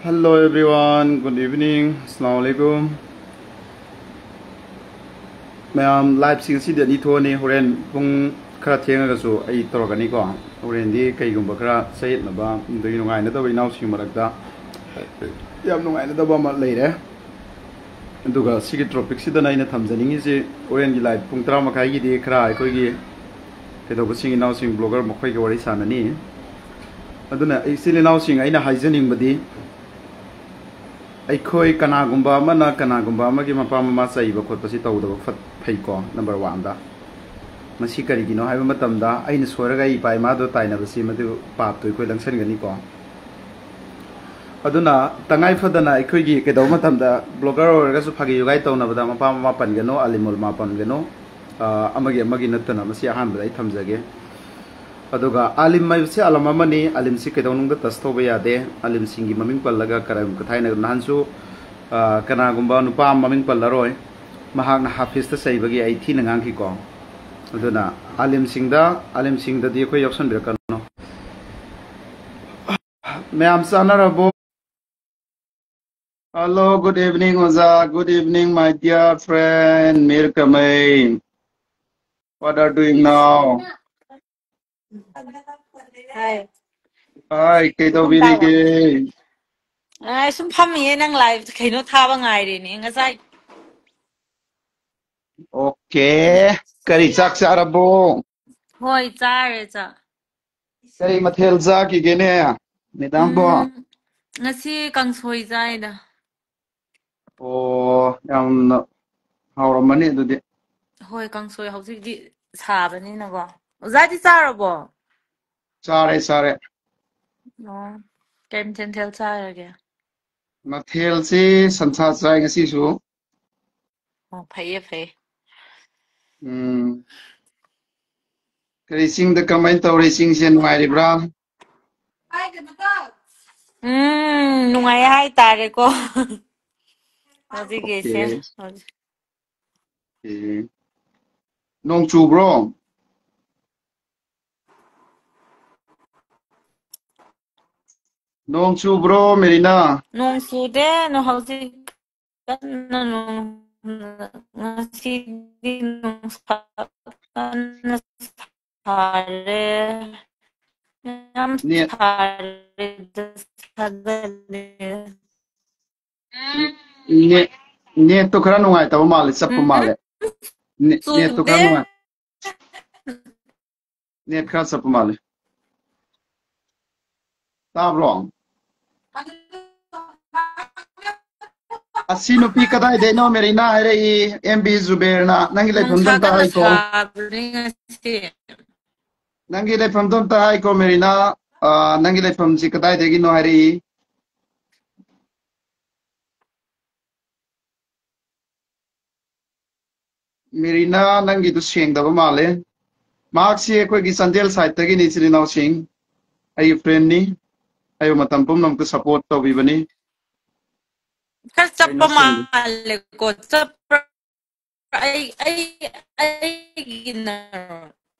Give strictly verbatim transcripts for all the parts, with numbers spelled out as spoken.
Hello everyone, good evening. Assalamu alaikum. ꯃꯌꯥꯝ, liveꯁꯤ ꯉꯁꯤꯗꯤ ꯑꯅꯤ ꯊꯣꯛꯑꯅꯤ꯫ ꯍꯣꯔꯦꯟ ꯄꯨꯡ ꯈꯔ ꯊꯦꯡꯉꯒꯁꯨ ꯑꯩ ꯇꯧꯔꯛꯀꯅꯤꯀꯣ꯫ ꯍꯣꯔꯦꯟꯗꯤ ꯀꯩꯒꯨꯝꯕ ꯈꯔ ꯆꯌꯦꯠꯅꯕ, ꯑꯗꯒꯤ ꯅꯨꯡꯉꯥꯏꯅꯗꯕ ꯏꯅꯥꯎꯁꯤꯡ ꯃꯔꯛꯇ ꯌꯥꯝ ꯅꯨꯡꯉꯥꯏꯅꯗꯕ ꯑꯃ ꯂꯩꯔꯦ꯫ ꯑꯗꯨꯒ ꯁꯤꯒꯤ topicꯁꯤꯗꯅ ꯑꯩꯅ ꯊꯝꯖꯅꯤꯡꯉꯤꯁꯤ, ꯍꯣꯔꯦꯟꯒꯤ live ꯄꯨꯡ ꯇꯔꯥ ꯃꯈꯥꯏꯒꯤꯗꯤ ꯈꯔ ꯑꯩꯈꯣꯏꯒꯤ ꯀꯩꯗꯧꯕꯁꯤꯡ ꯏꯅꯥꯎꯁꯤꯡ blogger ꯃꯈꯣꯏꯒ ꯋꯥꯔꯤ ꯁꯥꯟꯅꯅꯤ꯫ ꯑꯗꯨꯅ ꯏꯆꯤꯜ ꯏꯅꯥꯎꯁꯤꯡ, ꯑꯩꯅ ꯍꯥꯏꯖꯅꯤꯡꯕꯗꯤ, ꯑꯩꯈꯣꯏ ꯀꯅꯥꯒꯨꯝꯕ ꯑꯃꯅ ꯀꯅꯥꯒꯨꯝꯕ ꯑꯃꯒꯤ ꯃꯄꯥ ꯃꯃꯥ ꯆꯩꯕ ꯈꯣꯠꯄꯁꯤ ꯇꯧꯗꯕ ꯐꯠ-, ꯐꯩꯀꯣ, number oneꯗ꯫ ꯃꯁꯤ ꯀꯔꯤꯒꯤꯅꯣ ꯍꯥꯏꯕ ꯃꯇꯝꯗ, ꯑꯩꯅ ꯁꯣꯏꯔꯒ ꯑꯩ ꯏꯄꯥ ꯏꯃꯥꯗꯣ ꯇꯥꯏꯅꯕꯁꯤ, ꯃꯗꯨ ꯄꯥꯞꯇꯣ ꯑꯩꯈꯣꯏ ꯂꯪꯁꯟꯒꯅꯤꯀꯣ꯫ ꯑꯗꯨꯅ ꯇꯉꯥꯏ ꯐꯗꯅ ꯑꯩꯈꯣꯏꯒꯤ ꯀꯩꯗꯧꯕ ꯃꯇꯝꯗ, blogger ꯑꯣꯏꯔꯒꯁꯨ ꯐꯥꯒꯤ ꯖꯨꯒꯥꯏ ꯇꯧꯅꯕꯗ ꯃꯄꯥ ꯃꯃꯥ ꯄꯟꯒꯅꯨ, ꯑꯥꯂꯤꯝ ꯎꯂꯃꯥ ꯄꯟꯒꯅꯨ, ꯑ, ꯑꯃꯒꯤ ꯑꯃꯒꯤ ꯅꯠꯇꯅ꯫ ꯃꯁꯤ ꯑꯍꯥꯟꯕꯗ ꯑꯩ ꯊꯝꯖꯒꯦ꯫ ꯑꯗꯨꯒ ꯑꯥꯂꯤꯝ ꯍꯥꯏꯕꯁꯤ ꯑꯥꯂꯝ ꯑꯃꯅꯤ, ꯑꯥꯂꯤꯝꯁꯤ ꯀꯩꯗꯧꯅꯨꯡꯗ touch ꯇꯧꯕ ꯌꯥꯗꯦ꯫ ꯑꯥꯂꯤꯝꯁꯤꯡꯒꯤ ꯃꯃꯤꯡ ꯄꯜꯂꯒ ꯀꯔꯝ ꯀꯊꯥꯏꯅ ꯅꯍꯥꯟꯁꯨ, ꯑ, ꯀꯅꯥꯒꯨꯝꯕ ꯅꯨꯄꯥ ꯑꯃ ꯃꯃꯤꯡ ꯄꯜꯂꯔꯣꯏ, ꯃꯍꯥꯛꯅ ꯍꯥꯐꯤꯖꯇ ꯆꯩꯕꯒꯤ ꯑꯩ ꯊꯤꯅ ꯉꯥꯡꯈꯤꯀꯣ꯫ ꯑꯗꯨꯅ ꯑꯥꯂꯤꯝꯁꯤꯡꯗ, ꯑꯥꯂꯤꯝꯁꯤꯡꯗꯗꯤ ꯑꯩꯈꯣꯏ ꯌꯥꯎꯁꯟꯕꯤꯔꯛꯀꯅꯨ꯫ ꯃꯌꯥꯝ ꯆꯥꯅꯔꯕꯣ? Hello, good evening, ꯑꯣꯖꯥ꯫ Good evening, my dear friend, Mir ꯀꯃꯩ꯫ What are doing now? Hi. Hi, ꯀꯩꯗꯧꯕꯤꯔꯤꯒꯦ? ꯑ, ꯁꯨꯝ ꯐꯝꯃꯤꯌꯦ, ꯅꯪ live ꯀꯩꯅꯣ ꯊꯥꯕ ꯉꯥꯏꯔꯤꯅꯦ ꯉꯁꯥꯏ꯫ Okay. ꯀꯔꯤ, ꯆꯥꯛ ꯆꯥꯔꯕꯣ? ꯍꯣꯏ, ꯆꯥꯔꯦ ꯆꯥꯛ꯫ ꯀꯔꯤ ꯃꯊꯦꯜ ꯆꯥꯈꯤꯒꯦꯅꯦ, ꯃꯦꯗꯥꯝꯕꯣ? ꯎꯝ, ꯉꯁꯤ ꯀꯥꯡꯁꯣꯏ ꯆꯥꯏꯗ꯫ ꯑꯣ, ꯌꯥꯝꯅ ꯍꯥꯎꯔꯝꯃꯅꯤ ꯑꯗꯨꯗꯤ꯫ ꯍꯣꯏ, ꯀꯥꯡꯁꯣꯏ ꯍꯧꯖꯤꯛꯇꯤ ꯁꯥꯕꯅꯤꯅꯀꯣ꯫ ꯑꯣꯖꯥꯗꯤ ꯆꯥꯔꯕꯣ? ꯆꯥꯔꯦ, ꯆꯥꯔꯦ꯫ ꯑꯣ, ꯀꯩ ꯃꯊꯦꯜ ꯆꯥꯔꯒꯦ? ꯃꯊꯦꯜꯁꯤ ꯁꯟꯁꯥ ꯆꯥꯏ ꯉꯁꯤꯁꯨ꯫ ꯑꯣ, ꯐꯩꯌꯦ, ꯐꯩꯌꯦ꯫ ꯎꯝ꯫ ꯀꯔꯤ, ꯆꯤꯡꯗ ꯀꯃꯥꯏꯅ ꯇꯧꯔꯤ? ꯆꯤꯡꯁꯦ ꯅꯨꯡꯉꯥꯏꯔꯤꯕ꯭ꯔꯥ? ꯎꯝ, ꯅꯨꯡꯉꯥꯏ ꯍꯥꯏꯇꯥꯔꯦꯀꯣ꯫ ꯍꯧꯖꯤꯛꯀꯤꯁꯦ꯫ Okay. ꯍꯧꯖꯤꯛ ꯑꯦ꯫ ꯅꯣꯡ ꯆꯨꯕ꯭ꯔꯣ? ꯅꯣꯡ ꯆꯨꯕ꯭ꯔꯣ, ꯃꯦꯔꯤꯅꯥ? ꯅꯣꯡ ꯆꯨꯗꯦ, ꯅꯣ-, ꯍꯧꯖꯤꯛ ꯀꯟꯅ ꯅꯣꯡ, ꯉꯁꯤꯗꯤ ꯅꯨꯡꯁꯥ ꯀꯟꯅ ꯁꯥꯔꯦ꯫ ꯌꯥꯝ ꯅꯦꯠ ꯁꯥꯔꯦ, ꯁꯥꯒꯠꯂꯦ꯫ ꯅꯦꯠ, ꯅꯦꯠꯇꯣ ꯈꯔ ꯅꯨꯡꯉꯥꯏꯇꯕ ꯃꯥꯜꯂꯦ, ꯆꯞꯄ ꯎꯝ, ꯃꯥꯜꯂꯦ꯫ ꯅꯦꯠ, ꯅꯦꯠꯇꯣ ꯈꯔ ꯆꯨꯗꯦ꯫ ꯅꯨꯡꯉꯥꯏ-, ꯅꯦꯠ ꯈꯔ ꯆꯞꯄ ꯃꯥꯜꯂꯦ꯫ ꯇꯥꯕ꯭ꯔꯣ? ꯑꯁꯤ ꯅꯨꯄꯤ ꯀꯗꯥꯏꯗꯩꯅꯣ, ꯃꯦꯔꯤꯅꯥ ꯍꯥꯏꯔꯛꯏ, ꯑꯦꯝ ꯕꯤ ꯖꯨꯕꯦꯔꯅ꯫ ꯅꯪꯒꯤ ꯂꯩꯐꯝꯗꯣ ꯅꯨꯡꯁꯥ ꯑꯝꯇ ꯀꯟꯅ ꯍꯥꯏꯀꯣ꯫ ꯁꯥꯕꯅꯤ ꯉꯁꯤ꯫ ꯅꯪꯒꯤ ꯂꯩꯐꯝꯗꯣ ꯑꯝꯇ ꯍꯥꯏꯀꯣ, ꯃꯦꯔꯤꯅꯥ꯫ ꯑ, ꯅꯪꯒꯤ ꯂꯩꯐꯝꯁꯤ ꯀꯗꯥꯏꯗꯒꯤꯅꯣ ꯍꯥꯏꯔꯛꯏ꯫ ꯃꯦꯔꯤꯅꯥ, ꯅꯪꯒꯤꯗꯨ ꯁꯦꯡꯗꯕ ꯃꯥꯜꯂꯦ꯫ ꯃꯍꯥꯛꯁꯤ ꯑꯩꯈꯣꯏꯒꯤ ꯆꯥꯟꯗꯦꯜ ꯁꯥꯏꯠꯇꯒꯤꯅꯤ, ꯏꯆꯤꯜ ꯏꯅꯥꯎꯁꯤꯡ꯫ ꯑꯩꯒꯤ ꯐ꯭ꯔꯦꯟꯅꯤ꯫ ꯑꯩꯕꯨ ꯃꯇꯝ ꯄꯨꯝꯅꯃꯛꯇ ꯁꯄꯣꯔꯠ ꯇꯧꯕꯤꯕꯅꯤ꯫ ꯈꯔ ꯆꯞꯄ ꯀꯩꯅꯣ ꯁꯦꯡꯗꯦ꯫ ꯃꯥꯜꯂꯦꯀꯣ, ꯆꯞꯄ꯭ꯔꯥ? ꯑꯩ, ꯑꯩ, ꯑꯩꯒꯤꯅ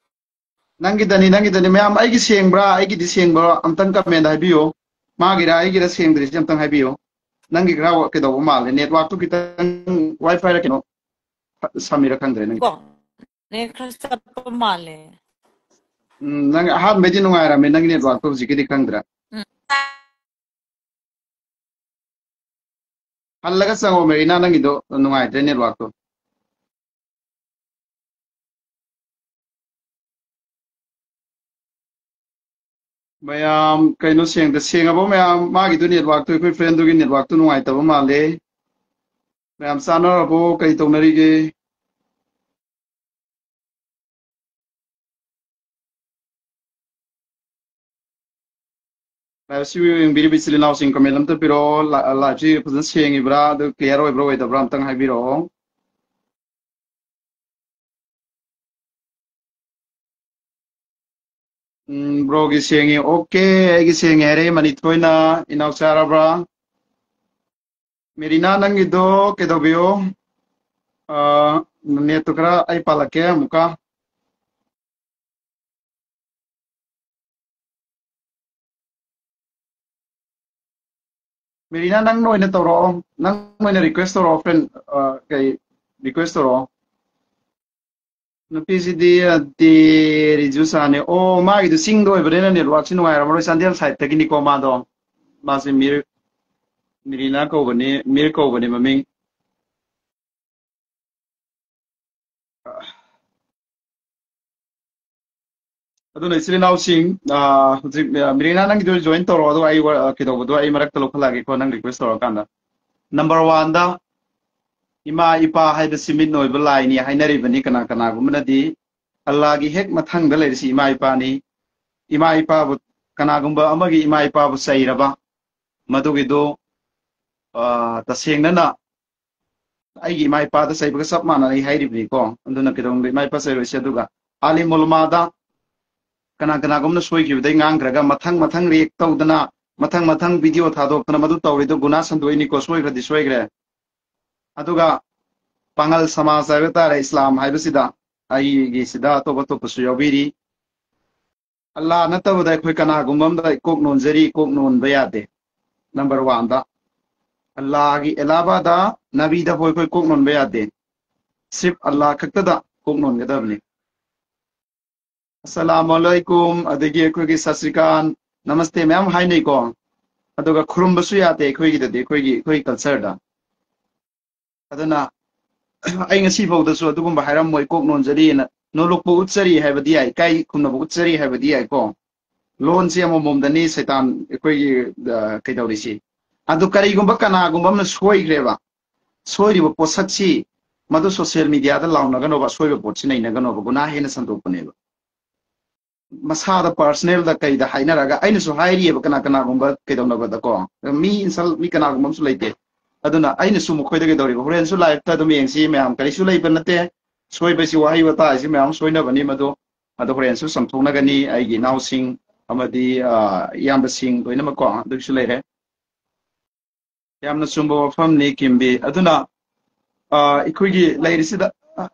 ꯅꯪꯒꯤꯗꯅꯤ, ꯅꯪꯒꯤꯗꯅꯤ꯫ ꯃꯌꯥꯝ, ꯑꯩꯒꯤ ꯁꯦꯡꯕ꯭ꯔꯥ? ꯑꯩꯒꯤꯗꯤ ꯁꯦꯡꯕ꯭ꯔꯥ? ꯑꯝꯇꯪ ꯀꯃꯦꯟꯗ ꯍꯥꯏꯕꯤꯌꯨ꯫ ꯃꯥꯒꯤꯔ ꯑꯩꯒꯤꯔ ꯁꯦꯡꯗ꯭ꯔꯤꯁꯦ ꯑꯝꯇꯪ ꯍꯥꯏꯕꯤꯌꯨ꯫ ꯅꯪꯒꯤ ꯈꯔ ꯀꯩꯗꯧꯕ ꯃꯥꯜꯂꯦ, ꯅꯦꯠꯋꯥꯛꯇꯨ ꯈꯤꯇꯪ, ꯋꯥꯏ ꯐꯥꯏꯔ ꯀꯩꯅꯣ ꯁꯝꯃꯤꯔ ꯈꯪꯗ꯭ꯔꯦ ꯅꯪꯒꯤ꯫ ꯀꯣ, ꯅꯦꯠ ꯈꯔ ꯆꯞꯄ ꯃꯥꯜꯂꯦ꯫ ꯎꯝ, ꯅꯪ ꯑꯍꯥꯟꯕꯩꯗꯤ ꯅꯨꯡꯉꯥꯏꯔꯝꯃꯦ, ꯅꯪꯒꯤ ꯅꯦꯠꯋꯥꯛꯇꯣ ꯍꯧꯖꯤꯛꯀꯤꯗꯤ ꯈꯪꯗ꯭ꯔꯦ꯫ ꯎꯝ꯫ ꯍꯜꯂꯒ ꯆꯪꯉꯣ, ꯃꯦꯔꯤꯅꯥ, ꯅꯪꯒꯤꯗꯣ ꯅꯨꯡꯉꯥꯏꯇ꯭ꯔꯦ ꯅꯦꯠꯋꯥꯛꯇꯣ꯫ ꯃꯌꯥꯝ ꯀꯩꯅꯣ ꯁꯦꯡꯗ-, ꯁꯦꯡꯉꯕꯣ ꯃꯌꯥꯝ? ꯃꯥꯒꯤꯗꯨ ꯅꯦꯠꯋꯥꯛꯇꯨ, ꯑꯩꯈꯣꯏ ꯐ꯭ꯔꯦꯟꯗꯨꯒꯤ ꯅꯦꯠꯋꯥꯛꯇꯨ ꯅꯨꯡꯉꯥꯏꯇꯕ ꯃꯥꯜꯂꯦ꯫ ꯃꯌꯥꯝ ꯆꯥꯅꯔꯕꯣ? ꯀꯩ ꯇꯧꯅꯔꯤꯒꯦ? ꯂꯥꯏꯚ ꯁꯤ ꯌꯦꯡꯕꯤꯔꯤꯕ ꯏꯆꯤꯜ ꯏꯅꯥꯎꯁꯤꯡ ꯀꯃꯦꯟ ꯑꯝꯇ ꯄꯤꯔꯛꯑꯣ꯫ ꯂꯥ-, ꯂꯥꯏꯚꯁꯤ ꯐꯖꯅ ꯁꯦꯡꯉꯤꯕ꯭ꯔꯥ? ꯑꯗꯨ ꯀ꯭ꯂꯤꯌꯥꯔ ꯑꯣꯏꯕ꯭ꯔꯥ ꯑꯣꯏꯗꯕ꯭ꯔꯥ ꯑꯝꯇꯪ ꯍꯥꯏꯕꯤꯔꯛꯑꯣ꯫ ꯎꯝ, ꯕ꯭ꯔꯣꯒꯤ ꯁꯦꯡꯉꯤ꯫ ꯑꯣꯀꯦ, ꯑꯩꯒꯤ ꯁꯦꯡꯉꯦ ꯍꯥꯏꯔꯦ ꯃꯅꯤꯊꯣꯏꯅ꯫ ꯏꯅꯥꯎ ꯆꯥꯔꯕ꯭ꯔꯥ? ꯃꯦꯔꯤꯅꯥ, ꯅꯪꯒꯤꯗꯣ ꯀꯩꯗꯧꯕꯤꯌꯣ? ꯑ, ꯅꯦꯠꯇꯨ ꯈꯔ ꯑꯩ ꯄꯥꯜꯂꯛꯀꯦ ꯑꯃꯨꯛꯀ꯫ ꯃꯦꯔꯤꯅꯥ, ꯅꯪ ꯑꯣꯏꯅ ꯇꯧꯔꯛꯑꯣ, ꯅꯪ ꯑꯣꯏꯅ request ꯇꯧꯔꯛꯑꯣ, friend꯫ ꯑ, ꯀꯩ request ꯇꯧꯔꯛꯑꯣ꯫ ꯅꯨꯄꯤꯁꯤꯗꯤ, ꯑ, ꯇꯦ ꯔꯤꯖꯨꯁꯥꯅꯦ꯫ ꯑꯣ, ꯃꯥꯒꯤꯗꯨ ꯆꯤꯡꯗ ꯑꯣꯏꯕꯅꯤꯅ networkꯁꯤ ꯅꯨꯡꯉꯥꯏꯔꯝꯃꯔꯣꯏ꯫ ꯆꯥꯟꯗꯦꯜ sideꯇꯒꯤꯅꯤꯀꯣ ꯃꯥꯗꯣ꯫ ꯃꯥꯁꯦ ꯃꯤꯔ-, ꯃꯤꯔꯤꯅꯥ ꯀꯧꯕꯅꯤ, ꯃꯤꯔ ꯀꯧꯕꯅꯤ ꯃꯃꯤꯡ꯫ ꯑꯗꯨꯅ ꯏꯆꯤꯜ ꯏꯅꯥꯎꯁꯤꯡ, ꯑ, ꯍꯧꯖꯤꯛ, ꯑ, ꯃꯤꯔꯤꯅꯥ, ꯅꯪꯒꯤꯗꯣ join ꯇꯧꯔꯣ, ꯑꯗꯨꯒ ꯑꯩ ꯋꯥ-, ꯑ, ꯀꯩꯗꯧꯕꯗꯣ ꯑꯩ ꯃꯔꯛꯇ ꯂꯧꯈꯠꯂꯛꯑꯒꯦꯀꯣ, ꯅꯪ request ꯇꯧꯔꯀꯥꯟꯗ꯫ Number oneꯗ, ꯏꯃꯥ ꯏꯄꯥ ꯍꯥꯏꯕꯁꯤ ꯃꯤꯠ ꯑꯣꯏꯕ ꯂꯥꯏꯅꯤ ꯍꯥꯏꯅꯔꯤꯕꯅꯤ꯫ ꯀꯅꯥ ꯀꯅꯥꯒꯨꯝꯕꯅꯗꯤ ꯑꯜꯂꯥꯒꯤ ꯍꯦꯛ ꯃꯊꯪꯗ ꯂꯩꯔꯤꯁꯤ ꯏꯃꯥ ꯏꯄꯥꯅꯤ꯫ ꯏꯃꯥ ꯏꯄꯥꯕꯨ, ꯀꯅꯥꯒꯨꯝꯕ ꯑꯃꯒꯤ ꯏꯃꯥ ꯏꯄꯥꯕꯨ ꯆꯩꯔꯕ, ꯃꯗꯨꯒꯤꯗꯨ, ꯑ, ꯇꯁꯦꯡꯅꯅ ꯑꯩꯒꯤ ꯏꯃꯥ ꯏꯄꯥꯗ ꯆꯩꯕꯒ ꯆꯞ ꯃꯥꯟꯅꯩ ꯍꯥꯏꯔꯤꯕꯅꯤꯀꯣ꯫ ꯑꯗꯨꯅ ꯀꯩꯗꯧꯅꯨꯡꯗ ꯏꯃꯥ ꯏꯄꯥ ꯆꯩꯔꯣꯏꯁꯤ꯫ ꯑꯗꯨꯒ ꯑꯥꯂꯤꯝ ꯎꯂꯃꯥꯗ ꯀꯅꯥ ꯀꯅꯥꯒꯨꯝꯅ ꯁꯣꯏꯈꯤꯕꯗꯩ ꯉꯥꯡꯈ꯭ꯔꯒ ꯃꯊꯪ ꯃꯊꯪ react ꯇꯧꯗꯅ, ꯃꯊꯪ ꯃꯊꯪ video ꯊꯥꯗꯣꯛꯇꯅ ꯃꯗꯨ ꯇꯧꯔꯤꯗꯣ ꯒꯨꯅꯥ ꯁꯟꯗꯣꯛꯏꯅꯤꯀꯣ, ꯁꯣꯏꯈ꯭ꯔꯗꯤ ꯁꯣꯏꯈ꯭ꯔꯦ꯫ ꯑꯗꯨꯒ ꯄꯥꯉꯜ ꯁꯃꯥꯖ ꯍꯥꯏꯕ ꯇꯥꯔꯦ, ꯏꯁꯂꯥꯝ ꯍꯥꯏꯕꯁꯤꯗ ꯑꯩꯒꯤꯁꯤꯗ ꯑꯇꯣꯞ ꯑꯇꯣꯞꯄꯁꯨ ꯌꯥꯎꯕꯤꯔꯤ꯫ ꯑꯜꯂꯥ ꯅꯠꯇꯕꯗ ꯑꯩꯈꯣꯏ ꯀꯅꯥꯒꯨꯝꯕ ꯑꯃꯗ ꯀꯣꯛ ꯅꯣꯟꯖꯔꯤ, ꯀꯣꯛ ꯅꯣꯟꯕ ꯌꯥꯗꯦ꯫ Number oneꯗ ꯑꯜꯂꯥꯒꯤ ꯑꯦꯂꯥꯕꯥꯗ ꯅꯕꯤꯗ ꯍꯣꯏ ꯑꯩꯈꯣꯏ ꯀꯣꯛ ꯅꯣꯟꯕ ꯌꯥꯗꯦ꯫ ꯁꯤꯞ ꯑꯜꯂꯥ ꯈꯛꯇꯗ ꯀꯣꯛ ꯅꯣꯟꯒꯗꯕꯅꯤ꯫ ꯑꯁꯂꯥꯃꯨ ꯑꯂꯩꯀꯨꯝ, ꯑꯗꯒꯤ ꯑꯩꯈꯣꯏꯒꯤ ꯁꯠ ꯁ꯭ꯔꯤ ꯑꯀꯥꯜ, ꯅꯃꯁꯇꯦ ꯃꯌꯥꯝ ꯍꯥꯏꯅꯩꯀꯣ꯫ ꯑꯗꯨꯒ ꯈꯨꯔꯨꯝꯕꯁꯨ ꯌꯥꯗꯦ ꯑꯩꯈꯣꯏꯒꯤꯗꯗꯤ, ꯑꯩꯈꯣꯏꯒꯤ, ꯑꯩꯈꯣꯏꯒꯤ cultureꯗ꯫ ꯑꯗꯨꯅ ꯑꯩ ꯉꯁꯤ ꯐꯥꯎꯗꯁꯨ ꯑꯗꯨꯒꯨꯝꯕ ꯍꯥꯏꯔꯝꯃꯣꯏ, ꯀꯣꯛ ꯅꯣꯟꯖꯔꯤꯅ꯫ ꯅꯣꯂꯨꯛꯄꯨ ꯎꯠꯆꯔꯤ ꯍꯥꯏꯕꯗꯤ ꯌꯥꯏ, ꯏꯀꯥꯏ ꯈꯨꯝꯅꯕ ꯎꯠꯆꯔꯤ ꯍꯥꯏꯕꯗꯤ ꯌꯥꯏꯀꯣ꯫ ꯂꯣꯟꯁꯤ ꯑꯃꯃꯝꯗꯅꯤ ꯁꯩꯇꯥꯟ ꯑꯩꯈꯣꯏꯒꯤ, ꯑ, ꯀꯩꯗꯧꯔꯤꯁꯤ꯫ ꯑꯗꯨ ꯀꯔꯤꯒꯨꯝꯕ ꯀꯅꯥꯒꯨꯝꯕ ꯑꯃꯅ ꯁꯣꯏꯈ꯭ꯔꯦꯕ, ꯁꯣꯏꯔꯤꯕ ꯄꯣꯠꯁꯛꯁꯤ ꯃꯗꯨ social mediaꯗ ꯂꯥꯎꯅꯒꯅꯣꯕ, ꯑꯁꯣꯏꯕ ꯄꯣꯠꯁꯤ ꯅꯩꯅꯒꯅꯣꯕ, ꯒꯨꯅꯥ ꯍꯦꯟꯅ ꯁꯟꯗꯣꯛꯄꯅꯦꯕ꯫ ꯃꯁꯥꯗ personalꯗ ꯀꯩꯗ ꯍꯥꯏꯅꯔꯒ ꯑꯩꯅꯁꯨ ꯍꯥꯏꯔꯤꯑꯕ ꯀꯅꯥ ꯀꯅꯥꯒꯨꯝꯕ ꯀꯩꯗꯧꯅꯕꯗꯀꯣ꯫ ꯃꯤ insult, ꯃꯤ ꯀꯅꯥꯒꯨꯝꯕ ꯑꯃꯁꯨ ꯂꯩꯇꯦ꯫ ꯑꯗꯨꯅ ꯑꯩꯅꯁꯨ ꯃꯈꯣꯏꯗ ꯀꯩꯗꯧꯔꯤꯕ, ꯍꯣꯔꯦꯟꯁꯨ liveꯇ ꯑꯗꯨꯝ ꯌꯦꯡꯁꯤ ꯃꯌꯥꯝ, ꯀꯔꯤꯁꯨ ꯂꯩꯕ ꯅꯠꯇꯦ꯫ ꯁꯣꯏꯕꯁꯤ ꯋꯥꯍꯩ ꯋꯥꯇꯥ ꯍꯥꯏꯁꯤ ꯃꯌꯥꯝ ꯁꯣꯏꯅꯕꯅꯤ ꯃꯗꯨ꯫ ꯑꯗꯣ ꯍꯣꯔꯦꯟꯁꯨ ꯆꯝꯊꯣꯛꯅꯒꯅꯤ ꯑꯩꯒꯤ ꯏꯅꯥꯎꯁꯤꯡ ꯑꯃꯗꯤ, ꯑ, ꯏꯌꯥꯝꯕꯁꯤꯡ ꯂꯣꯏꯅꯃꯛꯀꯣ, ꯑꯗꯨꯒꯤꯁꯨ ꯂꯩꯔꯦ꯫ ꯌꯥꯝꯅ ꯆꯨꯝꯕ ꯋꯥꯐꯝꯅꯤ, ꯀꯤꯝꯕꯤ꯫ ꯑꯗꯨꯅ, ꯑ, ꯑꯩꯈꯣꯏꯒꯤ ꯂꯩꯔꯤꯁꯤꯗ, ꯑ,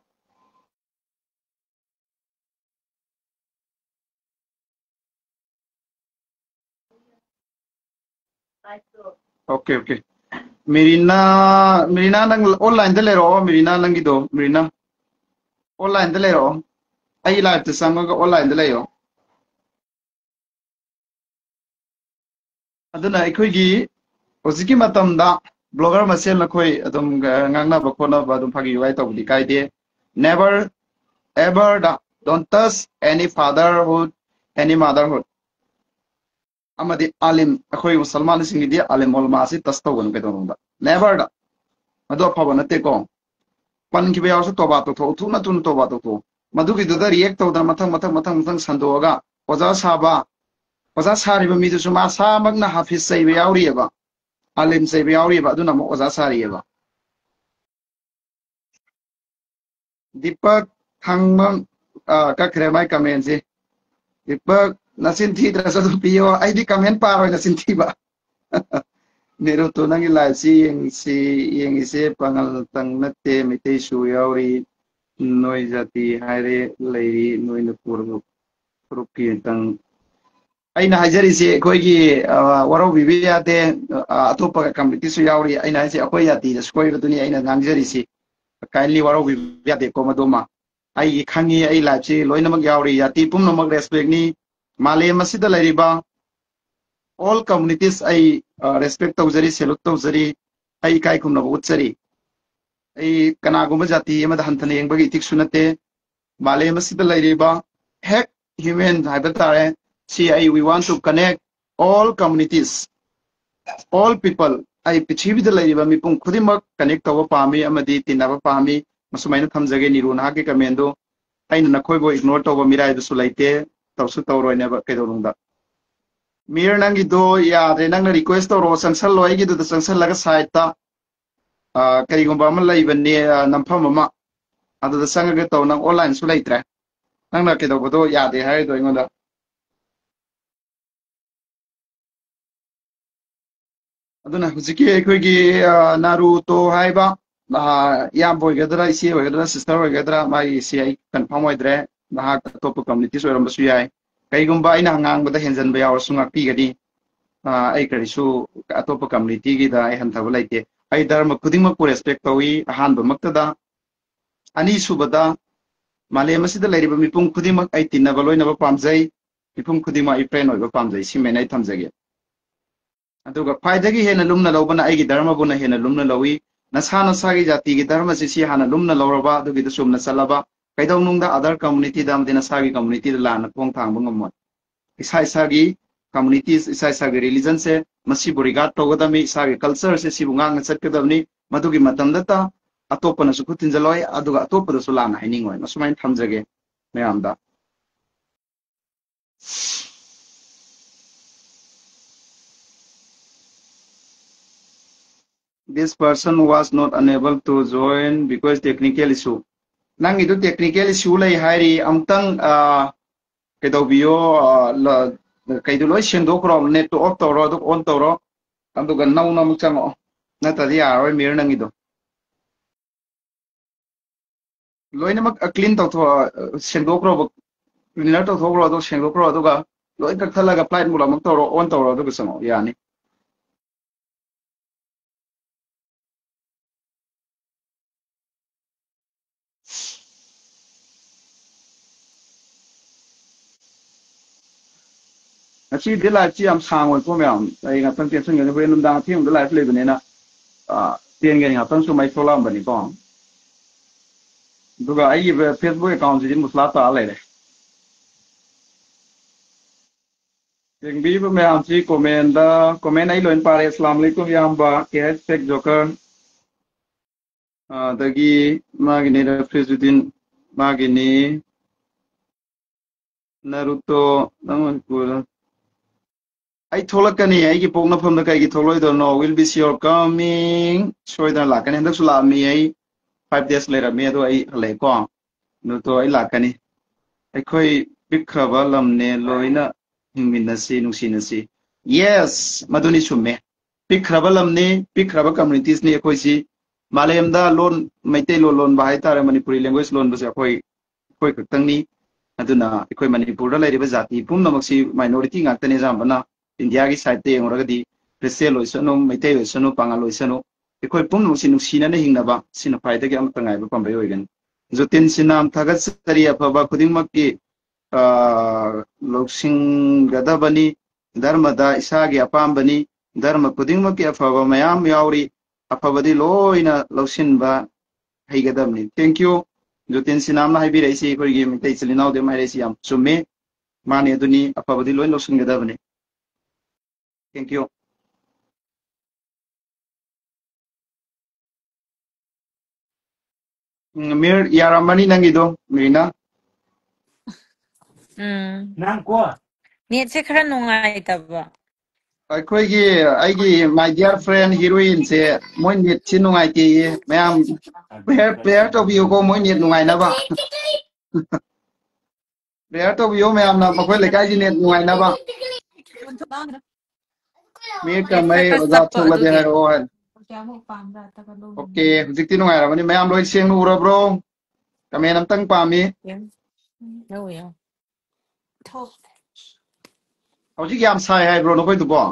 Okay, okay. ꯃꯤꯔꯤꯅꯥ, ꯃꯤꯔꯤꯅꯥ, ꯅꯪ online ꯗ ꯂꯩꯔꯛꯑꯣ, ꯃꯤꯔꯤꯅꯥ, ꯅꯪꯒꯤꯗꯣ, ꯃꯤꯔꯤꯅꯥ꯫ Online ꯗ ꯂꯩꯔꯛꯑꯣ꯫ ꯑꯩꯒꯤ live ꯇ ꯆꯪꯉꯒ online ꯗ ꯂꯩꯌꯣ꯫ ꯑꯗꯨꯅ ꯑꯩꯈꯣꯏꯒꯤ ꯍꯧꯖꯤꯛꯀꯤ ꯃꯇꯝꯗ blogger ꯃꯁꯦꯜ ꯅꯈꯣꯏ ꯑꯗꯨꯝ, ꯑ, ꯉꯥꯡꯅꯕ ꯈꯣꯠꯅꯕ ꯑꯗꯨꯝ ꯐꯥꯒꯤ ꯋꯥꯏ ꯇꯧꯕꯗꯤ ꯀꯥꯏꯗꯦ꯫ Never, ever the, don't touch any fatherhood, any motherhood꯫ ꯑꯃꯗꯤ ꯑꯥꯂꯤꯝ, ꯑꯩꯈꯣꯏ ꯃꯨꯁꯜꯃꯥꯟꯁꯤꯡꯒꯤꯗꯤ ꯑꯥꯂꯤꯝ ꯑꯣꯂꯃꯥꯁꯤ touch ꯇꯧꯒꯅꯨ ꯀꯩꯗꯧꯅꯨꯡꯗ꯫ Never ꯗ꯫ ꯃꯗꯨ ꯑꯐꯕ ꯅꯠꯇꯦꯀꯣ꯫ ꯄꯟꯈꯤꯕ ꯌꯥꯎꯔꯁꯨ ꯇꯣꯕꯥ ꯇꯧꯊꯣꯛꯎ, ꯊꯨꯅ ꯊꯨꯅ ꯇꯣꯕꯥ ꯇꯧꯊꯣꯛꯎ꯫ ꯃꯗꯨꯒꯤꯗꯨꯗ react ꯇꯧꯗꯅ ꯃꯊꯪ ꯃꯊꯪ ꯃꯊꯪ ꯃꯊꯪ ꯁꯟꯗꯣꯛꯑꯒ ꯑꯣꯖꯥ ꯁꯥꯕ, ꯑꯣꯖꯥ ꯁꯥꯔꯤꯕ ꯃꯤꯗꯨꯁꯨ ꯃꯁꯥꯃꯛꯅ ꯍꯥꯐꯤꯖ ꯆꯩꯕ ꯌꯥꯎꯔꯤꯑꯕ, ꯑꯥꯂꯤꯝ ꯆꯩꯕ ꯌꯥꯎꯔꯤꯑꯕ, ꯑꯗꯨꯅ ꯑꯃꯨꯛ ꯑꯣꯖꯥ ꯁꯥꯔꯤꯑꯕ꯫ ꯗꯤꯄꯛ ꯊꯥꯡꯃ, ꯑ, ꯀꯛꯈ꯭ꯔꯦ ꯃꯥꯏ comment ꯁꯤ꯫ ꯗꯤꯄꯛ, ꯅꯆꯤꯟ ꯊꯤꯗ꯭ꯔꯁꯨ ꯑꯗꯨꯝ ꯄꯤꯌꯣ, ꯑꯩꯗꯤ comment ꯄꯥꯔꯣꯏ ꯅꯆꯤꯟ ꯊꯤꯕ꯫ ꯅꯦꯔꯣꯇꯣ, ꯅꯪꯒꯤ live ꯁꯤ ꯌꯦꯡꯁꯤ, ꯌꯦꯡꯉꯤꯁꯦ ꯄꯥꯉꯜꯇꯪ ꯅꯠꯇꯦ, ꯃꯩꯇꯩꯁꯨ ꯌꯥꯎꯔꯤ꯫ ꯅꯣꯏ ꯖꯥꯇꯤ ꯍꯥꯏꯔꯦ ꯂꯩꯔꯤ, ꯅꯣꯏꯅ ꯄꯨꯔꯕ ꯐꯨꯔꯨꯞꯀꯤ ꯇꯪ-, ꯑꯩꯅ ꯍꯥꯏꯖꯔꯤꯁꯦ ꯑꯩꯈꯣꯏꯒꯤ, ꯑ, ꯋꯥꯔꯧꯕꯤꯕ ꯌꯥꯗꯦ, ꯑ, ꯑꯇꯣꯞꯄ community ꯁꯨ ꯌꯥꯎꯔꯤ꯫ ꯑꯩꯅ ꯍꯥꯏꯁꯦ ꯑꯩꯈꯣꯏ ꯖꯥꯇꯤꯗ ꯁꯣꯏꯕꯗꯨꯅꯤ ꯑꯩꯅ ꯉꯥꯡꯖꯔꯤꯁꯤ꯫ Kindly ꯋꯥꯔꯧꯕꯤꯕ ꯌꯥꯗꯦꯀꯣ ꯃꯗꯨꯃ꯫ ꯑꯩꯒꯤ ꯈꯪꯉꯤ, ꯑꯩ live ꯁꯤ ꯂꯣꯏꯅꯃꯛ ꯌꯥꯎꯔꯤ꯫ ꯖꯥꯇꯤ ꯄꯨꯝꯅꯃꯛ respect ꯅꯤ꯫ ꯃꯥꯂꯦꯝ ꯑꯁꯤꯗ ꯂꯩꯔꯤꯕ all communities ꯑꯩ, ꯑ, respect ꯇꯧꯖꯔꯤ, salute ꯇꯧꯖꯔꯤ, ꯑꯩ ꯏꯀꯥꯏ ꯈꯨꯝꯅꯕ ꯎꯠꯆꯔꯤ꯫ ꯑꯩ ꯀꯅꯥꯒꯨꯝꯕ ꯖꯥꯇꯤ ꯑꯃꯗ ꯍꯟꯊꯅ ꯌꯦꯡꯕꯒꯤ ꯏꯊꯤꯛꯁꯨ ꯅꯠꯇꯦ꯫ ꯃꯥꯂꯦꯝ ꯑꯁꯤꯗ ꯂꯩꯔꯤꯕ ꯍꯦꯛ human ꯍꯥꯏꯕ ꯇꯥꯔꯦ, ꯁꯤ ꯑꯩ, we want to connect all communities, all people, ꯑꯩ ꯄ꯭ꯔꯤꯊꯤꯕꯤꯗ ꯂꯩꯔꯤꯕ ꯃꯤꯄꯨꯝ ꯈꯨꯗꯤꯡꯃꯛ connect ꯇꯧꯕ ꯄꯥꯝꯃꯤ ꯑꯃꯗꯤ ꯇꯤꯟꯅꯕ ꯄꯥꯝꯃꯤ꯫ ꯃꯁꯨꯃꯥꯏꯅ ꯊꯝꯖꯒꯦ ꯅꯤꯔꯨ ꯅꯍꯥꯛꯀꯤ comment ꯗꯨ꯫ ꯑꯩꯅ ꯅꯈꯣꯏꯕꯨ ignore ꯇꯧꯕ ꯃꯤꯔꯥꯏꯕꯁꯨ ꯂꯩꯇꯦ, ꯇꯧꯁꯨ ꯇꯧꯔꯣꯏꯅꯦꯕ ꯀꯩꯗꯧꯅꯨꯡꯗ꯫ ꯃꯤꯔ, ꯅꯪꯒꯤꯗꯣ ꯌꯥꯗ꯭ꯔꯦ, ꯅꯪꯅ request ꯇꯧꯔꯛꯑꯣ, ꯆꯪꯁꯜꯂꯣ, ꯑꯩꯒꯤꯗꯨꯗ ꯆꯪꯁꯜꯂꯒ side ꯇ, ꯑ, ꯀꯔꯤꯒꯨꯝꯕ ꯑꯃ ꯂꯩꯕꯅꯦ, ꯑ, ꯅꯝꯐꯝ ꯑꯃ, ꯑꯗꯨꯗ ꯆꯪꯉꯒ ꯇꯧ, ꯅꯪ online ꯁꯨ ꯂꯩꯇ꯭ꯔꯦ꯫ ꯅꯪꯅ ꯀꯩꯗꯧꯕꯗꯣ ꯌꯥꯗꯦ ꯍꯥꯏꯔꯤꯗꯣ ꯑꯩꯉꯣꯟꯗ꯫ ꯑꯗꯨꯅ ꯍꯧꯖꯤꯛꯀꯤ ꯑꯩꯈꯣꯏꯒꯤ, ꯑ, ꯅꯥꯔꯨꯇꯣ ꯍꯥꯏꯕ, ꯑ, ꯏꯌꯥꯝꯕ ꯑꯣꯏꯒꯗ꯭ꯔꯥ, ꯏꯆꯦ ꯑꯣꯏꯒꯗ꯭ꯔꯥ, sister ꯑꯣꯏꯒꯗ꯭ꯔꯥ, ꯃꯥꯒꯤꯁꯤ ꯑꯩ confirm ꯑꯣꯏꯗ꯭ꯔꯦ꯫ ꯅꯍꯥꯛ ꯑꯇꯣꯞꯄ communities ꯑꯣꯏꯔꯝꯕꯁꯨ ꯌꯥꯏ꯫ ꯀꯩꯒꯨꯝꯕ ꯑꯩꯅ ꯉꯥꯡꯕꯗ ꯍꯦꯟꯖꯟꯕ ꯌꯥꯎꯔꯁꯨ ꯉꯥꯛꯄꯤꯒꯅꯤ꯫ ꯑ, ꯑꯩ ꯀꯔꯤꯁꯨ ꯑꯇꯣꯞꯄ ꯀꯝꯃ꯭ꯌꯨꯅꯤꯇꯤꯒꯤꯗ ꯑꯩ ꯍꯟꯊꯕ ꯂꯩꯇꯦ꯫ ꯑꯩ ꯙꯔꯃ ꯈꯨꯗꯤꯡꯃꯛꯄꯨ ꯔꯦꯁꯄꯦꯛ ꯇꯧꯏ꯫ ꯑꯍꯥꯟꯕꯃꯛꯇꯗ, ꯑꯅꯤꯁꯨꯕꯗ, ꯃꯥꯂꯦꯝ ꯑꯁꯤꯗ ꯂꯩꯔꯤꯕ ꯃꯤꯄꯨꯝ ꯈꯨꯗꯤꯡꯃꯛ ꯑꯩ ꯇꯤꯟꯅꯕ ꯂꯣꯏꯅꯕ ꯄꯥꯝꯖꯩ꯫ ꯃꯤꯄꯨꯝ ꯈꯨꯗꯤꯡꯃꯛ ꯑꯩ ꯐ꯭ꯔꯦꯟ ꯑꯣꯏꯕ ꯄꯥꯝꯖꯩ꯫ ꯁꯤꯃꯦꯟ ꯑꯩ ꯊꯝꯖꯒꯦ꯫ ꯑꯗꯨꯒ ꯈ꯭ꯋꯥꯏꯗꯒꯤ ꯍꯦꯟꯅ ꯂꯨꯝꯅ ꯂꯧꯕꯅ ꯑꯩꯒꯤ ꯙꯔꯃꯕꯨꯅ ꯍꯦꯟꯅ ꯂꯨꯝꯅ ꯂꯧꯏ꯫ ꯅꯁꯥ ꯅꯁꯥꯒꯤ ꯖꯥꯇꯤꯒꯤ ꯙꯔꯃꯁꯤ ꯁꯤ ꯍꯥꯟꯅ ꯂꯨꯝꯅ ꯂꯧꯔꯕ, ꯑꯗꯨꯒꯤꯗ ꯆꯨꯝꯅ ꯆꯠꯂꯕ, ꯀꯩꯗꯧꯅꯨꯡꯗ other communityꯗ ꯑꯃꯗꯤ ꯅꯁꯥꯒꯤ communityꯗ ꯂꯥꯟꯅ ꯈꯣꯡ ꯊꯥꯡꯕ ꯉꯝꯃꯣꯏ꯫ ꯏꯁꯥ ꯏꯁꯥꯒꯤ communities, ꯏꯁꯥ ꯏꯁꯥꯒꯤ religionꯁꯦ ꯃꯁꯤꯕꯨ regard ꯇꯧꯒꯗꯕꯅꯤ, ꯏꯁꯥꯒꯤ cultureꯁꯦ ꯁꯤꯕꯨ ꯉꯥꯛꯅ ꯆꯠꯀꯗꯕꯅꯤ꯫ ꯃꯗꯨꯒꯤ ꯃꯇꯝꯗꯇ ꯑꯇꯣꯞꯄꯅꯁꯨ ꯈꯨꯠ ꯊꯤꯟꯖꯤꯜꯂꯣꯏ, ꯑꯗꯨꯒ ꯑꯇꯣꯞꯄꯗꯁꯨ ꯂꯥꯟꯅ ꯍꯥꯏꯅꯤꯡꯉꯣꯏ꯫ ꯃꯁꯨꯃꯥꯏꯅ ꯊꯝꯖꯒꯦ ꯃꯌꯥꯝꯗ꯫ This person was not unable to join because technical issue. ꯅꯪꯒꯤꯗꯨ technical issue ꯂꯩ ꯍꯥꯏꯔꯤ꯫ ꯑꯃꯨꯛꯇꯪ, ꯑ, ꯀꯩꯗꯧꯕꯤꯌꯣ, ꯑ, ꯂ-, ꯀꯩꯗꯨ ꯂꯣꯏ ꯁꯦꯡꯗꯣꯛꯈ꯭ꯔꯣ, netꯇꯨ off ꯇꯧꯔꯣ, ꯑꯗꯨꯒ on ꯇꯧꯔꯣ, ꯑꯗꯨꯒ ꯅꯧꯅ ꯑꯃꯨꯛ ꯆꯪꯉꯛꯑꯣ, ꯅꯠꯇ꯭ꯔꯗꯤ ꯌꯥꯔꯔꯣꯏ ꯃꯤꯔ ꯅꯪꯒꯤꯗꯣ꯫ ꯂꯣꯏꯅꯃꯛ, ꯑ, clean ꯇꯧꯊꯣꯛꯑꯣ, ꯑ, ꯁꯦꯡꯗꯣꯛꯈ꯭ꯔꯣꯕ, cleaner ꯇꯧꯊꯣꯛꯈ꯭ꯔꯣ, ꯑꯗꯨꯒ ꯁꯦꯡꯗꯣꯛꯈ꯭ꯔꯣ, ꯑꯗꯨꯒ ꯂꯣꯏ ꯀꯛꯊꯠꯂꯒ flight mode ꯑꯃꯨꯛ ꯇꯧꯔꯣ, on ꯇꯧꯔꯣ, ꯑꯗꯨꯒ ꯆꯪꯉꯛꯑꯣ, ꯌꯥꯅꯤ꯫ ꯉꯁꯤꯗꯤ liveꯁꯤ ꯌꯥꯝ ꯁꯥꯡꯉꯣꯏꯀꯣ ꯃꯌꯥꯝ, ꯑꯩ ꯉꯥꯛꯇꯪ ꯇꯦꯟꯁꯟꯒꯅꯤ, ꯍꯣꯔꯦꯟ ꯅꯨꯡꯗꯥꯡ ꯑꯊꯦꯡꯕꯗ live ꯂꯩꯕꯅꯤꯅ, ꯑ, ꯇꯦꯟꯒꯅꯤ ꯉꯥꯛꯇꯪ ꯁꯨꯝ ꯑꯩ ꯊꯣꯛꯂꯛꯑꯝꯕꯅꯤꯀꯣ꯫ ꯑꯗꯨꯒ ꯑꯩꯒꯤ Facebook accountꯁꯤꯗꯤ ꯃꯨꯁꯂꯥ ꯇꯥ ꯂꯩꯔꯦ꯫ ꯌꯦꯡꯕꯤꯔꯤꯕ ꯃꯌꯥꯝꯁꯤ commentꯗ, comment ꯑꯩ ꯂꯣꯏ ꯄꯥꯔꯦ꯫ ꯑꯁꯂꯥꯝ ꯑꯂꯩꯀꯨꯝ ꯏꯌꯥꯝꯕ, ꯀꯦ ꯑꯦꯁ ꯐꯦꯛ ꯖꯣꯀꯔ, ꯑꯗꯒꯤ ꯃꯥꯒꯤꯅꯤ ꯔꯐꯤꯖꯨꯗꯤꯟ, ꯃꯥꯒꯤꯅꯤ ꯅꯔꯨꯇꯣ, ꯅꯪ ꯃꯅꯤꯄꯨꯔ꯫ ꯑꯩ ꯊꯣꯛꯂꯛꯀꯅꯤ, ꯑꯩꯒꯤ ꯄꯣꯛꯅꯐꯝꯗ ꯀꯩꯒꯤ ꯊꯣꯛꯂꯣꯏꯗꯣꯏꯅꯣ? Will be sure coming. ꯁꯣꯏꯗꯅ ꯂꯥꯛꯀꯅꯤ꯫ ꯍꯟꯗꯛꯁꯨ ꯂꯥꯛꯑꯝꯃꯤ ꯑꯩ, five days ꯂꯩꯔꯝꯃꯤ, ꯑꯗꯣ ꯑꯩ ꯍꯜꯂꯛꯑꯦꯀꯣ꯫ ꯅꯔꯨꯇꯣ, ꯑꯩ ꯂꯥꯛꯀꯅꯤ꯫ ꯑꯩꯈꯣꯏ ꯄꯤꯛꯈ꯭ꯔꯕ ꯂꯝꯅꯦ, ꯂꯣꯏꯅ ꯍꯤꯡꯃꯤꯟꯅꯁꯤ, ꯅꯨꯡꯁꯤꯅꯁꯤ꯫ Yes, ꯃꯗꯨꯅꯤ ꯆꯨꯝꯃꯦ꯫ ꯄꯤꯛꯈ꯭ꯔꯕ ꯂꯝꯅꯤ, ꯄꯤꯛꯈ꯭ꯔꯕ communitiesꯅꯤ ꯑꯩꯈꯣꯏꯁꯤ꯫ ꯃꯥꯂꯦꯝꯗ ꯂꯣꯟ, ꯃꯩꯇꯩꯂꯣꯟ ꯂꯣꯟꯕ ꯍꯥꯏꯇꯥꯔꯦ, ꯃꯅꯤꯄꯨꯔꯤ language ꯂꯣꯟꯕꯁꯦ ꯑꯩꯈꯣꯏ, ꯑꯩꯈꯣꯏ ꯈꯛꯇꯪꯅꯤ꯫ ꯑꯗꯨꯅ ꯑꯩꯈꯣꯏ ꯃꯅꯤꯄꯨꯔꯗ ꯂꯩꯔꯤꯕ ꯖꯥꯇꯤ ꯄꯨꯝꯅꯃꯛꯁꯤ minority ꯉꯥꯛꯇꯅꯤ ꯑꯌꯥꯝꯕꯅ꯫ ꯏꯟꯗꯤꯌꯥꯒꯤ ꯁꯥꯏꯠꯇ ꯌꯦꯡꯉꯨꯔꯒꯗꯤ ꯈ꯭ꯔꯤꯁꯇꯦꯟ ꯑꯣꯏꯁꯅꯨ, ꯃꯩꯇꯩ ꯑꯣꯏꯁꯅꯨ, ꯄꯥꯉꯜ ꯑꯣꯏꯁꯅꯨ, ꯑꯩꯈꯣꯏ ꯄꯨꯝꯅꯃꯛꯁꯤ ꯅꯨꯡꯁꯤꯅꯅ ꯍꯤꯡꯅꯕ, ꯁꯤꯅ ꯈ꯭ꯋꯥꯏꯗꯒꯤ ꯑꯃꯠꯇ ꯉꯥꯏꯕ ꯄꯥꯝꯕꯩ ꯑꯣꯏꯒꯅꯤ꯫ ꯖꯣꯇꯤꯟ ꯁꯤꯅꯥꯝ, ꯊꯥꯒꯠꯆꯔꯤ꯫ ꯑꯐꯕ ꯈꯨꯗꯤꯡꯃꯛꯀꯤ, ꯑ, ꯂꯧꯁꯤꯟꯒꯗꯕꯅꯤ꯫ ꯙꯔꯃꯗ ꯏꯁꯥꯒꯤ ꯑꯄꯥꯝꯕꯅꯤ꯫ ꯙꯔꯃ ꯈꯨꯗꯤꯡꯃꯛꯀꯤ ꯑꯐꯕ ꯃꯌꯥꯝ ꯌꯥꯎꯔꯤ꯫ ꯑꯐꯕꯗꯤ ꯂꯣꯏꯅ ꯂꯧꯁꯤꯟꯕ ꯍꯩꯒꯗꯕꯅꯤ꯫ Thank you꯫ ꯖꯣꯇꯤꯟ ꯁꯤꯅꯥꯝꯅ ꯍꯥꯏꯕꯤꯔꯛꯏꯁꯤ, ꯑꯩꯈꯣꯏꯒꯤ ꯃꯩꯇꯩ ꯏꯆꯤꯜ ꯏꯅꯥꯎꯗꯤ ꯑꯃ ꯍꯥꯏꯔꯛꯏꯁꯤ ꯌꯥꯝ ꯆꯨꯝꯃꯤ꯫ ꯃꯥꯅꯤ, ꯑꯗꯨꯅꯤ, ꯑꯐꯕꯗꯤ ꯂꯣꯏ ꯂꯧꯁꯤꯟꯒꯗꯕꯅꯤ꯫ Thank you꯫ ꯎꯝ, ꯃꯤꯔ, ꯌꯥꯔꯝꯃꯅꯤ ꯅꯪꯒꯤꯗꯣ, ꯃꯤꯔꯤꯅꯥ꯫ ꯎꯝ꯫ ꯅꯪ ꯀꯣ? ꯅꯦꯠꯁꯦ ꯈꯔ ꯅꯨꯡꯉꯥꯏꯇꯕ꯫ ꯑꯩꯈꯣꯏꯒꯤ, ꯑꯩꯒꯤ my dear friend heroine ꯁꯦ, ꯃꯣꯏ ꯅꯦꯠꯁꯤ ꯅꯨꯡꯉꯥꯏꯇꯦꯌꯦ꯫ ꯃꯌꯥꯝ prayer, prayer ꯇꯧꯕꯤꯌꯨꯀꯣ, ꯃꯣꯏ ꯅꯦꯠ ꯅꯨꯡꯉꯥꯏꯅꯕ꯫ Prayer ꯇꯧꯕꯤꯌꯣ ꯃꯌꯥꯝꯅ, ꯃꯈꯣꯏ ꯂꯩꯀꯥꯏꯒꯤ ꯅꯦꯠ ꯅꯨꯡꯉꯥꯏꯅꯕ꯫ ꯃꯤ ꯀꯃꯩ ꯈꯔ ꯑꯣꯖꯥ ꯆꯞꯄ ꯊꯣꯛꯂꯗꯤ ꯑꯗꯨꯒꯤ꯫ ꯍꯥꯏꯔꯛꯑꯣ ꯍꯥꯏ꯫ ꯑꯣꯀꯦ, ꯍꯧꯖꯤꯛꯇꯤ ꯅꯨꯡꯉꯥꯏꯔꯕꯅꯤ꯫ ꯃꯌꯥꯝ ꯂꯣꯏ ꯁꯦꯡꯅ ꯎꯔꯕ꯭ꯔꯣ? ꯀꯃꯦꯟ ꯑꯝꯇꯪ ꯄꯥꯝꯃꯤ꯫ ꯌꯦꯡ-, ꯌꯥꯎꯋꯦ, ꯌꯥꯎꯋꯦ꯫ ꯍꯧꯖꯤꯛ ꯌꯥꯝ ꯁꯥꯏ ꯍꯥꯏꯕ꯭ꯔꯣ ꯅꯈꯣꯏꯗꯨꯕꯣ?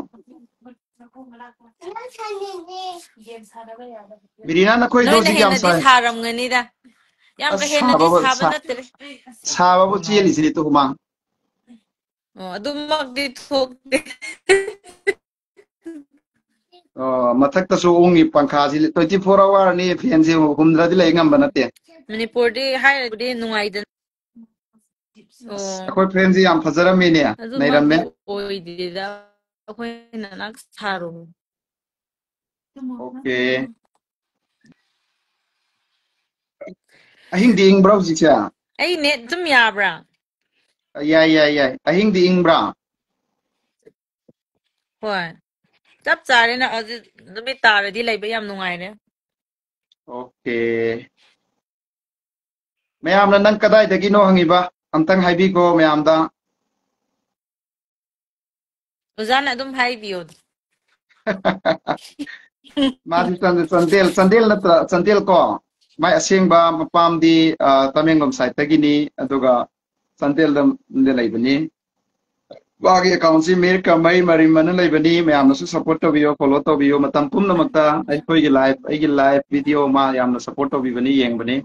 ꯕꯤꯔꯤꯅꯥ, ꯅꯈꯣꯏꯗꯣ ꯅꯣꯏꯅ ꯍꯧꯖꯤꯛ ꯌꯥꯝ ꯍꯦꯟꯅꯗꯤ ꯁꯥꯏ꯫ ꯁꯥꯔꯝꯒꯅꯤꯗ꯫ ꯌꯥꯝ ꯑꯁ, ꯀꯥ ꯍꯦꯟꯅꯗꯤ ꯁꯥꯕꯕꯨ, ꯁꯥꯕ ꯁꯥ-, ꯅꯠꯇ꯭ꯔꯦ꯫ ꯁꯥꯕꯕꯨ ꯆꯦꯜꯂꯤꯁꯤꯅꯤ ꯇꯨ ꯍꯨꯃꯥꯡ꯫ ꯑꯣ, ꯑꯗꯨꯃꯛꯇꯤ ꯊꯣꯛꯇꯦ꯫ ꯑꯣ, ꯃꯊꯛꯇꯁꯨ ꯎꯪꯉꯤ ꯄꯪꯈꯥꯁꯤ, twenty four hour ꯅꯤ ꯐꯦꯟꯁꯤ ꯍꯨꯝꯗ꯭ꯔꯗꯤ ꯂꯩ ꯉꯝꯕ ꯅꯠꯇꯦ꯫ ꯃꯅꯤꯄꯨꯔꯗꯤ ꯍꯥꯏꯔꯗꯤ ꯅꯨꯡꯉꯥꯏꯗꯅ꯫ ꯑꯁ, ꯑꯣ꯫ ꯑꯩꯈꯣꯏ ꯐꯦꯟꯁꯤ ꯌꯥꯝ ꯐꯖꯔꯝꯃꯤꯅꯦ, ꯑꯗꯨꯃꯛꯇꯤ ꯅꯩꯔꯝꯃꯦ꯫ ꯑꯣꯏꯗꯦꯗ, ꯑꯩꯈꯣꯏꯅ ꯅꯛ ꯁꯥꯔꯨꯕ꯫ ꯑꯣꯀꯦ꯫ ꯑꯍꯤꯡꯗꯤ ꯏꯪꯕ꯭ꯔꯥ ꯍꯧꯖꯤꯛꯁꯦ? ꯑꯩ ꯅꯦꯠ ꯑꯗꯨꯝ ꯌꯥꯕ꯭ꯔꯥ? ꯌꯥꯏ, ꯌꯥꯏ, ꯌꯥꯏ꯫ ꯑꯍꯤꯡꯗꯤ ꯏꯪꯕ꯭ꯔꯥ? ꯍꯣꯏ꯫ ꯆꯞ ꯆꯥꯔꯦꯅ, ꯍꯧꯖꯤꯛ ꯅꯨꯃꯤꯠ ꯇꯥꯔꯗꯤ ꯂꯩꯕ ꯌꯥꯝ ꯅꯨꯡꯉꯥꯏꯔꯦ꯫ ꯑꯣꯀꯦ꯫ ꯃꯌꯥꯝꯅ ꯅꯪ ꯀꯗꯥꯏꯗꯒꯤꯅꯣ ꯍꯪꯉꯤꯕ? ꯑꯝꯇꯪ ꯍꯥꯏꯕꯤꯈꯣ ꯃꯌꯥꯝꯗ꯫ ꯑꯣꯖꯥꯅ ꯑꯗꯨꯝ ꯍꯥꯏꯕꯤꯌꯣ꯫ ꯃꯥꯗꯤ ꯆꯥꯟ-, ꯆꯥꯟꯗꯦꯜ, ꯆꯥꯟꯗꯦꯜ ꯅꯠꯇ꯭ꯔ, ꯆꯥꯟꯗꯦꯜ ꯀꯣ? ꯃꯥꯏ ꯑꯁꯦꯡꯕ ꯃꯄꯥꯝꯗꯤ, ꯑ, ꯇꯃꯦꯡꯂꯣꯡ ꯁꯥꯏꯠꯇꯒꯤꯅꯤ, ꯑꯗꯨꯒ ꯆꯥꯟꯗꯦꯜꯗ ꯂꯩꯕꯅꯤ꯫ ꯃꯥꯒꯤ ꯑꯦꯀꯥꯎꯟꯁꯤ ꯃꯤꯔ ꯀꯃꯩ ꯃꯔꯤꯝ ꯑꯅ ꯂꯩꯕꯅꯤ꯫ ꯃꯌꯥꯝꯅꯁꯨ ꯁꯞꯄꯣꯔꯠ ꯇꯧꯕꯤꯌꯣ, ꯐꯣꯂꯣ ꯇꯧꯕꯤꯌꯣ꯫ ꯃꯇꯝ ꯄꯨꯝꯅꯃꯛꯇ ꯑꯩꯈꯣꯏꯒꯤ ꯂꯥꯏꯐ, ꯑꯩꯒꯤ ꯂꯥꯏꯐ ꯚꯤꯗꯤꯑꯣ ꯃꯥ ꯌꯥꯝꯅ ꯁꯞꯄꯣꯔꯠ ꯇꯧꯕꯤꯕꯅꯤ, ꯌꯦꯡꯕꯅꯤ꯫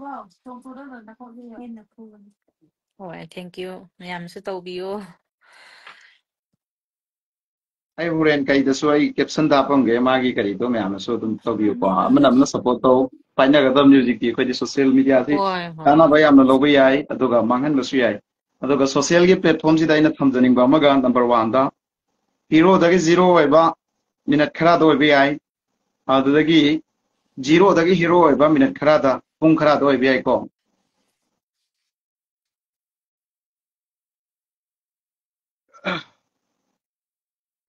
ꯍꯣꯏ, thank you꯫ ꯃꯌꯥꯝꯁꯨ ꯇꯧꯕꯤꯌꯣ꯫ ꯑꯩ ꯍꯣꯔꯦꯟ ꯀꯩꯗꯁꯨ ꯑꯩ ꯀꯦꯞꯁꯟꯗ ꯍꯥꯞꯄꯝꯒꯦ, ꯃꯥꯒꯤ ꯀꯔꯤꯗꯣ ꯃꯌꯥꯝꯅꯁꯨ ꯑꯗꯨꯝ ꯇꯧꯕꯤꯌꯨꯀꯣ꯫ ꯑꯃꯅ ꯑꯃꯅ ꯁꯞꯄꯣꯔꯠ ꯇꯧ꯫ ꯄꯥꯏꯅꯒꯗꯕꯅꯤ ꯍꯧꯖꯤꯛꯇꯤ꯫ ꯑꯩꯈꯣꯏꯗꯤ ꯁꯣꯁꯤꯌꯦꯜ ꯃꯤꯗꯤꯌꯥꯁꯤ ꯍꯣꯏ, ꯍꯣꯏ꯫ ꯀꯥꯟꯅꯕ ꯌꯥꯝꯅ ꯂꯧꯕ ꯌꯥꯏ, ꯑꯗꯨꯒ ꯃꯥꯡꯍꯟꯕꯁꯨ ꯌꯥꯏ꯫ ꯑꯗꯨꯒ ꯁꯣꯁꯤꯌꯦꯜꯒꯤ ꯄ꯭ꯂꯦꯠꯐꯣꯝꯁꯤꯗ ꯑꯩꯅ ꯊꯝꯖꯅꯤꯡꯕ ꯑꯃꯒ, ꯅꯝꯕꯔ ꯋꯥꯟꯗ, ꯍꯤꯔꯣꯗꯒꯤ ꯖꯤꯔꯣ ꯑꯣꯏꯕ ꯃꯤꯅꯠ ꯈꯔꯗ ꯑꯣꯏꯕ ꯌꯥꯏ, ꯑꯗꯨꯗꯒꯤ ꯖꯤꯔꯣꯗꯒꯤ ꯍꯤꯔꯣ ꯑꯣꯏꯕ ꯃꯤꯅꯠ ꯈꯔꯗ, ꯄꯨꯡ ꯈꯔꯗ ꯑꯣꯏꯕ ꯌꯥꯏꯀꯣ꯫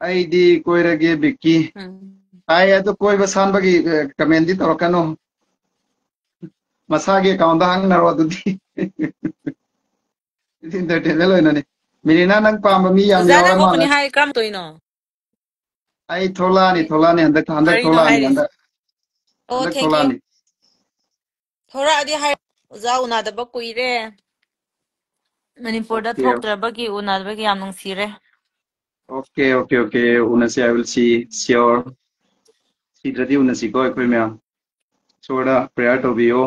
ꯑꯩꯗꯤ ꯀꯣꯏꯔꯒꯦ ꯕꯤꯛꯀꯤ꯫ ꯎꯝ꯫ ꯑꯩ ꯑꯗꯨ ꯀꯣꯏꯕ ꯁꯥꯟꯕꯒꯤ, ꯑ, ꯀꯃꯦꯟꯗꯤ ꯇꯧꯔꯛꯀꯅꯨ꯫ ꯃꯁꯥꯒꯤ ꯑꯦꯀꯥꯎꯟꯗ ꯍꯥꯡꯅꯔꯣ ꯑꯗꯨꯗꯤ꯫ ꯏꯟꯇꯔꯇꯦꯟꯃꯦꯟ ꯑꯣꯏꯅꯅꯤ꯫ ꯃꯤꯔꯤꯅꯥ, ꯅꯪ ꯄꯥꯝꯕ ꯃꯤ ꯌꯥꯝ ꯑꯣꯖꯥ, ꯌꯥꯎꯔ ꯅꯪ ꯑꯣꯛꯄꯅꯤ ꯃꯥꯜꯂꯦ꯫ ꯍꯥꯏ ꯀꯔꯝ ꯇꯧꯔꯤꯅꯣ? ꯑꯩ ꯊꯣꯛꯂꯛꯑꯅꯤ, ꯊꯣꯛꯂꯛꯑꯅꯤ, ꯍꯟꯗꯛ, ꯍꯟꯗꯛ ꯀꯔꯤꯅꯣ ꯊꯣꯛꯂꯛꯑꯅꯤ, ꯍꯥꯏꯔꯤꯁꯦ? ꯍꯟꯗꯛ, ꯑꯣ, ꯍꯟꯗꯛ thank you꯫ ꯊꯣꯛꯂꯛꯑꯅꯤ꯫ ꯊꯣꯔꯛꯑꯗꯤ ꯍꯥꯏ, ꯑꯣꯖꯥ ꯎꯅꯗꯕ ꯀꯨꯏꯔꯦ꯫ ꯃꯅꯤꯄꯨꯔꯗ ꯑꯣꯀꯦ꯫ ꯊꯣꯛꯇ꯭ꯔꯕꯒꯤ, ꯎꯅꯗꯕꯒꯤ ꯌꯥꯝ ꯅꯨꯡꯁꯤꯔꯦ꯫ Okay, okay, okay. ꯎꯅꯁꯤ, I will see, sure꯫ ꯁꯤꯗ꯭ꯔꯗꯤ ꯎꯅꯁꯤꯀꯣ ꯑꯩꯈꯣꯏ ꯃꯌꯥꯝ꯫ ꯏꯁꯣꯔꯗ ꯄ꯭ꯔꯦꯌꯔ ꯇꯧꯕꯤꯌꯣ꯫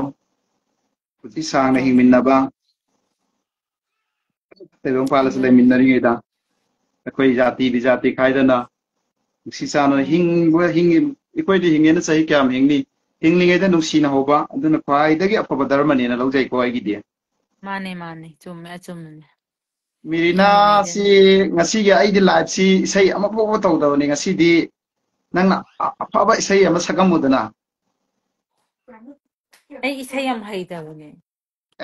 ꯄꯨꯟꯁꯤ ꯁꯥꯡꯅ ꯇꯧꯒꯦ꯫ ꯍꯤꯡꯃꯤꯟꯅꯕ, ꯇꯥꯏꯕꯪ ꯄꯥꯜꯂꯁꯨ ꯎꯝ꯫ ꯂꯩꯃꯤꯟꯅꯔꯤꯉꯩꯗ ꯑꯩꯈꯣꯏ ꯖꯥꯇꯤ ꯕꯤꯖꯥꯇꯤ ꯈꯥꯏꯗꯅ ꯅꯨꯡꯁꯤ ꯆꯥꯟꯅꯅ ꯎꯝ꯫ ꯍꯤꯡꯕ, ꯍꯤꯡꯉꯤ-, ꯑꯩꯈꯣꯏꯗꯤ ꯍꯤꯡꯉꯦꯅ ꯆꯍꯤ ꯀꯌꯥꯝ ꯍꯤꯡꯅꯤ? ꯍꯤꯡꯂꯤꯉꯩꯗ ꯅꯨꯡꯁꯤꯅ ꯍꯧꯕ ꯑꯗꯨꯅ ꯈ꯭ꯋꯥꯏꯗꯒꯤ ꯑꯐꯕ ꯙꯔꯃꯅꯦꯅ ꯂꯧꯖꯩꯀꯣ ꯑꯩꯒꯤꯗꯤ꯫ ꯃꯥꯅꯦ, ꯃꯥꯅꯦ, ꯆꯨꯝꯃꯦ, ꯑꯆꯨꯝꯕꯅꯦ꯫ ꯃꯤꯔꯤꯅꯥꯁꯤ ꯍꯤꯡꯂꯤꯉꯩꯗ꯫ ꯉꯁꯤꯒꯤ ꯑꯩꯒꯤ ꯂꯥꯏꯐꯁꯤ ꯏꯁꯩ ꯑꯃꯐꯥꯎꯕ ꯇꯧꯗꯕꯅꯤ꯫ ꯉꯁꯤꯗꯤ ꯅꯪꯅ ꯑ-, ꯑꯐꯕ ꯏꯁꯩ ꯑꯃ ꯁꯛꯂꯝꯃꯨꯗꯅ꯫ ꯑꯩ ꯏꯁꯩ ꯌꯥꯝ ꯍꯩꯇꯕꯅꯦ꯫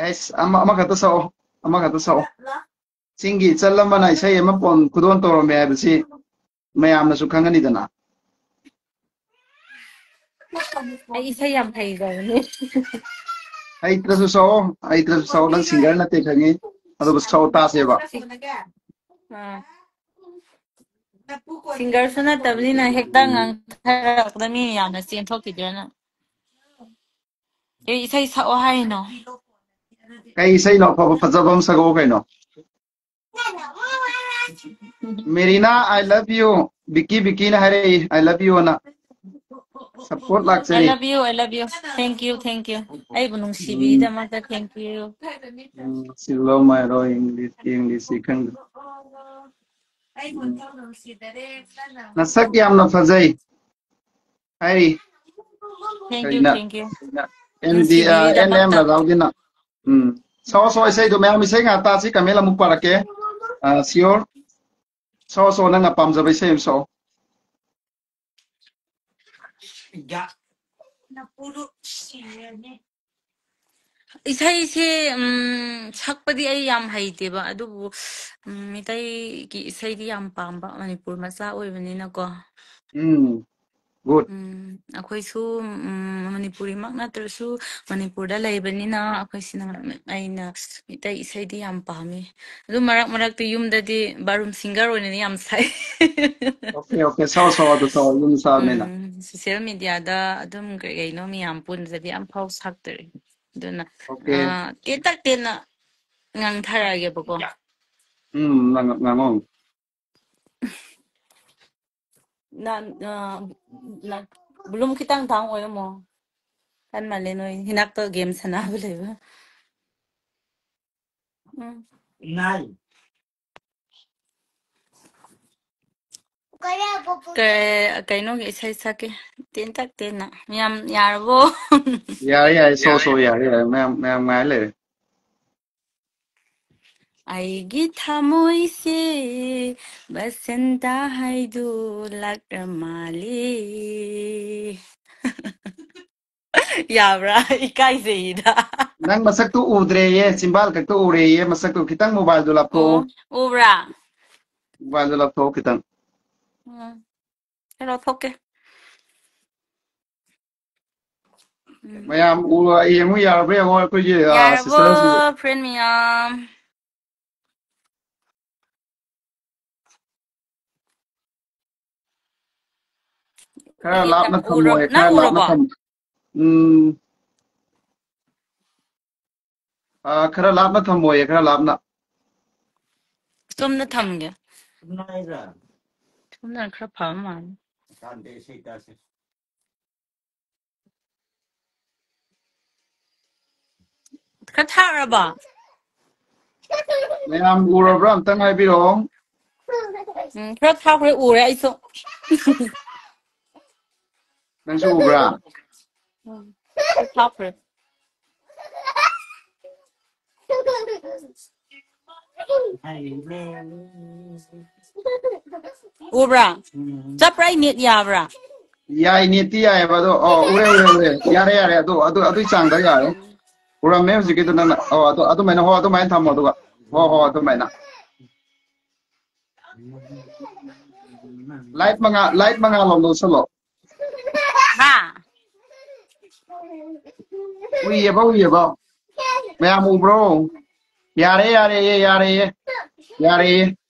ꯑꯩꯁ, ꯑꯃ, ꯑꯃꯈꯛꯇ ꯁꯛꯑꯣ, ꯑꯃꯈꯛꯇ ꯁꯛꯑꯣ꯫ ꯆꯤꯡꯒꯤ ꯏꯆꯜ ꯑꯃꯅ ꯏꯁꯩ ꯑꯃ ꯄꯣꯟ ꯈꯨꯗꯣꯜ ꯇꯧꯔꯝꯃꯦ ꯍꯥꯏꯕꯁꯤ ꯃꯌꯥꯝꯅꯁꯨ ꯈꯪꯒꯅꯤꯗꯅ꯫ ꯑꯩ ꯏꯁꯩ ꯌꯥꯝ ꯍꯩꯇꯕꯅꯦ꯫ ꯍꯩꯇ꯭ꯔꯁꯨ ꯁꯛꯑꯣ, ꯍꯩꯇ꯭ꯔꯁꯨ ꯁꯛꯑꯣ, ꯅꯪ ꯁꯤꯡꯒꯔ ꯅꯠꯇꯦ ꯈꯪꯉꯤ, ꯑꯗꯨꯕꯨ ꯁꯛꯑꯣ ꯇꯥꯁꯦꯕ꯫ ꯑꯥ꯫ ꯁꯤꯡꯒꯔꯁꯨ ꯅꯠꯇꯕꯅꯤꯅ ꯍꯦꯛꯇ ꯎꯝ꯫ ꯉꯥꯡꯊꯔꯛꯄꯗ ꯃꯤ ꯌꯥꯝꯅ ꯆꯦꯟꯊꯣꯛꯈꯤꯗ꯭ꯔꯅ꯫ ꯀꯩ ꯏꯁꯩ ꯁꯛꯑꯣ ꯍꯥꯏꯅꯣ? ꯀꯩ ꯏꯁꯩꯅꯣ? ꯑꯐꯕ ꯐꯖꯕ ꯑꯃ ꯁꯛꯂꯛꯑꯣ ꯀꯩꯅꯣ꯫ Merina, I love you. Vicky, Vickyꯅ ꯍꯥꯏꯔꯛꯏ, "I love you" ꯑꯅ꯫ Support I ꯂꯥꯛꯆꯔꯤ꯫ love you, I love you. Thank you, thank you. ꯑꯩꯕꯨ ꯅꯨꯡꯁꯤꯕꯤꯗꯃꯛꯇ thank you. ꯎꯝ, ꯁꯤ ꯂꯧ ꯃꯥꯏꯔꯣ, English, English ꯁꯤ ꯈꯪꯗꯦ꯫ ꯎꯝ꯫ ꯅꯁꯛ ꯌꯥꯝꯅ ꯐꯖꯩ ꯍꯥꯏꯔꯤ꯫ Thank you, ꯀꯔꯤꯅ? thank you. N D N M ꯅꯨꯡꯁꯤꯕꯤꯔꯤꯗꯃꯛꯇ꯫ ꯔꯥꯎꯒꯤꯅ꯫ ꯎꯝ꯫ ꯁꯛꯑꯣ, ꯁꯛꯑꯣ, ꯏꯁꯩꯗꯣ ꯃꯌꯥꯝ ꯏꯁꯩ ꯉꯥꯛ ꯇꯥꯁꯤ, comment ꯑꯃꯨꯛ ꯄꯥꯔꯛꯀꯦ꯫ ꯑ, sure꯫ ꯁꯛꯑꯣ, ꯁꯛꯑꯣ, ꯅꯪꯅ ꯄꯥꯝꯖꯕ ꯏꯁꯩ ꯑꯃ ꯁꯛꯑꯣ꯫ ꯏꯁꯩꯁꯦ ꯎꯝ, ꯁꯛꯄꯗꯤ ꯑꯩ ꯌꯥꯝ ꯍꯩꯇꯦꯕ, ꯑꯗꯨꯕꯨ ꯎꯝ, ꯃꯤꯇꯩꯒꯤ ꯏꯁꯩꯗꯤ ꯌꯥꯝ ꯄꯥꯝꯕ, ꯃꯅꯤꯄꯨꯔ ꯃꯆꯥ ꯑꯣꯏꯕꯅꯤꯅꯀꯣ꯫ ꯎꯝ꯫ Good꯫ ꯎꯝ, ꯑꯩꯈꯣꯏꯁꯨ ꯎꯝ, ꯃꯅꯤꯄꯨꯔꯤꯃꯛ ꯅꯠꯇ꯭ꯔꯁꯨ ꯃꯅꯤꯄꯨꯔꯗ ꯂꯩꯕꯅꯤꯅ ꯑꯩꯈꯣꯏꯁꯤꯅ, ꯑꯩꯅ ꯃꯤꯇꯩ ꯏꯁꯩꯗꯤ ꯌꯥꯝ ꯄꯥꯝꯃꯤ꯫ ꯑꯗꯨ ꯃꯔꯛ ꯃꯔꯛꯇ ꯌꯨꯝꯗꯗꯤ ꯕꯥꯠꯔꯨꯝ ꯁꯤꯡꯒꯔ ꯑꯣꯏꯅꯗꯤ ꯌꯥꯝ ꯁꯛꯑꯦ꯫ Okay, okay, ꯁꯛꯑꯣ, ꯁꯛꯑꯣ, ꯑꯗꯨ ꯁꯛꯑꯣ, ꯌꯨꯝ ꯁꯛꯑꯕꯅꯤꯅ꯫ ꯎꯝ, social mediaꯗ ꯑꯗꯨꯝ ꯀꯩ ꯀꯩꯅꯣ ꯃꯌꯥꯝ ꯄꯨꯟꯕꯗꯗꯤ ꯑꯝꯐꯥꯎ ꯁꯛꯇꯔꯤ꯫ ꯑꯗꯨꯅ Okay꯫ ꯑ, ꯇꯦꯟꯇꯛ ꯇꯦꯟꯅ ꯉꯥꯡꯊꯔꯛꯑꯒꯦꯕꯀꯣ꯫ ꯎꯝ, ꯉꯥꯡ-, ꯉꯥꯡꯉꯣ꯫ ꯅ-, ꯑ, ꯅ-, volume ꯈꯤꯇꯪ down ꯑꯣꯏꯔꯝꯃꯣ꯫ ꯀꯟꯃꯜꯂꯦ ꯅꯣꯏ ꯍꯤꯅꯥꯛꯇꯣ game ꯁꯥꯟꯅꯕ ꯂꯩꯕ꯫ ꯎꯝ꯫ ꯀꯩ-, ꯀꯩꯅꯣꯒꯤ ꯏꯁꯩ ꯁꯛꯀꯦ꯫ ꯇꯦꯟꯇꯛ ꯇꯦꯟꯅ꯫ ꯃꯌꯥꯝ ꯌꯥꯔꯕꯣ? ꯌꯥꯔꯦ, ꯌꯥꯔꯦ, ꯁꯛꯑꯣ, ꯁꯛꯑꯣ, ꯌꯥꯔꯦ, ꯌꯥꯔꯦ꯫ ꯃꯌꯥꯝ, ꯃꯌꯥꯝ ꯉꯥꯏ ꯂꯩꯔꯦ꯫ ꯑꯩꯒꯤ ꯊꯃꯣꯏꯁꯦ ꯕꯁꯟꯇ ꯍꯥꯏꯗꯣ ꯂꯥꯛꯔ ꯃꯥꯜꯂꯦ꯫ ꯌꯥꯕ꯭ꯔꯥ? ꯏꯀꯥꯏꯖꯩꯗ꯫ ꯅꯪ ꯃꯁꯛꯇꯨ ꯎꯗ꯭ꯔꯦꯌꯦ, ꯆꯤꯝꯕꯥꯜ ꯈꯛꯇ ꯎꯔꯦꯌꯦ, ꯃꯁꯛꯇꯨ ꯈꯤꯇꯪ mobileꯗꯨ ꯂꯥꯞꯊꯣꯛꯑꯣ꯫ ꯑꯣ, ꯎꯕ꯭ꯔꯥ? Mobileꯗꯨ ꯂꯥꯞꯊꯣꯛꯑꯣ ꯈꯤꯇꯪ꯫ ꯎꯝ꯫ ꯁꯤ ꯂꯧꯊꯣꯛꯀꯦ꯫ ꯎꯝ꯫ ꯃꯌꯥꯝ ꯎ-, ꯌꯦꯡꯉꯨ, ꯌꯥꯔꯕ꯭ꯔꯥ ꯌꯦꯡꯉꯣ ꯑꯩꯈꯣꯏꯒꯤ, ꯑ, ꯌꯥꯔꯕꯣ, sisterꯁꯤꯡ꯫ Friend ꯃꯌꯥꯝ? ꯈꯔ ꯑꯦ, ꯂꯥꯞꯅ ꯎꯔ-, ꯊꯝꯃꯣꯌꯦ, ꯈꯔ ꯅꯪ ꯂꯥꯞꯅ ꯎꯔꯕꯣ? ꯊꯝ-, ꯎꯝ꯫ ꯑ, ꯈꯔ ꯂꯥꯞꯅ ꯊꯝꯃꯣꯌꯦ, ꯈꯔ ꯂꯥꯞꯅ꯫ ꯁꯣꯝꯗ ꯊꯝꯒꯦ꯫ ꯊꯨꯝꯅ ꯈꯔ ꯐꯕ ꯃꯥꯜꯂꯦ꯫ ꯈꯔ ꯊꯥꯛꯔꯕ? ꯃꯌꯥꯝ ꯎꯔꯕ꯭ꯔꯥ? ꯑꯝꯇꯪ ꯍꯥꯏꯕꯤꯔꯛꯑꯣ꯫ ꯎꯝ, ꯈꯔ ꯊꯥꯛꯈ꯭ꯔꯦ, ꯎꯔꯦ ꯑꯩꯁꯨ꯫ ꯅꯪꯁꯨ ꯎꯕ꯭ꯔꯥ? ꯎꯝ, ꯈꯔ ꯊꯥꯛꯈ꯭ꯔꯦ꯫ ꯎꯕ꯭ꯔꯥ? ꯆꯞꯄ꯭ꯔꯥ? ꯑꯩ ꯅꯦꯠ ꯌꯥꯕ꯭ꯔꯥ? ꯌꯥꯏ, ꯅꯦꯠꯇꯤ ꯌꯥꯏꯑꯕ ꯑꯗꯣ꯫ ꯑꯣ, ꯎꯔꯦ, ꯎꯔꯦ, ꯎꯔꯦ꯫ ꯌꯥꯔꯦ, ꯌꯥꯔꯦ꯫ ꯑꯗꯨ, ꯑꯗꯨ, ꯑꯗꯨꯏ ꯆꯥꯡꯗ ꯌꯥꯔꯦ꯫ ꯎꯔꯝꯃꯦ ꯍꯧꯖꯤꯛꯀꯤꯗꯨ ꯅꯪꯅ꯫ ꯑꯣ, ꯑꯗꯨ, ꯑꯗꯨꯃꯥꯏꯅ꯫ ꯍꯣ, ꯑꯗꯨꯃꯥꯏꯅ ꯊꯝꯃꯣ ꯑꯗꯨꯒ꯫ ꯍꯣ, ꯍꯣ, ꯑꯗꯨꯃꯥꯏꯅ꯫ ꯂꯥꯏꯠ ꯃꯉꯥ, ꯂꯥꯏꯠ ꯃꯉꯥ ꯂꯣꯝ ꯂꯧꯁꯜꯂꯣ꯫ ꯍꯥ? ꯎꯏꯌꯦꯕ, ꯎꯏꯌꯦꯕ꯫ ꯃꯌꯥꯝ ꯎꯕ꯭ꯔꯣ? ꯌꯥꯔꯦ, ꯌꯥꯔꯦ, ꯌꯥꯔꯦ, ꯌꯥꯔꯦ꯫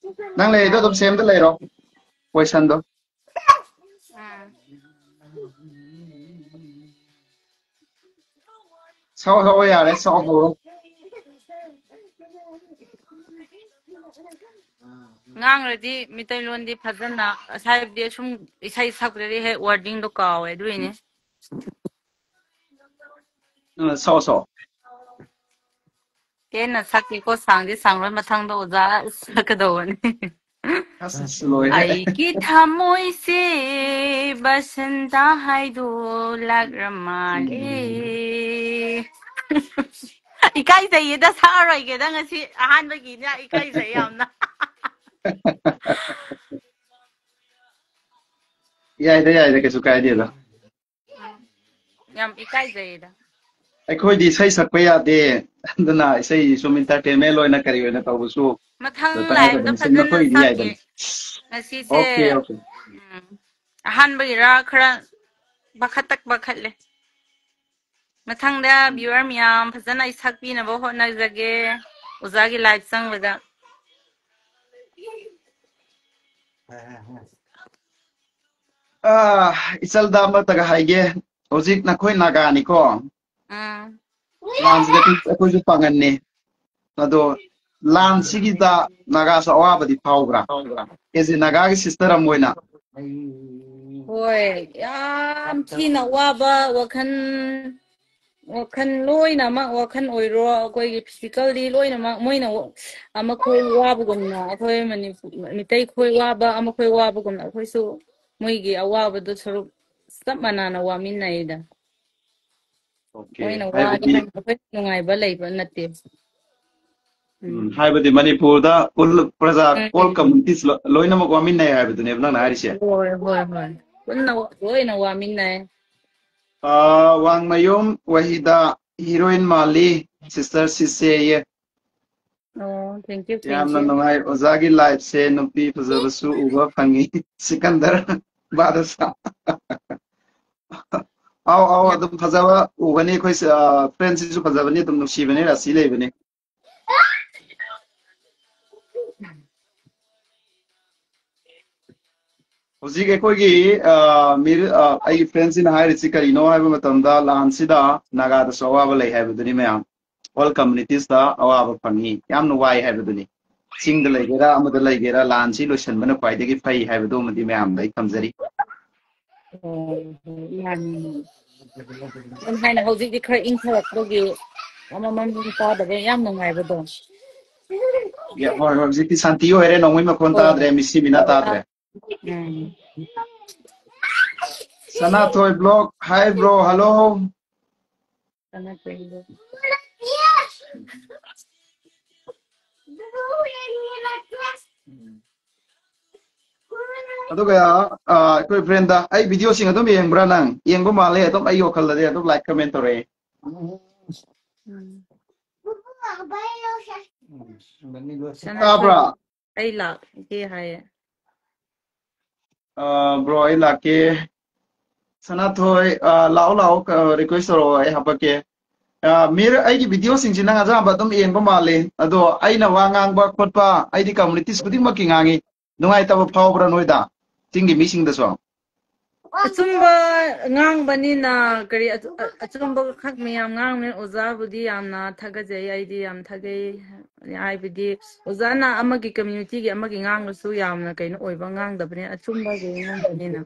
ꯅꯪ ꯂꯩꯗꯣ ꯑꯗꯨꯝ ꯁꯦꯝꯗ ꯂꯩꯔꯣ꯫ ꯄꯣꯏꯁꯟꯗꯣ꯫ ꯎꯝ꯫ ꯁꯛꯑꯣ, ꯁꯛꯑꯣ, ꯌꯥꯔꯦ, ꯁꯛꯑꯣ, ꯍꯧꯔꯣ꯫ ꯉꯥꯡꯔꯗꯤ ꯃꯤꯇꯩꯂꯣꯟꯗꯤ ꯐꯖꯅ, ꯍꯥꯏꯕꯗꯤ ꯁꯨꯝ ꯏꯁꯩ ꯁꯛꯄꯗꯗꯤ ꯍꯦꯛ ꯋꯥꯔꯗꯤꯡꯗꯣ ꯀꯥꯎꯋꯦ, ꯑꯗꯨꯏꯅꯦ꯫ ꯎꯝ, ꯁꯛꯑꯣ, ꯁꯛꯑꯣ꯫ ꯍꯦꯟꯅ ꯁꯛꯀꯦꯀꯣ, ꯁꯥꯡꯗꯤ ꯁꯥꯡꯂꯣꯏ, ꯃꯊꯪꯗ ꯑꯣꯖꯥ ꯁꯛꯀꯗꯧꯕꯅꯤ꯫ ꯑꯁ, ꯑꯁ, ꯂꯣꯏꯔꯦ꯫ ꯑꯩꯒꯤ ꯊꯃꯣꯏꯁꯦ ꯕꯁꯟꯇ ꯍꯥꯏꯗꯣ ꯂꯥꯛꯔ ꯃꯥꯜꯂꯦ꯫ ꯏꯀꯥꯏꯖꯩꯌꯦꯗ, ꯁꯛꯑꯔꯣꯏꯒꯦꯗ, ꯉꯁꯤ ꯑꯍꯥꯟꯕꯒꯤꯅ ꯏꯀꯥꯏꯖꯩ ꯌꯥꯝꯅ꯫ ꯌꯥꯏꯗ, ꯌꯥꯏꯗ, ꯀꯩꯁꯨ ꯀꯥꯏꯗꯦꯗ꯫ ꯌꯥꯝ ꯏꯀꯥꯏꯖꯩꯌꯦꯗ꯫ ꯑꯩꯈꯣꯏꯗꯤ ꯏꯁꯩ ꯁꯛꯄ ꯌꯥꯗꯦ, ꯑꯗꯨꯅ ꯏꯁꯩ ꯁꯨꯝ entertainment ꯑꯣꯏꯅ ꯀꯔꯤ ꯑꯣꯏꯅ ꯇꯧꯕꯁꯨ ꯃꯊꯪ ꯑꯗꯨ ꯂꯥꯏꯞꯇ ꯇꯉꯥꯏꯐꯗꯅ ꯁꯨꯝ ꯐꯖꯅ ꯅꯈꯣꯏꯒꯤꯗꯤ ꯁꯛꯀꯦ꯫ ꯌꯥꯏꯗꯅ꯫ ꯉꯁꯤꯁꯦ Okay, okay. ꯎꯝ, ꯑꯍꯥꯟꯕꯒꯤꯔ ꯈꯔ ꯄꯥꯈꯠꯇꯛ ꯄꯥꯈꯠꯂꯦ꯫ ꯃꯊꯪꯗ viewer ꯃꯌꯥꯝ ꯐꯖꯅ ꯑꯩ ꯁꯛꯄꯤꯅꯕ ꯍꯣꯠꯅꯖꯒꯦ ꯑꯣꯖꯥꯒꯤ ꯂꯥꯏꯞ ꯆꯪꯕꯗ꯫ ꯑ, ꯏꯆꯜꯗ ꯑꯃꯇꯒ ꯍꯥꯏꯒꯦ, ꯍꯧꯖꯤꯛ ꯅꯈꯣꯏ ꯅꯥꯒꯥꯅꯤꯀꯣ, ꯎꯝ꯫ ꯂꯥꯟꯁꯤꯗ ꯑꯩꯈꯣꯏ, ꯑꯩꯈꯣꯏꯁꯨ ꯄꯥꯡꯒꯟꯅꯤ, ꯑꯗꯣ ꯂꯥꯟꯁꯤꯒꯤꯗ ꯅꯥꯒꯥꯁꯨ ꯑꯋꯥꯕꯗꯤ ꯐꯥꯎꯕ꯭ꯔꯥ? ꯑꯦꯖꯦ ꯅꯥꯒꯥꯒꯤ ꯁꯤꯁꯇꯔ ꯑꯃ ꯑꯣꯏꯅ꯫ ꯍꯣꯏ, ꯌꯥꯝ ꯊꯤꯅ ꯋꯥꯕ ꯋꯥꯈꯜ, ꯋꯥꯈꯜ ꯂꯣꯏꯅꯃꯛ, ꯋꯥꯈꯜ ꯑꯣꯏꯔꯣ, ꯑꯩꯈꯣꯏꯒꯤ ꯐꯤꯖꯤꯀꯦꯜꯂꯤ ꯂꯣꯏꯅꯃꯛ ꯃꯣꯏꯅ ꯋꯥ-, ꯑꯃꯈꯣꯏ ꯋꯥꯕꯒꯨꯝꯅ ꯑꯩꯈꯣꯏ ꯃꯅꯤꯄꯨꯔ ꯃꯤꯇꯩ ꯈꯣꯏ ꯋꯥꯕ, ꯑꯃꯈꯣꯏ ꯋꯥꯕꯒꯨꯝꯅ ꯑꯩꯈꯣꯏꯁꯨ ꯃꯣꯏꯒꯤ ꯑꯋꯥꯕꯗꯣ ꯁꯔꯨꯛ ꯆꯞ ꯃꯥꯟꯅꯅ ꯋꯥꯃꯤꯟꯅꯩꯗ꯫ Okay, ꯃꯣꯏꯅ ꯋꯥꯔꯦ ꯍꯥꯏꯕꯗꯤ ꯍꯥꯏꯅ ꯑꯩꯈꯣꯏ ꯅꯨꯡꯉꯥꯏꯕ ꯂꯩꯕ ꯅꯠꯇꯦ꯫ ꯎꯝ, ꯍꯥꯏꯕꯗꯤ ꯃꯅꯤꯄꯨꯔꯗ all ꯄ꯭ꯔꯖꯥ, all ꯎꯝ. Communities ꯂꯣ-, ꯂꯣꯏꯅꯃꯛ ꯋꯥꯃꯤꯟꯅꯩ ꯍꯥꯏꯕꯗꯨꯅꯦꯕ ꯅꯪꯅ ꯍꯥꯏꯔꯤꯁꯦ꯫ ꯍꯣꯏ, ꯍꯣꯏ, ꯍꯣꯏ꯫ ꯄꯨꯟꯅ ꯂꯣꯏꯅ ꯋꯥꯃꯤꯟꯅꯩ꯫ ꯑꯥ, ꯋꯥꯡꯃꯌꯨꯝ ꯋꯥꯍꯤꯗ ꯍꯤꯔꯣꯏꯟ ꯃꯥꯜꯂꯤ, ꯁꯤꯁꯇꯔ ꯁꯤꯁꯦꯌꯦ꯫ ꯑꯣ, thank you, thank ꯌꯥꯝꯅ you꯫ ꯅꯨꯡꯉꯥꯏ꯫ ꯑꯣꯖꯥꯒꯤ ꯂꯥꯏꯐꯁꯦ ꯅꯨꯄꯤ ꯐꯖꯕꯁꯨ ꯎꯕ ꯐꯪꯉꯤ꯫ ꯁꯤꯀꯟꯗꯔ ꯕꯥꯗꯁꯥ꯫ ꯑꯥꯎ, ꯑꯥꯎ, ꯑꯗꯨꯝ ꯐꯖꯕ ꯎꯒꯅꯤ꯫ ꯑꯩꯈꯣꯏ, ꯑꯥ, ꯐ꯭ꯔꯦꯟꯁꯤꯁꯨ ꯐꯖꯕꯅꯤ, ꯑꯗꯨꯝ ꯅꯨꯡꯁꯤꯕꯅꯤ, ꯔꯥꯁꯤ ꯂꯩꯕꯅꯤ꯫ ꯍꯧꯖꯤꯛ ꯑꯩꯈꯣꯏꯒꯤ, ꯑꯥ, ꯃꯤꯔ-, ꯑꯥ, ꯑꯩꯒꯤ ꯐ꯭ꯔꯦꯟꯁꯤꯅ ꯍꯥꯏꯔꯤꯁꯤ ꯀꯔꯤꯅꯣ ꯍꯥꯏꯕ ꯃꯇꯝꯗ, ꯂꯥꯟꯁꯤꯗ ꯅꯥꯒꯥꯗꯁꯨ ꯑꯋꯥꯕ ꯂꯩ ꯍꯥꯏꯕꯗꯨꯅꯤ ꯃꯌꯥꯝ꯫ All Communitiesꯇ ꯑꯋꯥꯕ ꯐꯪꯉꯤ, ꯌꯥꯝꯅ ꯋꯥꯏ ꯍꯥꯏꯕꯗꯨꯅꯤ꯫ ꯆꯤꯡꯗ ꯂꯩꯒꯦꯔꯥ, ꯑꯃꯗ ꯂꯩꯒꯦꯔꯥ, ꯂꯥꯟꯁꯤ ꯂꯣꯏꯁꯤꯟꯕꯅ ꯈ꯭ꯋꯥꯏꯗꯒꯤ ꯐꯩ ꯍꯥꯏꯕꯗꯨꯃꯗꯤ ꯃꯌꯥꯝꯗ ꯑꯩ ꯊꯝꯖꯔꯤ꯫ ꯑꯣ, ꯌꯥꯅꯤ꯫ ꯑꯗꯨꯝ ꯍꯥꯏꯅ ꯍꯧꯖꯤꯛꯇꯤ ꯈꯔ ꯏꯪꯊꯔꯛꯄꯒꯤ ꯑꯃꯃꯝ ꯇꯥꯗꯕ ꯌꯥꯝ ꯅꯨꯡꯉꯥꯏꯕꯗꯣ꯫ ꯌꯥ, ꯍꯣꯏ, ꯍꯣꯏ, ꯍꯧꯖꯤꯛꯇꯤ ꯁꯥꯟꯇꯤ ꯑꯣꯏꯔꯦ, ꯅꯣꯡꯃꯩ ꯃꯈꯣꯟ ꯍꯣꯏ, ꯇꯥꯗ꯭ꯔꯦ, ꯍꯣꯏ꯫ ꯃꯤꯁꯤ ꯃꯤꯅꯥ ꯇꯥꯗ꯭ꯔꯦ꯫ ꯎꯝ꯫ ꯁꯅꯥꯊꯣꯏ Vlog, hi bro, hello. ꯀꯅꯥ ꯀꯩꯅꯣ? ꯑꯗꯨꯒ, ꯑ, ꯑꯩꯈꯣꯏ ꯐ꯭ꯔꯦꯟꯗ, "ꯑꯩ ꯚꯤꯗꯤꯑꯣꯁꯤꯡ ꯑꯗꯨꯝ ꯌꯦꯡꯕ꯭ꯔꯥ ꯅꯪ?" ꯌꯦꯡꯕ ꯃꯥꯜꯂꯦ, ꯑꯗꯨꯝ ꯑꯩꯒꯤ ꯋꯥꯈꯜꯗꯗꯤ ꯑꯗꯨꯝ like comment ꯇꯧꯔꯛꯑꯦ꯫ ꯎꯝ꯫ ꯇꯥꯕ꯭ꯔꯥ? ꯑꯩ ꯂꯥꯛꯀꯦ ꯍꯥꯏꯌꯦ꯫ ꯑ, bro, ꯑꯩ ꯂꯥꯛꯀꯦ꯫ ꯁꯅꯥꯊꯣꯏ, ꯑ, ꯂꯥꯛꯑꯣ, ꯂꯥꯛꯑꯣ, ꯀ-, request ꯇꯧꯔꯛꯑꯣ, ꯑꯩ ꯍꯥꯄꯛꯀꯦ꯫ ꯑ, ꯃꯤꯔ, ꯑꯩꯒꯤ ꯚꯤꯗꯤꯑꯣꯁꯤꯡꯁꯤ ꯅꯪ ꯑꯌꯥꯝꯕ ꯑꯗꯨꯝ ꯌꯦꯡꯕ ꯃꯥꯜꯂꯦ, ꯑꯗꯣ ꯑꯩꯅ ꯋꯥ ꯉꯥꯡꯕ ꯈꯣꯠꯄ, ꯑꯩꯗꯤ communities ꯈꯨꯗꯤꯡꯃꯛꯀꯤ ꯉꯥꯡꯉꯤ꯫ ꯅꯨꯡꯉꯥꯏꯇꯕ ꯐꯥꯎꯕ꯭ꯔꯥ ꯅꯣꯏꯗ, ꯆꯤꯡꯒꯤ ꯃꯤꯁꯤꯡꯗꯁꯨ? ꯑꯆꯨꯝꯕ ꯉꯥꯡꯕꯅꯤꯅ, ꯀꯔꯤ ꯑꯆꯨ-, ꯑ-, ꯑꯆꯨꯝꯕ ꯈꯛ ꯃꯌꯥꯝ ꯉꯥꯡꯕꯅꯤꯅ ꯑꯣꯖꯥꯕꯨꯗꯤ ꯌꯥꯝꯅ ꯊꯥꯒꯠꯆꯩ, ꯑꯩꯗꯤ ꯌꯥꯝ ꯊꯥꯒꯩ꯫ ꯍꯥꯏꯕꯗꯤ ꯑꯣꯖꯥꯅ ꯑꯃꯒꯤ community ꯒꯤ ꯑꯃꯒꯤ ꯉꯥꯡꯕꯁꯨ ꯌꯥꯝꯅ ꯀꯩꯅꯣ ꯑꯣꯏꯕ ꯉꯥꯡꯗꯕꯅꯤꯅ, ꯑꯆꯨꯝꯕꯒꯤ ꯉꯥꯡꯕꯅꯤꯅ꯫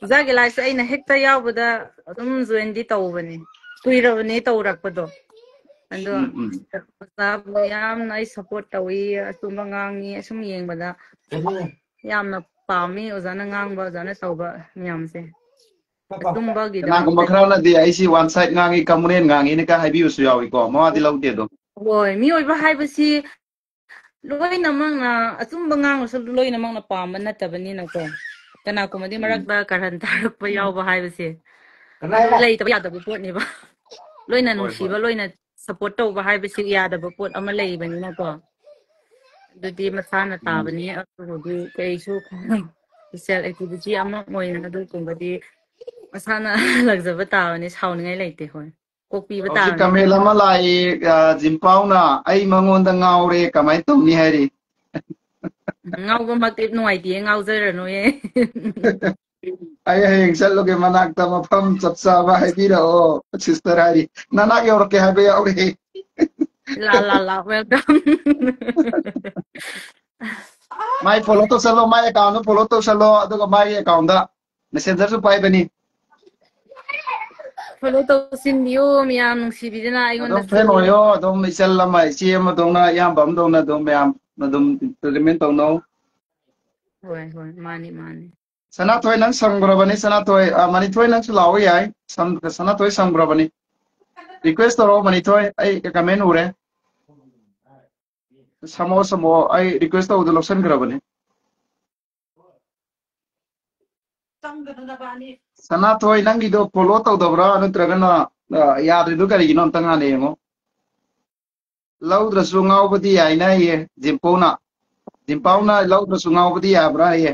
ꯑꯣꯖꯥꯒꯤ live ꯁꯦ ꯑꯩꯅ ꯍꯦꯛꯇ ꯌꯥꯎꯕꯗ ꯑꯗꯨꯝ join ꯗꯤ ꯇꯧꯕꯅꯤ, ꯀꯨꯏꯔꯕꯅꯤ ꯇꯧꯔꯛꯄꯗꯣ꯫ ꯑꯗꯣ ꯎꯝ, ꯎꯝ꯫ ꯑꯣꯖꯥꯕꯨ ꯌꯥꯝꯅ ꯑꯩ support ꯇꯧꯏ, ꯑꯆꯨꯝꯕ ꯉꯥꯡꯉꯤ, ꯑꯁꯨꯝ ꯌꯦꯡꯕꯗ ꯌꯥꯝꯅ ꯄꯥꯝꯃꯤ ꯑꯣꯖꯥꯅ ꯉꯥꯡꯕ, ꯑꯣꯖꯥꯅ ꯇꯧꯕ ꯃꯌꯥꯝꯁꯦ꯫ ꯑꯆꯨꯝꯕꯒꯤꯗꯃꯛꯇ꯫ ꯀꯅꯥꯒꯨꯝꯕ ꯈꯔꯅꯗꯤ ꯑꯩꯁꯤ one side ꯉꯥꯡꯉꯤ, ꯀꯃꯨꯅꯦꯟ ꯉꯥꯡꯉꯤꯅ ꯀ ꯍꯥꯏꯕꯤꯕꯁꯨ ꯌꯥꯎꯏꯀꯣ, ꯃꯋꯥꯗꯤ ꯂꯧꯗꯦ ꯑꯗꯨꯝ꯫ ꯍꯣꯏ, ꯃꯤꯑꯣꯏꯕ ꯍꯥꯏꯕꯁꯤ ꯂꯣꯏꯅꯃꯛꯅ, ꯑꯆꯨꯝꯕ ꯉꯥꯡꯉꯁꯨ ꯂꯣꯏꯅꯃꯛꯅ ꯄꯥꯝꯕ ꯅꯠꯇꯕꯅꯤꯅꯀꯣ꯫ ꯀꯅꯥꯒꯨꯝꯕꯗꯤ ꯎꯝ꯫ ꯃꯔꯛꯇ ꯀꯔꯟ ꯇꯥꯔꯛꯄ ꯌꯥꯎꯕ ꯍꯥꯏꯕꯁꯦ ꯂꯩꯇꯕ ꯌꯥꯗꯕ ꯄꯣꯠꯅꯦꯕ꯫ ꯂꯣꯏꯅ ꯍꯣꯏ, ꯅꯨꯡꯁꯤꯕ, ꯍꯣꯏ꯫ ꯂꯣꯏꯅ support ꯇꯧꯕ ꯍꯥꯏꯕꯁꯤ ꯌꯥꯗꯕ ꯄꯣꯠ ꯑꯃ ꯂꯩꯕꯅꯤꯅꯀꯣ꯫ ꯑꯗꯨꯗꯤ ꯃꯁꯥꯅ ꯎꯝ꯫ ꯇꯥꯕꯅꯤ꯫ ꯑꯗꯨꯕꯨꯗꯤ ꯀꯩꯁꯨ social activity ꯑꯃ ꯑꯣꯏꯅ ꯑꯗꯨꯒꯨꯝꯕꯗꯤ ꯃꯁꯥꯅ ꯂꯥꯛꯆꯕ ꯇꯥꯕꯅꯤ, ꯁꯥꯎꯅꯤꯡꯉꯥꯏ ꯂꯩꯇꯦ꯫ ꯍꯣꯏ, ꯀꯣꯛꯄꯤꯕ ꯍꯧꯖꯤꯛ ꯇꯥꯕꯅꯤ꯫ Comment ꯑꯃ ꯂꯥꯛꯏ, ꯑ, ꯖꯤꯝꯄꯥꯎꯅ, "ꯑꯩ ꯃꯉꯣꯟꯗ ꯉꯥꯎꯔꯦ, ꯀꯃꯥꯏꯅ ꯇꯧꯅꯤ?" ꯍꯥꯏꯔꯤ꯫ ꯉꯥꯎꯕꯃꯛꯇꯤ ꯅꯨꯡꯉꯥꯏꯇꯦ, ꯉꯥꯎꯖꯔꯅꯨꯌꯦ꯫ "ꯑꯩ ꯍꯌꯦꯡ ꯆꯠꯂꯨꯒꯦ, ꯃꯅꯥꯛꯇ ꯃꯐꯝ ꯆꯞ ꯆꯥꯕ ꯍꯥꯏꯕꯤꯔꯛꯑꯣ, sister" ꯍꯥꯏꯔꯤ꯫ ꯅꯅꯥꯛ ꯌꯧꯔꯛꯀꯦ ꯍꯥꯏꯕ ꯌꯥꯎꯔꯦ꯫ ꯂꯥ, ꯂꯥ, ꯂꯥ, welcome꯫ ꯃꯥꯏ follow ꯇꯧꯁꯜꯂꯣ, ꯃꯥꯏ account ꯗꯣ follow ꯇꯧꯁꯜꯂꯣ, ꯑꯗꯨꯒ ꯃꯥꯒꯤ account ꯗ messenger ꯁꯨ ꯄꯥꯏꯕꯅꯤ꯫ Follow ꯇꯧꯁꯤꯟꯕꯤꯌꯨ ꯃꯌꯥꯝ ꯅꯨꯡꯁꯤꯕꯤꯗꯅ ꯑꯗꯨꯝ ꯑꯩꯉꯣꯟꯗꯁꯨ꯫ Friend ꯑꯣꯏꯌꯣ, ꯑꯗꯨꯝ ꯏꯆꯜ ꯑꯃ, ꯏꯆꯦ ꯑꯃꯗꯧꯅ, ꯏꯌꯥꯝꯕ ꯑꯃꯗꯧꯅ ꯑꯗꯨꯝ ꯃꯌꯥꯝ ꯑꯗꯨꯝ entertainment ꯇꯧꯅꯧ꯫ ꯍꯣꯏ, ꯍꯣꯏ, ꯃꯥꯅꯤ, ꯃꯥꯅꯤ꯫ ꯁꯅꯥꯊꯣꯏ, ꯅꯪ ꯁꯪꯈ꯭ꯔꯕꯅꯤ, ꯁꯅꯥꯊꯣꯏ꯫ ꯑ, ꯃꯅꯤꯊꯣꯏ, ꯅꯪꯁꯨ ꯂꯥꯛꯑꯣ ꯌꯥꯏ꯫ ꯁꯝ-, ꯁꯅꯥꯊꯣꯏ ꯁꯪꯈ꯭ꯔꯕꯅꯤ꯫ Request ꯇꯧꯔꯛꯑꯣ, ꯃꯅꯤꯊꯣꯏ, ꯑꯩ comment ꯎꯔꯦ꯫ ꯁꯃꯣ, ꯁꯃꯣ, ꯑꯩ request ꯇꯧꯕꯗꯣ ꯂꯧꯁꯟꯈ꯭ꯔꯕꯅꯤ꯫ ꯁꯅꯥꯊꯣꯏ, ꯅꯪꯒꯤꯗꯣ follow ꯇꯧꯗꯕ꯭ꯔꯥ ꯅꯠꯇ꯭ꯔꯒꯅ, ꯑ, ꯌꯥꯗ꯭ꯔꯤꯗꯣ ꯀꯔꯤꯒꯤꯅꯣ? ꯑꯝꯇ ꯉꯥꯟꯅ ꯌꯦꯡꯉꯣ꯫ ꯂꯧꯗ꯭ꯔꯁꯨ ꯉꯥꯎꯕꯗꯤ ꯌꯥꯏꯅ ꯍꯥꯏꯌꯦ ꯖꯤꯝꯄꯧꯅ꯫ ꯖꯤꯝꯄꯧꯅ ꯂꯧꯗ꯭ꯔꯁꯨ ꯉꯥꯎꯕꯗꯤ ꯌꯥꯕ꯭ꯔꯥ ꯍꯥꯏꯌꯦ꯫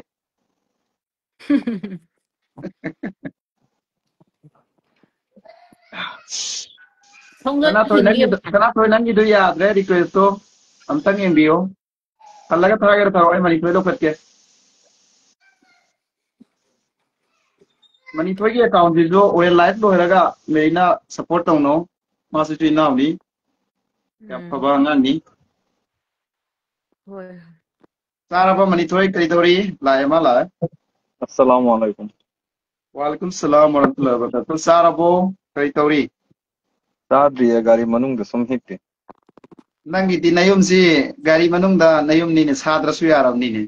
ꯈꯣꯡꯗꯣꯟ ꯁꯅꯥꯊꯣꯏ, ꯊꯤꯟꯕꯤꯌꯨ꯫ ꯅꯪꯒꯤꯗꯣ, ꯁꯅꯥꯊꯣꯏ, ꯅꯪꯒꯤꯗꯣ ꯌꯥꯗ꯭ꯔꯦ, request ꯇꯣ ꯑꯝꯇꯪ ꯌꯦꯡꯕꯤꯌꯣ꯫ ꯍꯜꯂꯒ ꯊꯥꯒꯦꯔꯥ ꯊꯥꯔꯛꯑꯣ, ꯑꯩ ꯃꯅꯤꯄꯨꯔꯤ ꯂꯧꯈꯠꯀꯦ꯫ ꯃꯅꯤꯊꯣꯏꯒꯤ ꯑꯦꯀꯥꯎꯟꯁꯤꯁꯨ ꯑꯣꯔꯦꯜ ꯂꯥꯏꯐ ꯂꯣꯏꯔꯒ ꯃꯦꯔꯤꯅ ꯁꯞꯄꯣꯔꯠ ꯇꯧꯅꯧ꯫ ꯃꯥꯁꯨ ꯏꯆꯤꯟ ꯏꯅꯥꯎꯅꯤ꯫ ꯌꯥꯝ ꯎꯝ꯫ ꯐꯕ ꯑꯉꯥꯡꯅꯤ꯫ ꯍꯣꯏ꯫ ꯆꯥꯔꯕ ꯃꯅꯤꯊꯣꯏ? ꯀꯔꯤ ꯇꯧꯔꯤ? ꯂꯥꯛꯑꯦ, ꯃꯥ ꯂꯥꯛꯑꯦ꯫ ꯑꯁꯁꯂꯥꯃꯨ ꯑꯂꯥꯏꯀꯨꯝ꯫ ꯋꯥꯂꯩꯀꯨꯝ ꯁꯂꯥꯝ ꯋꯔꯍꯃꯇꯨꯜꯂꯥꯍꯤ ꯋꯕꯔꯀꯥꯇꯨꯍ꯫ ꯆꯥꯔꯕꯣ? ꯀꯔꯤ ꯇꯧꯔꯤ? ꯆꯥꯗ꯭ꯔꯤꯌꯦ, ꯒꯥꯔꯤ ꯃꯅꯨꯡꯗ ꯁꯨꯝ ꯍꯤꯞꯄꯤ꯫ ꯅꯪꯒꯤꯗꯤ ꯅꯌꯨꯝꯁꯤ ꯒꯥꯔꯤ ꯃꯅꯨꯡꯗ ꯅꯌꯨꯝꯅꯤꯅꯦ, ꯁꯥꯗ꯭ꯔꯁꯨ ꯌꯥꯔꯕꯅꯤꯅꯦ꯫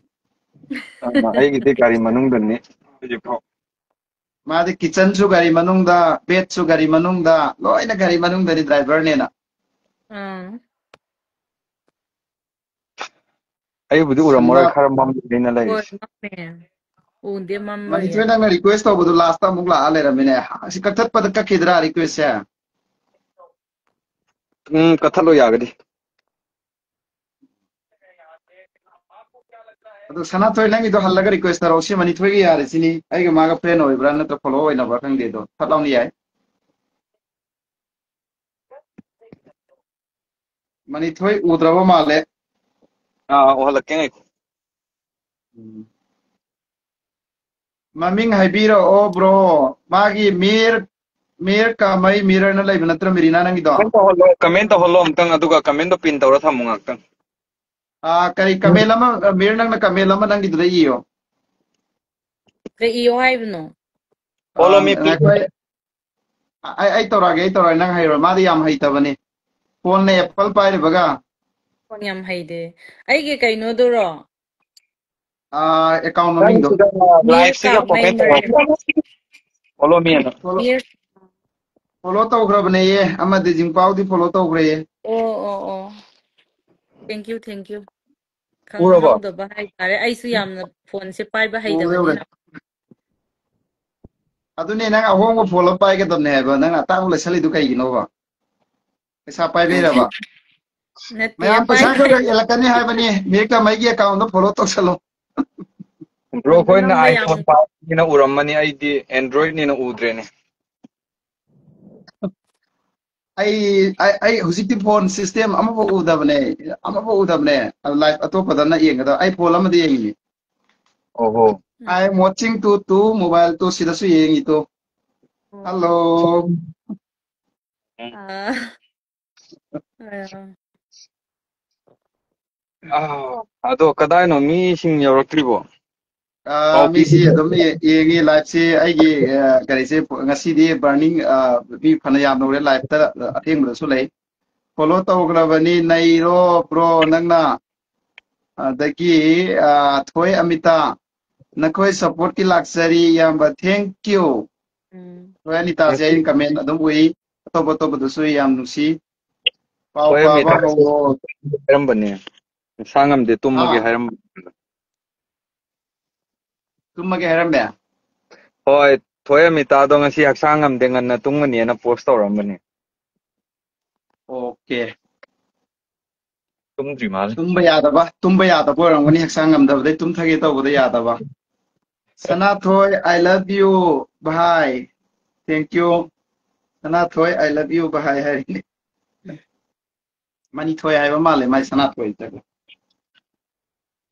ꯑ, ꯑꯩꯒꯤꯗꯤ ꯒꯥꯔꯤ ꯃꯅꯨꯡꯗꯅꯤ ꯍꯧꯖꯤꯛꯐꯥꯎ꯫ ꯃꯥꯗꯤ ꯀꯤꯠꯆꯟꯁꯨ ꯒꯥꯔꯤ ꯃꯅꯨꯡꯗ, ꯕꯦꯗꯁꯨ ꯒꯥꯔꯤ ꯃꯅꯨꯡꯗ, ꯂꯣꯏꯅ ꯒꯥꯔꯤ ꯃꯅꯨꯡꯗꯅꯤ ꯗ꯭ꯔꯥꯏꯚꯔꯅꯦꯅ꯫ ꯑꯥ꯫ ꯑꯩꯕꯨꯗꯤ ꯎꯔꯝꯃꯔꯣꯏ, ꯁꯤꯡꯒ-, ꯈꯔ ꯃꯝꯕꯅꯤꯅ ꯍꯣꯏ, ꯂꯩꯔꯤꯁꯦ꯫ ꯃꯝꯃꯦ꯫ ꯎꯗꯦ, ꯃꯝꯕꯒꯤ꯫ ꯃꯅꯤꯊꯣꯏ, ꯅꯪꯅ ꯔꯤꯀ꯭ꯋꯦꯁ ꯇꯧꯕꯗꯣ ꯂꯥꯁꯇ ꯑꯃꯨꯛ ꯂꯥꯛꯑ ꯂꯩꯔꯝꯃꯤꯅꯦ꯫ ꯑꯁꯤ ꯀꯛꯊꯠꯄꯗ ꯀꯛꯈꯤꯗ꯭ꯔꯥ ꯔꯤꯀ꯭ꯋꯦꯁꯁꯦ? ꯎꯝ, ꯀꯛꯊꯠꯂꯣ, ꯌꯥꯒꯗꯤ꯫ ꯑꯗꯣ ꯁꯅꯥꯊꯣꯏ, ꯅꯪꯒꯤꯗꯣ ꯍꯜꯂꯒ ꯔꯤꯀ꯭ꯋꯦꯁ ꯇꯧꯔꯛꯑꯣ꯫ ꯁꯤ ꯃꯅꯤꯊꯣꯏꯒꯤ ꯌꯥꯔꯦ ꯁꯤꯅꯤ꯫ ꯑꯩꯒ ꯃꯥꯒ ꯐ꯭ꯔꯦꯟ ꯑꯣꯏꯕ꯭ꯔꯥ ꯅꯠꯇ꯭ꯔ ꯐꯣꯂꯣ ꯑꯣꯏꯅꯕ꯭ꯔꯥ ꯈꯪꯗꯦ, ꯑꯗꯣ ꯐꯠ ꯂꯥꯎꯅ ꯌꯥꯏ꯫ ꯃꯅꯤꯊꯣꯏ ꯎꯗ꯭ꯔꯕ ꯃꯥꯜꯂꯦ꯫ ꯑꯥ, ꯎꯍꯜꯂꯛꯀꯦ, ꯉꯥꯏꯈꯣ꯫ ꯎꯝ꯫ ꯃꯃꯤꯡ ꯍꯥꯏꯕꯤꯔꯛꯑꯣ, ꯕ꯭ꯔꯣ꯫ ꯃꯥꯒꯤ ꯃꯤꯔ, ꯃꯤꯔ ꯀꯥꯃꯩ ꯃꯤꯔꯔꯅ ꯂꯩꯕ ꯅꯠꯇ꯭ꯔꯣ, ꯃꯤꯔꯤꯅꯥ, ꯅꯪꯒꯤꯗꯣ? ꯀꯃꯦꯟ ꯇꯧꯍꯜꯂꯣ, ꯀꯃꯦꯟ ꯇꯧꯍꯜꯂꯣ ꯑꯃꯨꯛꯇꯪ, ꯑꯗꯨꯒ ꯀꯃꯦꯟꯗꯣ ꯄꯤꯟ ꯇꯧꯔ ꯊꯝꯃꯣ ꯉꯥꯛꯇꯪ꯫ ꯑꯥ, ꯀꯔꯤ ꯀꯃꯦꯟ ꯑꯃ, ꯃꯤꯔ, ꯅꯪꯅ ꯀꯃꯦꯟ ꯑꯃ ꯅꯪꯒꯤꯗꯨꯗ ꯏꯌꯣ꯫ ꯀꯩ ꯏꯌꯣ ꯍꯥꯏꯕꯅꯣ? Follow ah, me, please. ꯉꯥꯏꯈꯣ, ꯑꯩ, ꯑꯩ, ꯑꯩ ꯇꯧꯔꯛꯑꯒꯦ, ꯑꯩ ꯇꯧꯔꯛꯑꯒꯦ, ꯅꯪ ꯍꯩꯔꯣꯏ꯫ ꯃꯥꯗꯤ ꯌꯥꯝ ꯍꯩꯇꯕꯅꯤ꯫ ꯐꯣꯟꯅ ꯑꯦꯄꯜ ꯄꯥꯏꯔꯤꯕꯒ꯫ ꯐꯣꯟ ꯌꯥꯝ ꯍꯩꯗꯦ꯫ ꯑꯩꯒꯤ ꯀꯩꯅꯣꯗꯨꯔꯣ? ꯑꯥ, ꯑꯦꯀꯥꯎꯟ ꯃꯃꯤꯡꯗꯣ꯫ ꯅꯪꯒꯤꯗꯨꯗ ꯂꯥꯏꯐꯁꯤꯒ ꯃꯤꯔ ꯀꯥꯃꯩ ꯀꯣꯃꯦꯟ ꯇꯧꯔꯣ꯫ ꯃꯤꯔ꯫ Follow me ꯑꯅ꯫ ꯐꯣꯂꯣ-, ꯃꯤꯔ꯫ ꯐꯣꯂꯣ ꯇꯧꯈ꯭ꯔꯕꯅꯦꯌꯦ꯫ ꯑꯃꯗꯤ ꯖꯤꯡꯄꯥꯎꯗꯤ ꯐꯣꯂꯣ ꯇꯧꯈ꯭ꯔꯦꯌꯦ꯫ ꯑꯣ, ꯑꯣ, ꯑꯣ꯫ Thank you, thank you꯫ ꯎꯔꯕꯣ? ꯈꯪꯍꯧꯗꯕ ꯍꯥꯏꯇꯥꯔꯦ꯫ ꯑꯩꯁꯨ ꯌꯥꯝꯅ ꯐꯣꯟꯁꯦ ꯄꯥꯏꯕ ꯎꯔꯦ, ꯎꯔꯦ꯫ ꯍꯩꯇꯕꯅꯤꯅ꯫ ꯑꯗꯨꯅꯦ, ꯅꯪ ꯑꯍꯣꯡꯕ ꯐꯣꯟ ꯑꯃ ꯄꯥꯏꯒꯗꯕꯅꯦ ꯍꯥꯏꯕ꯫ ꯅꯪ ꯑꯇꯥꯡꯕ ꯂꯩꯁꯜꯂꯤꯗꯨ ꯀꯩꯒꯤꯅꯣꯕ? ꯄꯩꯁꯥ ꯄꯥꯏꯕꯩꯔꯕ? ꯅꯠꯇꯦ, ꯃꯌꯥꯝ ꯄꯩꯁꯥ ꯄꯥꯏ- ꯈꯔ ꯈꯔ ꯍꯦꯜꯂꯛꯀꯅꯤ ꯍꯥꯏꯕꯅꯤ, ꯃꯤꯔ ꯀꯥꯃꯩꯒꯤ ꯑꯦꯀꯥꯎꯟꯗꯣ ꯐꯣꯂꯣ ꯇꯧꯁꯜꯂꯣ꯫ ꯕ꯭ꯔꯣ, ꯑꯗꯨ ꯑꯩꯈꯣꯏꯅ ꯅꯪꯅ ꯌꯥꯝ iPhone ꯄꯥꯏꯕꯅꯤꯅ ꯎꯔꯝꯃꯅꯤ, ꯑꯩꯗꯤ Android ꯅꯤꯅ ꯎꯗ꯭ꯔꯦꯅꯦ꯫ ꯑꯩ, ꯑꯩ, ꯑꯩ ꯍꯧꯖꯤꯛꯇꯤ ꯐꯣꯟ ꯁꯤꯁꯇꯦꯝ ꯑꯃꯐꯥꯎ ꯎꯗꯕꯅꯦ, ꯑꯃꯐꯥꯎ ꯎꯗꯕꯅꯦ꯫ ꯂꯥꯏꯐ ꯑꯇꯣꯞꯄꯗꯅ ꯌꯦꯡꯒꯗꯕ, ꯑꯩ ꯐꯣꯟ ꯑꯃꯗ ꯌꯦꯡꯉꯤꯅꯦ꯫ ꯑꯣꯍꯣ꯫ I am watching to to mobile to ꯁꯤꯗꯁꯨ ꯌꯦꯡꯉꯤ to. Hello. ꯑꯥ, ꯑꯥ꯫ ꯑꯥ, ꯑꯗꯣ ꯀꯗꯥꯏꯅꯣ ꯃꯤꯁꯤꯡ ꯌꯧꯔꯛꯇ꯭ꯔꯤꯕꯣ? ꯑꯥ, ꯃꯤꯁꯤ ꯑꯗꯨꯝ ꯌꯦ- ꯌꯦꯡꯉꯤ live ꯁꯤ ꯑꯩꯒꯤ ꯑꯥ, ꯀꯔꯤꯁꯦ ꯉꯁꯤꯗꯤ burning ꯑꯥ, ꯃꯤ ꯐꯅ ꯌꯥꯝꯅ ꯎꯔꯦ live ꯇ ꯑꯊꯦꯡꯕꯗꯁꯨ ꯂꯩ꯫ Follow ꯇꯧꯈ꯭ꯔꯕꯅꯤ ꯅꯩꯔꯣ bro ꯅꯪꯅ꯫ ꯑꯗꯒꯤ ꯑꯥ, ꯊꯣꯏ ꯑꯃꯤꯇꯥ ꯅꯈꯣꯏ support ꯀꯤ ꯂꯥꯛꯆꯔꯤ ꯏꯌꯥꯝꯕ thank you꯫ ꯎꯝ꯫ ꯊꯣꯏ ꯑꯅꯤꯇꯥꯁꯦ ꯑꯩꯅ comment ꯑꯗꯨꯝ ꯎꯏ ꯑꯇꯣꯞ ꯑꯇꯣꯞꯄꯗꯁꯨ ꯌꯥꯝ ꯅꯨꯡꯁꯤ꯫ ꯄꯥꯎ ꯊꯣꯏ ꯄꯥꯕ ꯑꯃꯤꯇꯥ ꯍꯧꯔꯣ꯫ ꯍꯥꯏꯔꯝꯕꯅꯦ꯫ ꯃꯁꯥ ꯉꯝꯗꯦ ꯇꯨꯝꯃꯒꯦ ꯍꯥ? ꯍꯥꯏꯔꯝꯕ꯫ ꯇꯨꯝꯃꯒꯦ ꯍꯥꯏꯔꯝꯃꯦ꯫ ꯍꯣꯏ, ꯊꯣꯏ ꯑꯃꯤꯇꯥꯗꯣ ꯉꯁꯤ ꯍꯛꯆꯥꯡ ꯉꯝꯗꯦ ꯉꯟꯅ ꯇꯨꯝꯒꯅꯤꯅ post ꯇꯧꯔꯝꯕꯅꯦ꯫ Okay꯫ ꯇꯨꯝꯗ꯭ꯔꯤ ꯃꯥꯜꯂꯦ꯫ ꯇꯨꯝꯕ ꯌꯥꯗꯕ ꯇꯨꯝꯕ ꯌꯥꯗꯕ ꯑꯣꯏꯔꯝꯒꯅꯤ ꯍꯛꯆꯥꯡ ꯉꯝꯗꯕꯗꯩ ꯇꯨꯝꯊꯒꯦ ꯇꯧꯕꯗ ꯌꯥꯗꯕ꯫ ꯁꯅꯥꯊꯣꯏ I love you ꯚꯥꯏ꯫ Thank you꯫ Sanathoi I love you ꯚꯥꯏ ꯍꯥꯏꯔꯤꯅꯦ꯫ ꯃꯅꯤꯊꯣꯏ ꯍꯥꯏꯕ ꯃꯥꯜꯂꯦ ꯃꯥꯏ ꯁꯅꯥꯊꯣꯏ꯫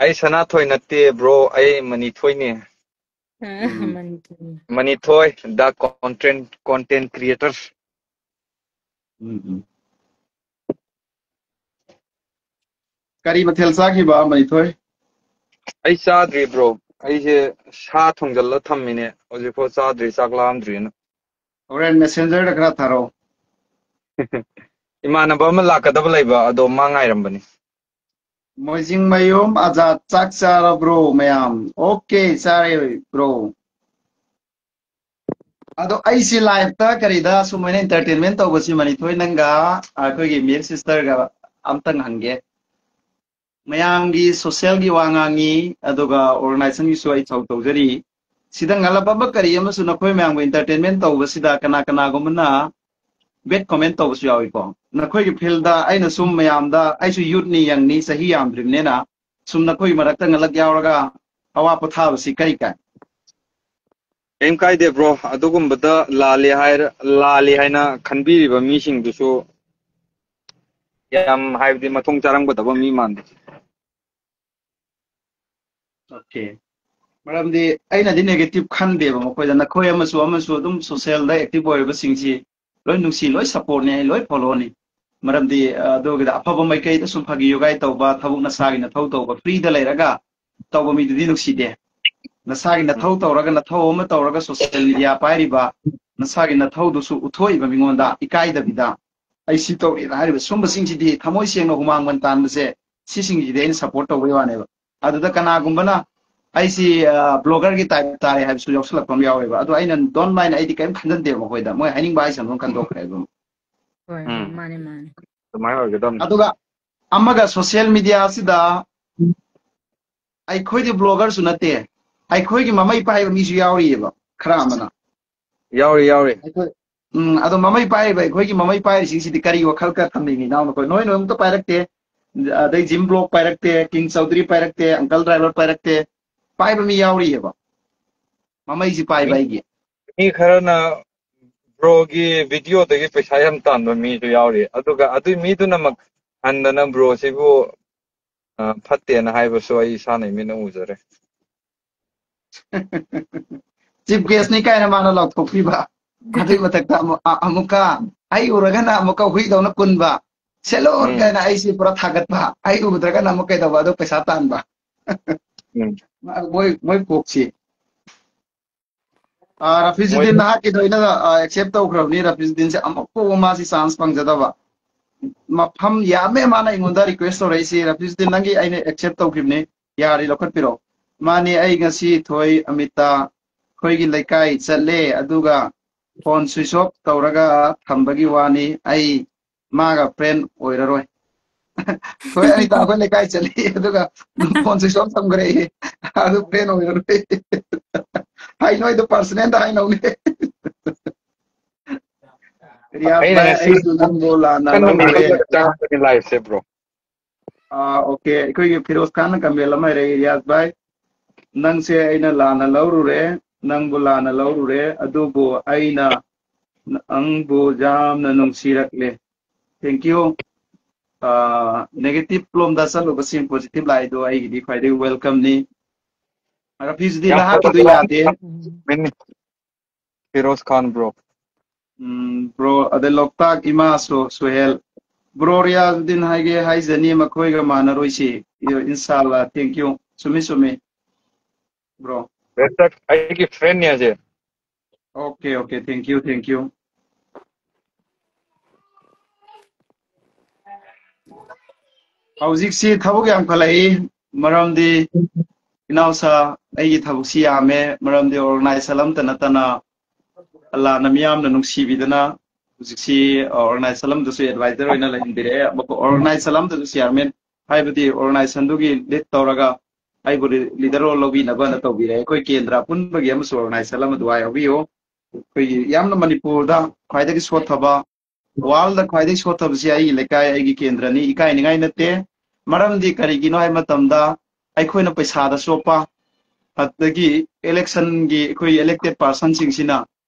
ꯑꯩ ꯁꯅꯥꯊꯣꯏ ꯅꯠꯇꯦ bro, ꯑꯩ ꯃꯅꯤꯊꯣꯏꯅꯦ꯫ ꯎꯝ꯫ Manipuri. ꯃꯅꯤꯊꯣꯏ the content content creator꯫ ꯎꯝ, ꯎꯝ꯫ ꯀꯔꯤ ꯃꯊꯦꯜ ꯆꯥꯈꯤꯕ ꯃꯅꯤꯊꯣꯏ? ꯑꯩ ꯆꯥꯗ꯭ꯔꯤ bro, ꯑꯩꯁꯦ ꯁꯥ ꯊꯣꯡꯖꯜꯂ ꯊꯝꯃꯤꯅꯦ, ꯍꯧꯖꯤꯛꯐꯥꯎ ꯆꯥꯗ꯭ꯔꯤ, ꯆꯥꯛ ꯂꯥꯝꯗ꯭ꯔꯤꯅ꯫ ꯍꯣꯔꯦꯟ messenger ꯗ ꯈꯔ ꯊꯥꯔꯛꯑꯣ꯫ ꯏꯃꯥꯟꯅꯕ ꯑꯃ ꯂꯥꯛꯀꯗꯕ ꯂꯩꯕ, ꯑꯗꯣ ꯃꯥ ꯉꯥꯏꯔꯝꯕꯅꯤ꯫ ꯃꯣꯏꯖꯤꯡꯃꯌꯨꯝ ꯑꯖꯥꯗ ꯆꯥꯛ ꯆꯥꯔꯕ꯭ꯔꯣ ꯃꯌꯥꯝ? Okay ꯆꯥꯔꯦ bro꯫ ꯑꯗꯣ ꯑꯩꯁꯤ live ꯇ ꯀꯔꯤꯗ ꯁꯨꯃꯥꯏꯅ entertainment ꯇꯧꯕꯁꯤ ꯃꯅꯤꯊꯣꯏ ꯅꯪꯒ ꯑꯩꯈꯣꯏꯒꯤ ꯃꯤꯜ sister ꯒ ꯑꯝꯇꯪ ꯍꯪꯒꯦ꯫ ꯃꯌꯥꯝꯒꯤ social ꯒꯤ ꯋꯥ ꯉꯥꯡꯉꯤ ꯑꯗꯨꯒ organization ꯒꯤꯁꯨ ꯑꯩ ꯊꯧ ꯇꯧꯖꯔꯤ꯫ ꯁꯤꯗ ꯉꯜꯂꯕ ꯀꯔꯤ ꯑꯃꯁꯨ ꯅꯈꯣꯏ ꯃꯌꯥꯝꯒ entertainment ꯇꯧꯕꯁꯤꯗ ꯀꯅꯥ ꯀꯅꯥꯒꯨꯝꯕꯅ bad comment ꯇꯧꯕꯁꯨ ꯌꯥꯎꯏꯀꯣ꯫ ꯅꯈꯣꯏꯒꯤ field ꯗ ꯑꯩꯅ ꯁꯨꯝ ꯃꯌꯥꯝꯗ ꯑꯩꯁꯨ youth ꯅꯤ young ꯅꯤ ꯆꯍꯤ ꯌꯥꯝꯗ꯭ꯔꯤꯕꯅꯤꯅ ꯁꯨꯝ ꯅꯈꯣꯏꯒꯤ ꯃꯔꯛꯇ ꯉꯜꯂꯛ ꯌꯥꯎꯔꯒ ꯑꯋꯥ ꯄꯣꯊꯥꯕꯁꯤ ꯀꯔꯤ ꯀꯥꯏ? ꯀꯩꯝ ꯀꯥꯏꯗꯦ bro, ꯑꯗꯨꯒꯨꯝꯕꯗ ꯂꯥꯜꯂꯦ ꯍꯥꯏꯔ ꯂꯥꯜꯂꯦ ꯍꯥꯏꯅ ꯈꯟꯕꯤꯔꯤꯕ ꯃꯤꯁꯤꯡꯗꯨꯁꯨ ꯌꯥꯝ ꯍꯥꯏꯕꯗꯤ ꯃꯊꯣꯡ ꯆꯥꯔꯝꯒꯗꯕ ꯃꯤ ꯃꯥꯟꯗꯦ꯫ Okay꯫ ꯃꯔꯝꯗꯤ ꯑꯩꯅꯗꯤ negative ꯈꯟꯗꯦꯕ ꯃꯈꯣꯏꯗ꯫ ꯅꯈꯣꯏ ꯑꯃꯁꯨ ꯑꯃꯁꯨ ꯑꯗꯨꯝ social ꯗ active ꯑꯣꯏꯔꯤꯕꯁꯤꯡꯁꯤ ꯂꯣꯏ ꯅꯨꯡꯁꯤ, ꯂꯣꯏ support ꯅꯤ, ꯑꯩ ꯂꯣꯏ follow ꯅꯤ꯫ ꯃꯔꯝꯗꯤ, ꯑ, ꯑꯗꯨꯒꯤꯗ ꯑꯐꯕ ꯃꯥꯏꯀꯩꯗ ꯁꯨꯝ ꯐꯥꯒꯤ ꯌꯣꯒꯥꯏ ꯇꯧꯕ, ꯊꯕꯛ ꯅꯁꯥꯒꯤ ꯅꯊꯧ ꯇꯧꯕ, free ꯗ ꯂꯩꯔꯒ ꯇꯧꯕ ꯃꯤꯗꯨꯗꯤ ꯅꯨꯡꯁꯤꯗꯦ꯫ ꯅꯁꯥꯒꯤ ꯅꯊꯧ ꯇꯧꯔꯒ, ꯅꯊꯧ ꯑꯃ ꯇꯧꯔꯒ social media ꯄꯥꯏꯔꯤꯕ, ꯅꯁꯥꯒꯤ ꯅꯊꯧꯗꯨꯁꯨ ꯎꯠꯊꯣꯛꯏꯕ ꯃꯤꯉꯣꯟꯗ ꯏꯀꯥꯏꯗꯕꯤꯗ, "ꯑꯩ ꯁꯤ ꯇꯧꯔꯤꯅ" ꯍꯥꯏꯔꯤꯕ ꯁꯨꯝꯕꯁꯤꯡꯁꯤꯗꯤ, ꯊꯃꯣꯏ ꯁꯦꯡꯅ ꯍꯨꯃꯥꯡ ꯃꯟ ꯇꯥꯟꯕꯁꯦ, ꯁꯤꯁꯤꯡꯁꯤꯗꯤ ꯑꯩꯅ support ꯇꯧꯕꯩ ꯋꯥꯅꯦꯕ꯫ ꯑꯗꯨꯗ ꯀꯅꯥꯒꯨꯝꯕꯅ ꯑꯩꯁꯤ, ꯑ, blogger ꯒꯤ type ꯇꯥꯔꯦ ꯍꯥꯏꯕꯁꯨ ꯌꯥꯎꯁꯜꯂꯛꯄ ꯑꯃ ꯌꯥꯎꯋꯦꯕ꯫ ꯑꯗꯣ ꯑꯩꯅ don't mind, ꯑꯩꯗꯤ ꯀꯔꯤꯝ ꯈꯟꯖꯟꯗꯦꯕ ꯃꯈꯣꯏꯗ꯫ ꯃꯣꯏ ꯍꯥꯏꯅꯤꯡꯕ ꯍꯥꯏꯁꯅꯨ ꯈꯟꯗꯣꯛꯈ꯭ꯔꯦ ꯑꯗꯨꯝ꯫ ꯍꯣꯏ, ꯍꯣꯏ, ꯎꯝ꯫ ꯃꯥꯅꯦ, ꯃꯥꯅꯦ꯫ ꯑꯗꯨꯃꯥꯏꯅ ꯑꯣꯏꯒꯗꯕꯅꯤ꯫ ꯑꯗꯨꯒ ꯑꯃꯒ, social media ꯑꯁꯤꯗ ꯑꯩꯈꯣꯏꯗꯤ blogger ꯁꯨ ꯅꯠꯇꯦ, ꯑꯩꯈꯣꯏꯒꯤ ꯃꯃꯩ ꯄꯥꯏꯕ ꯃꯤꯁꯨ ꯌꯥꯎꯔꯤꯑꯕ, ꯈꯔ ꯑꯃꯅ꯫ ꯌꯥꯎꯔꯤ, ꯌꯥꯎꯔꯤ꯫ ꯑꯩꯈꯣꯏ, ꯎꯝ, ꯑꯗꯣ ꯃꯃꯩ ꯄꯥꯏꯔꯤꯕ, ꯑꯩꯈꯣꯏꯒꯤ ꯃꯃꯩ ꯄꯥꯏꯔꯤꯁꯤꯡꯁꯤꯗꯤ ꯀꯔꯤ ꯋꯥꯈꯜ ꯈꯟꯕ ꯃꯤꯅꯣ? ꯅꯈꯣꯏ, ꯅꯣꯏ ꯅꯣꯏ ꯑꯝꯇ ꯄꯥꯏꯔꯛꯇꯦ, ꯑꯗꯩ ꯖꯤꯝ ꯕ꯭ꯂꯣꯛ ꯄꯥꯏꯔꯛꯇꯦ, ꯀꯤꯡ ꯆꯧꯙꯨꯔꯤ ꯄꯥꯏꯔꯛꯇꯦ, ꯑꯪꯀꯜ ꯗ꯭ꯔꯥꯏꯚꯔ ꯄꯥꯏꯔꯛꯇꯦ, ꯄꯥꯏꯕ ꯃꯤ ꯌꯥꯎꯔꯤꯑꯕ, ꯃꯃꯩꯁꯤ ꯄꯥꯏꯕ ꯃꯤ, ꯑꯩꯒꯤ꯫ ꯃꯤ ꯈꯔꯅ bro ꯒꯤ video ꯗꯒꯤ ꯄꯩꯁꯥ ꯌꯥꯝ ꯇꯥꯟꯕ ꯃꯤꯁꯨ ꯌꯥꯎꯔꯤ, ꯑꯗꯨꯒ ꯑꯗꯨꯏ ꯃꯤꯗꯨꯅꯃꯛ ꯍꯟꯗꯅ bro ꯁꯤꯕꯨ, ꯑ, ꯐꯠꯇꯦꯅ ꯍꯥꯏꯕꯁꯨ ꯑꯩ ꯏꯁꯥꯅ ꯏꯃꯤꯠꯅ ꯎꯖꯔꯦ꯫ Chief guest ꯅꯤ ꯀꯥꯏꯅ ꯃꯥꯅ ꯂꯥꯎꯊꯣꯛꯄꯤꯕ꯫ ꯑꯗꯨꯒꯤ ꯃꯊꯛꯇ ꯑꯃꯨꯛ, ꯑ-, ꯑꯃꯨꯛꯀ ꯑꯩ ꯎꯔꯒꯅ ꯑꯃꯨꯛꯀ ꯍꯨꯏꯗꯧꯅ ꯀꯨꯟꯕ꯫ "Salute" ꯎꯝ꯫ ꯀꯥꯏꯅ ꯑꯩꯁꯤ ꯄꯨꯔꯥ ꯊꯥꯒꯠꯄ꯫ ꯑꯩ ꯎꯗ꯭ꯔꯒꯅ ꯑꯃꯨꯛ ꯀꯩꯗꯧꯕ? ꯑꯗꯨ ꯄꯩꯁꯥ ꯇꯥꯟꯕ꯫ ꯎꯝ꯫ ꯃꯣꯏ, ꯃꯣꯏ ꯀꯣꯛꯁꯤ꯫ ꯑ, ꯔꯐꯤꯖꯨꯗꯤꯟ, ꯃꯣꯏ ꯅꯍꯥꯛꯀꯤꯗꯣ ꯑꯩꯅ, ꯑ, accept ꯇꯧꯈ꯭ꯔꯕꯅꯤ꯫ ꯔꯐꯤꯖꯨꯗꯤꯟꯁꯦ ꯑꯃꯨꯛ ꯐꯥꯎꯕ ꯃꯥꯁꯤ chance ꯐꯪꯖꯗꯕ꯫ ꯃꯐꯝ ꯌꯥꯝꯃꯦ ꯃꯥꯅ ꯑꯩꯉꯣꯟꯗ request ꯇꯧꯔꯛꯏꯁꯤ꯫ "ꯔꯐꯤꯖꯨꯗꯤꯟ, ꯅꯪꯒꯤ ꯑꯩꯅ accept ꯇꯧꯈꯤꯕꯅꯤ, ꯌꯥꯔꯤ ꯂꯧꯈꯠꯄꯤꯔꯛꯑꯣ"꯫ ꯃꯥꯅꯤ, ꯑꯩ ꯉꯁꯤ ꯊꯣꯏ ꯑꯃꯤꯇꯥ ꯑꯩꯈꯣꯏꯒꯤ ꯂꯩꯀꯥꯏ ꯆꯠꯂꯦ, ꯑꯗꯨꯒ phone switch off ꯇꯧꯔꯒ ꯊꯝꯕꯒꯤ ꯋꯥꯅꯤ꯫ ꯑꯩ ꯃꯥꯒ friend ꯑꯣꯏꯔꯔꯣꯏ꯫ ꯊꯣꯏ ꯑꯃꯤꯇꯥ ꯑꯩꯈꯣꯏ ꯂꯩꯀꯥꯏ ꯆꯠꯂꯦ, ꯑꯗꯨꯒ phone switch off ꯊꯝꯈ꯭ꯔꯦ꯫ ꯑꯗꯨ friend ꯑꯣꯏꯔꯔꯣꯏ꯫ ꯍꯥꯏꯅꯣ, ꯑꯩꯗꯣ personal ꯗ ꯍꯥꯏꯅꯧꯅꯦ꯫ ꯔꯤꯌꯥꯖ ꯑꯩꯅ ꯚꯥꯏ, ꯉꯁꯤ ꯑꯩꯁꯨ ꯅꯪꯕꯨ ꯂꯥꯟꯅ ꯀꯟꯅ ꯂꯧꯔꯨꯔꯦ꯫ ꯃꯦꯟꯈꯠꯂꯒ ꯆꯪꯉꯛꯄꯅꯤ live ꯁꯦ, bro꯫ ꯑꯥ, okay, ꯑꯩꯈꯣꯏꯒꯤ ꯐꯤꯔꯣꯖ ꯈꯥꯟꯅ comment ꯑꯃ ꯍꯥꯏꯔꯛꯏ, "ꯔꯤꯌꯥꯖ ꯚꯥꯏ, ꯅꯪꯁꯦ ꯑꯩꯅ ꯂꯥꯟꯅ ꯂꯧꯔꯨꯔꯦ, ꯅꯪꯕꯨ ꯂꯥꯟꯅ ꯂꯧꯔꯨꯔꯦ, ꯑꯗꯨꯕꯨ ꯑꯩꯅ ꯅꯪꯕꯨ ꯌꯥꯝꯅ ꯅꯨꯡꯁꯤꯔꯛꯂꯦ"꯫ Thank you꯫ ꯑꯥ, negative ꯂꯣꯝꯗ ꯆꯠꯂꯨꯕꯁꯤꯡ positive ꯂꯥꯛꯏꯗꯣ ꯑꯩꯒꯤꯗꯤ ꯈ꯭ꯋꯥꯏꯗꯒꯤ welcome ꯅꯤ꯫ ꯔꯐꯤꯖꯨꯗꯤꯟ, ꯅꯍꯥꯛꯀꯤꯗꯨ ꯌꯥꯗꯦ꯫ ꯃꯤꯅꯤ꯫ ꯐꯤꯔꯣꯖ ꯈꯥꯟ, bro꯫ ꯎꯝ, bro, ꯑꯗꯩ ꯂꯣꯛꯇꯥꯛ ꯏꯃꯥ ꯁꯨ-, ꯁꯨꯍꯦꯜ꯫ Bro ꯔꯤꯌꯥꯖꯨꯗꯤꯟ ꯍꯥꯏꯒꯦ ꯍꯥꯏꯖꯅꯤ, ꯃꯈꯣꯏꯒ ꯃꯥꯟꯅꯔꯣꯏꯁꯤ꯫ ꯏꯟꯁꯥꯜꯂꯥ, thank you꯫ ꯆꯨꯝꯃꯤ, ꯆꯨꯝꯃꯤ, bro꯫ ꯕꯦꯁꯛ ꯑꯩꯒꯤ friend ꯅꯦ ꯑꯁꯦ꯫ Okay, okay, thank you, thank you꯫ ꯍꯧꯖꯤꯛꯁꯤ ꯊꯕꯛ ꯌꯥꯝꯈꯠꯂꯛꯏ, ꯃꯔꯝꯗꯤ ꯏꯅꯥꯎꯁꯥ, ꯑꯩꯒꯤ ꯊꯕꯛꯁꯤ ꯌꯥꯝꯃꯦ, ꯃꯔꯝꯗꯤ organization ꯑꯃꯠꯇ ꯅꯠꯇꯅ ꯑꯜꯂꯥꯅ ꯃꯤꯌꯥꯝꯅ ꯅꯨꯡꯁꯤꯕꯤꯗꯅ ꯍꯧꯖꯤꯛꯁꯤ organization ꯑꯃꯗꯁꯨ advisor ꯑꯣꯏꯅ ꯂꯩꯍꯟꯕꯤꯔꯛꯑꯦ꯫ Organization ꯑꯃꯗꯁꯨ chairman, ꯍꯥꯏꯕꯗꯤ organization ꯗꯨꯒꯤ lead ꯇꯧꯔꯒ ꯑꯩꯕꯨ leader role ꯂꯧꯕꯤꯅꯕꯅ ꯇꯧꯕꯤꯔꯦ꯫ ꯑꯩꯈꯣꯏ ꯀꯦꯟꯗ꯭ꯔ ꯑꯄꯨꯟꯕꯒꯤ ꯑꯃꯁꯨ organization ꯑꯃ ꯗꯨꯋꯥ ꯌꯥꯎꯕꯤꯌꯨ꯫ ꯑꯩꯈꯣꯏꯒꯤ ꯌꯥꯝꯅ ꯃꯅꯤꯄꯨꯔꯗ ꯈ꯭ꯋꯥꯏꯗꯒꯤ ꯁꯣꯠꯊꯕ, world ꯗ ꯈ꯭ꯋꯥꯏꯗꯒꯤ ꯁꯣꯠꯊꯕꯁꯤ ꯑꯩꯒꯤ ꯂꯩꯀꯥꯏ, ꯑꯩꯒꯤ ꯀꯦꯟꯗ꯭ꯔꯅꯤ, ꯏꯀꯥꯏꯅꯤꯡꯉꯥꯏ ꯅꯠꯇꯦ꯫ ꯃꯔꯝꯗꯤ ꯀꯔꯤꯒꯤꯅꯣ ꯍꯥꯏꯕ ꯃꯇꯝꯗ ꯑꯩꯈꯣꯏꯅ ꯄꯩꯁꯥꯗ ꯆꯣꯞꯄ, ꯑꯗꯒꯤ election ꯒꯤ ꯑꯩꯈꯣꯏ elected person ꯁꯤꯡꯁꯤꯅ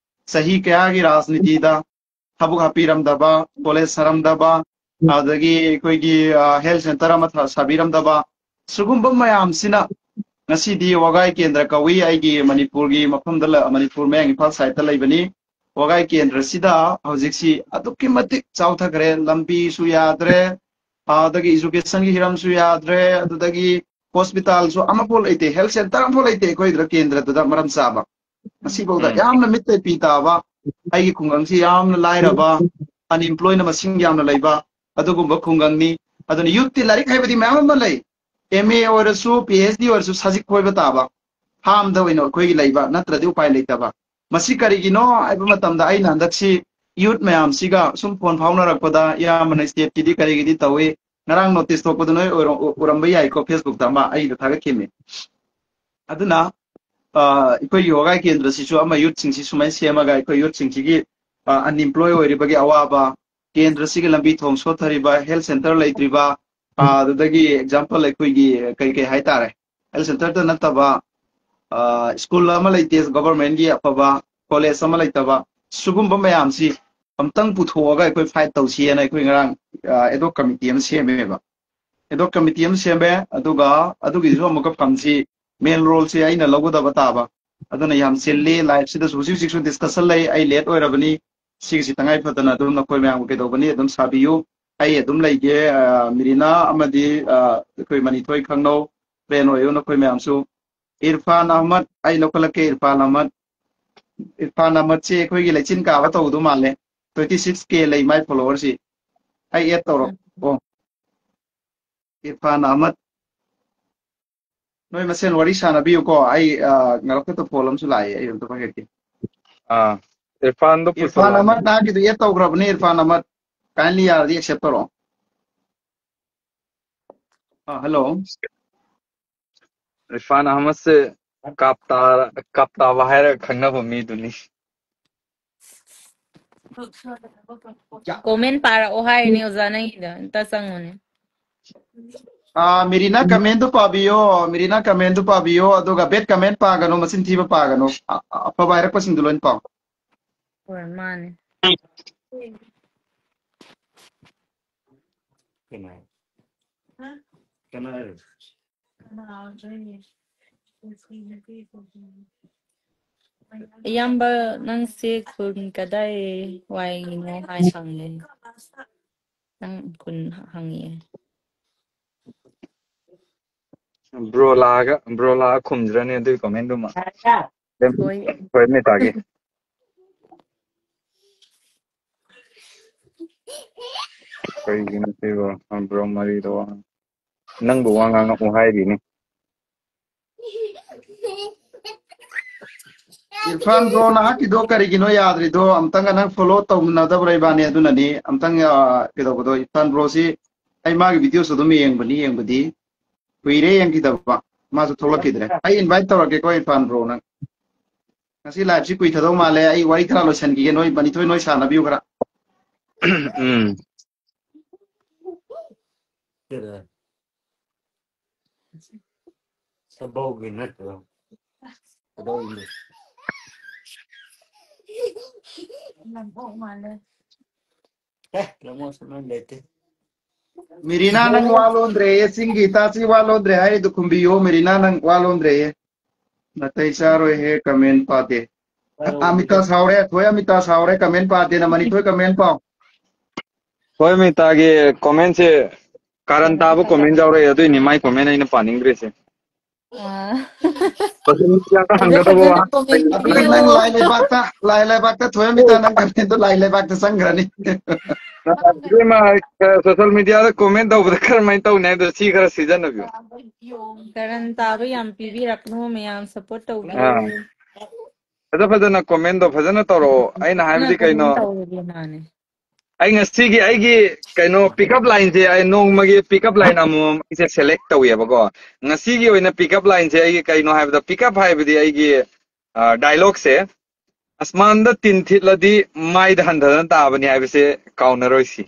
ꯆꯍꯤ ꯀꯌꯥꯒꯤ ꯔꯥꯖꯅꯤꯇꯤꯗ ꯊꯕꯛ ꯍꯥꯞꯄꯤꯔꯝꯗꯕ, college ꯁꯥꯔꯝꯗꯕ, ꯑꯗꯨꯗꯒꯤ ꯑꯩꯈꯣꯏꯒꯤ, ꯑ, health centre ꯑꯃ ꯊ-, ꯁꯥꯕꯤꯔꯝꯗꯕ, ꯁꯤꯒꯨꯝꯕ ꯃꯌꯥꯝꯁꯤꯅ ꯉꯁꯤꯗꯤ ꯋꯥꯒꯥꯏ ꯀꯦꯟꯗ꯭ꯔ ꯀꯧꯏ꯫ ꯑꯩꯒꯤ ꯃꯅꯤꯄꯨꯔꯒꯤ ꯃꯐꯝꯗ ꯂ-, ꯃꯅꯤꯄꯨꯔ ꯃꯌꯥꯡ ꯏꯝꯐꯥꯜ side ꯇ ꯂꯩꯕꯅꯤ꯫ ꯋꯥꯒꯥꯏ ꯀꯦꯟꯗ꯭ꯔꯁꯤꯗ ꯍꯧꯖꯤꯛꯁꯤ ꯑꯗꯨꯛꯀꯤ ꯃꯇꯤꯛ ꯆꯥꯎꯊꯈ꯭ꯔꯦ, ꯂꯝꯕꯤꯁꯨ ꯌꯥꯗ꯭ꯔꯦ, ꯑꯗꯒꯤ education ꯒꯤ ꯍꯤꯔꯝꯁꯨ ꯌꯥꯗ꯭ꯔꯦ, ꯑꯗꯨꯗꯒꯤ hospital ꯁꯨ ꯑꯃꯐꯥꯎ ꯂꯩꯇꯦ, health centre ꯑꯃꯐꯥꯎ ꯂꯩꯇꯦ ꯑꯩꯈꯣꯏꯗ ꯀꯦꯟꯗ꯭ꯔꯗꯨꯗ ꯃꯔꯝ ꯆꯥꯕ꯫ ꯉꯁꯤꯐꯥꯎꯗ ꯎꯝ꯫ ꯌꯥꯝꯅ ꯃꯤꯠ ꯇꯩ ꯄꯤ ꯇꯥꯕ, ꯑꯩꯒꯤ ꯈꯨꯡꯒꯪꯁꯤ ꯌꯥꯝꯅ ꯂꯥꯏꯔꯕ, unemployed ꯅ ꯃꯁꯤꯡ ꯌꯥꯝꯅ ꯂꯩꯕ ꯑꯗꯨꯒꯨꯝꯕ ꯈꯨꯡꯒꯪꯅꯤ꯫ ꯑꯗꯨꯅ youth ꯇꯤ ꯂꯥꯏꯔꯤꯛ ꯍꯩꯕꯗꯤ ꯃꯌꯥꯝ ꯑꯃ ꯂꯩ, M A ꯑꯣꯏꯔꯁꯨ, P H D ꯑꯣꯏꯔꯁꯨ ꯁꯖꯤꯛ ꯐꯣꯏꯕ ꯇꯥꯕ, farm ꯗ ꯑꯣꯏꯅ ꯑꯩꯈꯣꯏꯒꯤ ꯂꯩꯕ, ꯅꯠꯇ꯭ꯔꯗꯤ ꯎꯄꯥꯏ ꯂꯩꯇꯕ꯫ ꯃꯁꯤ ꯀꯔꯤꯒꯤꯅꯣ ꯍꯥꯏꯕ ꯃꯇꯝꯗ ꯑꯩꯅ ꯍꯟꯗꯛꯁꯤ youth ꯃꯌꯥꯝꯁꯤꯒ ꯁꯨꯝ phone ꯐꯥꯎꯅꯔꯛꯄꯗ, ꯏꯌꯥꯝꯕꯅ state ꯀꯤꯗꯤ ꯀꯔꯤꯒꯤꯗꯤ ꯇꯧꯏ, ꯉꯔꯥꯡ notice ꯊꯣꯛꯄꯗ ꯅꯣꯏ ꯑꯣꯏꯔ-, ꯎꯔꯝꯕ ꯌꯥꯏꯀꯣ, Facebook ꯇ ꯑꯃ ꯑꯩꯅ ꯊꯥꯒꯠꯈꯤꯕꯅꯤ꯫ ꯑꯗꯨꯅ, ꯑ, ꯑꯩꯈꯣꯏꯒꯤ ꯋꯥꯒꯥꯏ ꯀꯦꯟꯗ꯭ꯔꯁꯤꯁꯨ ꯑꯃ youth ꯁꯤꯡꯁꯤ ꯁꯨꯃꯥꯏꯅ ꯁꯦꯝꯃꯒ ꯑꯩꯈꯣꯏ youth ꯁꯤꯡꯁꯤꯒꯤ, ꯑ, unemployed ꯑꯣꯏꯔꯤꯕꯒꯤ ꯑꯋꯥꯕ, ꯀꯦꯟꯗ꯭ꯔꯁꯤꯒꯤ ꯂꯝꯕꯤ ꯊꯣꯡ ꯁꯣꯠꯊꯔꯤꯕ, health centre ꯂꯩꯇ꯭ꯔꯤꯕ, ꯑ, ꯑꯗꯨꯗꯒꯤ example ꯑꯩꯈꯣꯏꯒꯤ ꯀꯩ ꯀꯩ ꯍꯥꯏꯇꯥꯔꯦ, health centre ꯇ ꯅꯠꯇꯕ, ꯑ, school ꯑꯃ ꯂꯩꯇꯦ government ꯀꯤ ꯑꯐꯕ, college ꯑꯃ ꯂꯩꯇꯕ, ꯁꯤꯒꯨꯝꯕ ꯃꯌꯥꯝꯁꯤ ꯑꯝꯇꯪ ꯄꯨꯊꯣꯛꯑꯒ ꯑꯩꯈꯣꯏ fight ꯇꯧꯁꯤꯅ ꯑꯩꯈꯣꯏ ꯉꯔꯥꯡ, ꯑ, ad hoc committee ꯑꯃ ꯁꯦꯝꯃꯦꯕ꯫ Ad hoc committee ꯑꯃ ꯁꯦꯝꯃꯦ, ꯑꯗꯨꯒ ꯑꯗꯨꯒꯤꯁꯨ ꯑꯃꯨꯛꯀ fund ꯁꯤ main role ꯁꯦ ꯑꯩꯅ ꯂꯧꯒꯗꯕ ꯇꯥꯕ꯫ ꯑꯗꯨꯅ ꯌꯥꯝ ꯆꯤꯜꯂꯤ꯫ Live ꯁꯤꯗꯁꯨ ꯍꯧꯖꯤꯛ ꯍꯧꯖꯤꯛꯁꯨ discussion ꯂꯩ꯫ ꯑꯩ late ꯑꯣꯏꯔꯕꯅꯤ꯫ ꯁꯤꯒꯤꯁꯤ ꯇꯉꯥꯏ ꯐꯗꯅ ꯑꯗꯨꯝ ꯅꯈꯣꯏ ꯃꯌꯥꯝꯒ ꯀꯩꯗꯧꯕꯅꯤ ꯑꯗꯨꯝ ꯁꯥꯕꯤꯌꯨ꯫ ꯑꯩ ꯑꯗꯨꯝ ꯂꯩꯒꯦ꯫ ꯑ, ꯃꯤꯔꯤꯅꯥ ꯑꯃꯗꯤ, ꯑ, ꯑꯩꯈꯣꯏ ꯃꯅꯤꯊꯣꯏ ꯈꯪꯅꯧ꯫ Friend ꯑꯣꯏꯌꯨ ꯅꯈꯣꯏ ꯃꯌꯥꯝꯁꯨ꯫ ꯏꯔꯐꯥꯟ ꯑꯍꯃꯗ, ꯑꯩ ꯂꯧꯈꯠꯂꯛꯀꯦ, ꯏꯔꯐꯥꯟ ꯑꯍꯃꯗ꯫ ꯏꯔꯐꯥꯟ ꯑꯍꯃꯗꯁꯦ ꯑꯩꯈꯣꯏꯒꯤ ꯂꯩꯆꯤꯟ ꯀꯥꯕ ꯇꯧꯗꯧ ꯃꯥꯜꯂꯦ꯫ Twenty six K ꯂꯩ ꯃꯥꯏ follower ꯁꯤ꯫ ꯑꯩ add ꯇꯧꯔꯛ-, ꯑꯣ꯫ ꯏꯔꯐꯥꯟ ꯑꯍꯃꯗ꯫ ꯅꯣꯏ ꯃꯁꯦꯟ ꯋꯥꯔꯤ ꯁꯥꯟꯅꯕꯤꯌꯨꯀꯣ꯫ ꯑꯩ, ꯑ, ꯉꯔꯛꯇ ꯐꯣꯟ ꯑꯃꯁꯨ ꯂꯥꯛꯑꯦ꯫ ꯑꯩ ꯑꯝꯇ ꯄꯥꯏꯈꯠꯀꯦ꯫ ꯑꯥ, ꯏꯔꯐꯥꯟꯗꯣ ꯏꯔꯐꯥꯟ ꯄꯨꯁꯜꯂꯛꯑꯣ꯫ ꯑꯍꯃꯗ ꯅꯍꯥꯛꯀꯤꯗꯨ add ꯇꯧꯈ꯭ꯔꯕꯅꯦ꯫ ꯏꯔꯐꯥꯟ ꯑꯍꯃꯗ, kindly ꯌꯥꯔꯗꯤ accept ꯇꯧꯔꯛꯑꯣ꯫ ꯑ, hello꯫ ꯏꯔꯐꯥꯟ ꯑꯍꯃꯗꯁꯦ ꯀꯥꯞꯇꯥ-, ꯀꯥꯞꯇꯥꯕ ꯍꯥꯏꯔꯒ ꯈꯪꯅꯕ ꯃꯤꯗꯨꯅꯤ꯫ Comment ꯄꯥꯔꯛꯑꯣ ꯍꯥꯏꯔꯤꯅꯦ ꯑꯣꯖꯥ ꯅꯪꯒꯤꯗꯣ꯫ ꯑꯝꯇ ꯆꯪꯉꯨꯅꯦ꯫ ꯑꯥ, ꯃꯤꯔꯤꯅꯥ commentꯗꯨ ꯄꯥꯕꯤꯌꯣ, ꯃꯤꯔꯤꯅꯥ commentꯗꯨ ꯄꯥꯕꯤꯌꯣ, ꯑꯗꯨꯒ bad comment ꯄꯥꯒꯅꯨ, ꯃꯆꯤꯟ ꯊꯤꯕ ꯄꯥꯒꯅꯨ꯫ ꯑ-, ꯑ-, ꯑꯐꯕ ꯍꯥꯏꯔꯛꯄꯁꯤꯡꯗꯨ ꯂꯣꯏ ꯄꯥꯎ꯫ ꯍꯣꯏ, ꯃꯥꯅꯦ꯫ ꯀꯅꯥ? ꯀꯅꯥ ꯍꯥꯏꯔꯣ? ꯏꯌꯥꯝꯕ, ꯅꯪꯁꯦ ꯈꯨꯟ ꯀꯗꯥꯏ ꯋꯥꯏꯒꯤꯅꯣ ꯍꯥꯏ ꯍꯪꯉꯦ꯫ ꯅꯪ ꯈꯨꯟ ꯍꯪꯉꯦ꯫ Bro ꯂꯥꯛꯑꯒ, bro ꯂꯥꯛꯑ ꯈꯨꯝꯗ꯭ꯔꯅꯦ ꯑꯗꯨꯒꯤ commentꯗꯨꯃ? ꯍꯣꯏ꯫ ꯍꯣꯏ, ꯃꯦ ꯇꯥꯒꯦ꯫ ꯀꯩꯒꯤꯅꯣ ꯁꯤꯕꯣ? Bro ꯃꯔꯤꯗꯣ ꯋꯥ-, ꯅꯪꯕꯨ ꯋꯥ ꯉꯥꯡꯉꯛꯑꯣ ꯍꯥꯏꯔꯤꯅꯦ꯫ ꯏꯔꯐꯥꯟ bro, ꯅꯍꯥꯛꯀꯤꯗꯣ ꯀꯔꯤꯒꯤꯅꯣ ꯌꯥꯗ꯭ꯔꯤꯗꯣ? ꯑꯝꯇꯪꯒ ꯅꯪ follow ꯇꯧꯅꯗꯕ꯭ꯔꯥ ꯏꯕꯥꯅꯤ? ꯑꯗꯨꯅꯅꯤ꯫ ꯑꯝꯇꯪ, ꯑ, ꯀꯩꯗꯧꯕꯗꯣ, ꯏꯔꯐꯥꯟ broꯁꯤ ꯑꯩ ꯃꯥꯒꯤ videoꯁꯨ ꯑꯗꯨꯝ ꯌꯦꯡꯕꯅꯤ, ꯌꯦꯡꯕꯗꯤ꯫ ꯀꯨꯏꯔꯦ ꯌꯦꯡꯈꯤꯗꯕ꯫ ꯃꯥꯁꯨ ꯊꯣꯛꯂꯛꯈꯤꯗ꯭ꯔꯦ꯫ ꯑꯩ invite ꯇꯧꯔꯛꯀꯦꯀꯣ, ꯏꯔꯐꯥꯟ bro, ꯅꯪ꯫ ꯉꯁꯤ liveꯁꯤ ꯀꯨꯏꯊꯗꯧ ꯃꯥꯜꯂꯦ꯫ ꯑꯩ ꯋꯥꯔꯤ ꯈꯔ ꯂꯣꯏꯁꯤꯟꯈꯤꯒꯦ꯫ ꯅꯣꯏ ꯃꯅꯤꯊꯣꯏ, ꯅꯣꯏ ꯁꯥꯟꯅꯕꯤꯌꯨ ꯈꯔ꯫ ꯎꯝ꯫ ꯁꯦ ꯕꯧꯒꯤ ꯅꯠꯇ꯭ꯔꯣ? ꯀꯗꯧꯔꯤꯅꯣ? ꯂꯝꯑꯣꯛ ꯃꯥꯜꯂꯦ꯫ ꯑꯦ, ꯂꯝꯑꯣꯛ ꯁꯨꯡꯂꯩ ꯂꯩꯇꯦ꯫ ꯃꯤꯔꯤꯅꯥ, ꯅꯪ ꯋꯥ ꯂꯣꯟꯗ꯭ꯔꯦꯌꯦ꯫ ꯆꯤꯡꯒꯤ ꯏꯇꯥꯁꯤ ꯋꯥ ꯂꯣꯟꯗ꯭ꯔꯦ ꯍꯥꯏꯔꯤꯗꯨ ꯈꯨꯝꯕꯤꯌꯣ꯫ ꯃꯤꯔꯤꯅꯥ, ꯅꯪ ꯋꯥ ꯂꯣꯟꯗ꯭ꯔꯦꯌꯦ꯫ ꯅꯥꯇꯩ ꯆꯥꯔꯣꯏꯍꯦ, comment ꯄꯥꯗꯦ꯫ ꯑꯃꯤꯇꯥ ꯁꯥꯎꯔꯦ, ꯊꯣꯏ ꯑꯃꯤꯇꯥ ꯁꯥꯎꯔꯦ, comment ꯄꯥꯗꯦꯅ꯫ ꯃꯅꯤꯊꯣꯏ, comment ꯄꯥꯎ꯫ ꯊꯣꯏ ꯑꯃꯤꯇꯥꯒꯤ commentꯁꯦ ꯀꯥꯔꯟ ꯇꯥꯕ comment ꯌꯥꯎꯔꯛꯑꯦ, ꯑꯗꯨꯏꯅꯤ ꯃꯥꯏ comment ꯑꯩꯅ ꯄꯥꯅꯤꯡꯗ꯭ꯔꯤꯁꯦ꯫ ꯑꯥ꯫ Social mediaꯗ ꯐꯖ ꯍꯪꯒꯗꯕ ꯐꯖꯅ ꯋꯥꯍꯪ comment ꯂꯩ꯫ ꯑꯗꯨꯗꯤ ꯅꯪ ꯄꯤꯕꯤꯌꯨ꯫ ꯂꯥꯏ ꯂꯩꯕꯥꯛꯇ, ꯂꯥꯏ ꯂꯩꯕꯥꯛꯇ ꯊꯣꯏ ꯑꯃꯤꯇꯥ, ꯅꯪ commentꯗꯣ ꯂꯥꯏ ꯂꯩꯕꯥꯛꯇ ꯆꯪꯈ꯭ꯔꯅꯤ꯫ ꯏꯕꯦꯝꯃ, social mediaꯗ comment ꯇꯧꯕꯗ ꯀꯔꯝꯍꯥꯏꯅ ꯇꯧꯅꯤ ꯍꯥꯏꯕꯗꯣ ꯁꯤ ꯈꯔ ꯁꯤꯖꯤꯟꯅꯕꯤꯌꯨ꯫ ꯀꯥꯔꯟ ꯇꯥꯕ ꯌꯥꯝ ꯄꯤꯕꯤꯔꯛꯀꯅꯨ, ꯃꯌꯥꯝ support ꯇꯧꯕꯤꯌꯨ꯫ ꯑꯥ꯫ ꯐꯖ ꯐꯖꯅ commentꯗꯣ ꯐꯖꯅ ꯇꯧꯔꯛꯑꯣ꯫ ꯑꯩꯅ ꯐꯖꯅ ꯍꯥꯏꯕꯗꯤ ꯀꯩꯅꯣ, comment ꯇꯧꯔꯒꯦ ꯃꯥꯅꯦ꯫ ꯑꯩ ꯉꯁꯤꯒꯤ ꯑꯩꯒꯤ ꯀꯩꯅꯣ pick up lineꯁꯦ, ꯑꯩ ꯅꯣꯡꯃꯒꯤ pick up line ꯑꯃꯃꯝ ꯑꯩꯁꯦ select ꯇꯧꯋꯦꯕꯀꯣ꯫ ꯉꯁꯤꯒꯤ ꯑꯣꯏꯅ pick up lineꯁꯦ ꯑꯩꯒꯤ ꯀꯩꯅꯣ ꯍꯥꯏꯕꯗ, pick up ꯍꯥꯏꯕꯗꯤ ꯑꯩꯒꯤ, ꯑ, dialogueꯁꯦ, "ꯑꯁꯃꯥꯟꯗ ꯇꯤꯟ ꯊꯤꯠꯂꯗꯤ ꯃꯥꯏꯗ ꯍꯟꯊꯗꯅ ꯇꯥꯕꯅꯤ" ꯍꯥꯏꯕꯁꯦ ꯀꯥꯎꯅꯔꯣꯏꯁꯤ꯫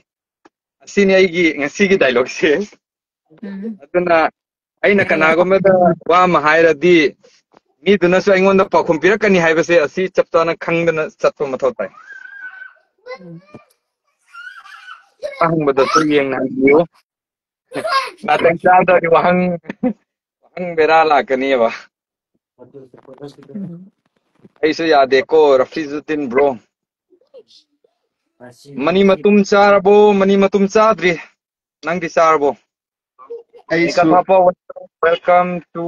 ꯑꯁꯤꯅꯤ ꯑꯩꯒꯤ ꯉꯁꯤꯒꯤ dialogueꯁꯦ꯫ ꯎꯝ꯫ ꯑꯗꯨꯅ ꯑꯩꯅ ꯀꯅꯥꯒꯨꯝꯕꯗ ꯋꯥ ꯑꯃ ꯍꯥꯏꯔꯗꯤ ꯃꯤꯗꯨꯅꯁꯨ ꯑꯩꯉꯣꯟꯗ ꯄꯥꯎꯈꯨꯝ ꯄꯤꯔꯛꯀꯅꯤ ꯍꯥꯏꯕꯁꯦ ꯑꯁꯤ ꯆꯞ ꯆꯥꯅ ꯈꯪꯗꯅ ꯆꯠꯄ ꯃꯊꯧ ꯇꯥꯏ꯫ ꯎꯝ꯫ ꯍꯪꯕꯗꯁꯨ ꯌꯦꯡꯅ ꯍꯪꯕꯤꯌꯨ꯫ ꯅꯥꯇꯩ ꯆꯥꯗ꯭ꯔꯗꯤ ꯋꯥꯍꯪ, ꯋꯥꯍꯪ ꯕꯦꯔꯥ ꯂꯥꯛꯀꯅꯤꯕ꯫ ꯎꯝ꯫ ꯑꯩꯁꯨ ꯌꯥꯗꯦꯀꯣ, ꯔꯐꯤꯖꯨꯗꯤꯟ bro꯫ ꯃꯅꯤ ꯃꯇꯨꯝ ꯆꯥꯔꯕꯣ? ꯃꯅꯤ ꯃꯇꯨꯝ ꯆꯥꯗ꯭ꯔꯤ꯫ ꯅꯪꯗꯤ ꯆꯥꯔꯕꯣ? ꯑꯩꯁꯨ꯫ ꯅꯤꯀꯥ ꯊꯥꯄ, welcome to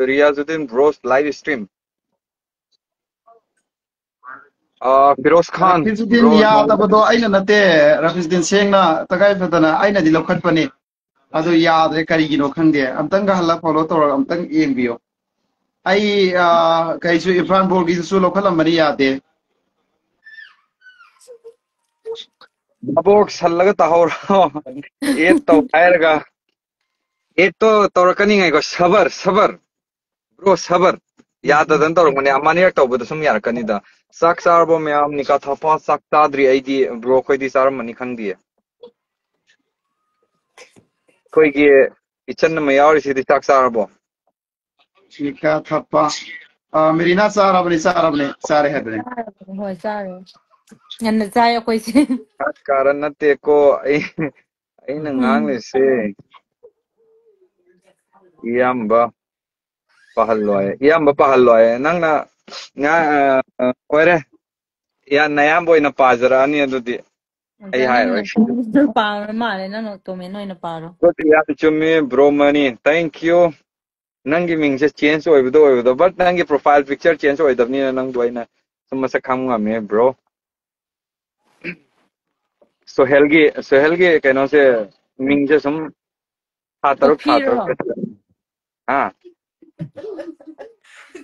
Riyazuddin bro's live stream. ꯑ, ꯐꯤꯔꯣꯖ ꯈꯥꯟ, ꯔꯐꯤꯖꯨꯗꯤꯟ bro, ꯌꯥꯗꯕꯗꯣ ꯑꯩꯅ ꯅꯠꯇꯦ, ꯔꯐꯤꯖꯨꯗꯤꯟ ꯁꯦꯡꯅ ꯇꯉꯥꯏ ꯐꯗꯅ ꯑꯩꯅꯗꯤ ꯂꯧꯈꯠꯄꯅꯤ꯫ ꯑꯗꯨ ꯌꯥꯗ꯭ꯔꯦ, ꯀꯔꯤꯒꯤꯅꯣ ꯈꯪꯗꯦ꯫ ꯑꯝꯇꯪꯒ ꯍꯜꯂ follow ꯇꯧꯔꯒ ꯑꯝꯇꯪ ꯌꯦꯡꯕꯤꯌꯣ꯫ ꯑꯩ, ꯑ, ꯀꯩꯁꯨ ꯏꯔꯐꯥꯟ ꯕ꯭ꯔꯣꯒꯤꯗꯨꯁꯨ ꯂꯧꯈꯠꯂꯝꯕꯅꯤ, ꯌꯥꯗꯦ꯫ ꯃꯕꯣꯛ ꯁꯜꯂꯒ ꯇꯥꯍꯧꯔꯣ꯫ Add ꯇꯧ ꯍꯥꯏꯔꯒ꯫ Add ꯇꯣ ꯇꯧꯔꯛꯀꯅꯤ, ꯉꯥꯏꯈꯣ꯫ ꯁꯕꯔ, ꯁꯕꯔ꯫ Bro, ꯁꯕꯔ꯫ ꯌꯥꯗꯗꯅ ꯇꯧꯔꯛꯄꯅꯦ꯫ ꯑꯃ ꯑꯅꯤꯔꯛ ꯇꯧꯕꯗ ꯁꯨꯝ ꯌꯥꯔꯛꯀꯅꯤꯗ꯫ ꯆꯥꯛ ꯆꯥꯔꯕꯣ ꯃꯌꯥꯝ? ꯅꯤꯀꯥ ꯊꯥꯄ ꯆꯥꯛ ꯆꯥꯗ꯭ꯔꯤ ꯑꯩꯗꯤ꯫ Bro ꯈꯣꯏꯗꯤ ꯆꯥꯔꯝꯃꯅꯤ ꯈꯪꯗꯤꯌꯦ꯫ ꯑꯩꯈꯣꯏꯒꯤ ꯏꯆꯟ ꯑꯃ ꯌꯥꯎꯔꯤꯁꯤꯗꯤ ꯆꯥꯛ ꯆꯥꯔꯕꯣ? ꯅꯤꯀꯥ ꯊꯥꯄ꯫ ꯑ, ꯃꯦꯔꯤꯅꯥ ꯆꯥꯔꯕꯅꯤ, ꯆꯥꯔꯕꯅꯤ, ꯆꯥꯔꯦ ꯍꯥꯏꯕꯅꯤ꯫ ꯆꯥꯔꯕꯅꯤ, ꯍꯣꯏ, ꯆꯥꯔꯦ꯫ ꯉꯟꯅ ꯆꯥꯏ ꯑꯩꯈꯣꯏꯁꯦ꯫ ꯀꯥꯔꯟ ꯅꯠꯇꯦꯀꯣ, ꯑꯩ, ꯑꯩꯅ ꯎꯝ꯫ ꯉꯥꯡꯂꯤꯁꯦ ꯏꯌꯥꯝꯕ ꯄꯥꯍꯜꯂꯣꯏ꯫ ꯏꯌꯥꯝꯕ ꯄꯥꯍꯜꯂꯣꯏ꯫ ꯅꯪꯅ ꯉꯥ-, ꯑ, ꯑ, ꯑꯣꯏꯔꯦ꯫ ꯏꯌꯥ-, ꯅꯌꯥꯝꯕ ꯑꯣꯏꯅ ꯄꯥꯖꯔꯛꯑꯅꯤ ꯑꯗꯨꯗꯤ꯫ ꯑꯩ ꯍꯥꯏꯔꯣꯏ꯫ ꯅꯪꯅ ꯄꯥꯔꯣ ꯃꯥꯜꯂꯦ, ꯅꯪꯅ comment ꯑꯣꯏꯅ ꯄꯥꯔꯣ꯫ ꯌꯥꯝ ꯆꯨꯝꯃꯤ, bro money꯫ Thank you꯫ ꯅꯪꯒꯤ ꯃꯤꯡꯁꯦ change ꯑꯣꯏꯕꯗꯣ ꯑꯣꯏꯕꯗꯣ, but ꯅꯪꯒꯤ profile picture change ꯑꯣꯏꯗꯕꯅꯤꯅ ꯅꯪꯗꯣ ꯑꯩꯅ ꯁꯨꯝ ꯃꯁꯛ ꯈꯪꯕ ꯉꯝꯃꯦ, bro꯫ ꯁꯣꯍꯦꯜꯒꯤ, ꯁꯣꯍꯦꯜꯒꯤ ꯀꯩꯅꯣꯁꯦ, ꯃꯤꯡꯁꯦ ꯁꯨꯝ ꯊꯥ ꯇꯔꯨꯛ, ꯊꯥ ꯀꯣꯐꯤꯔꯣ? ꯇꯔꯨꯛ ꯀ-, ꯍꯥ?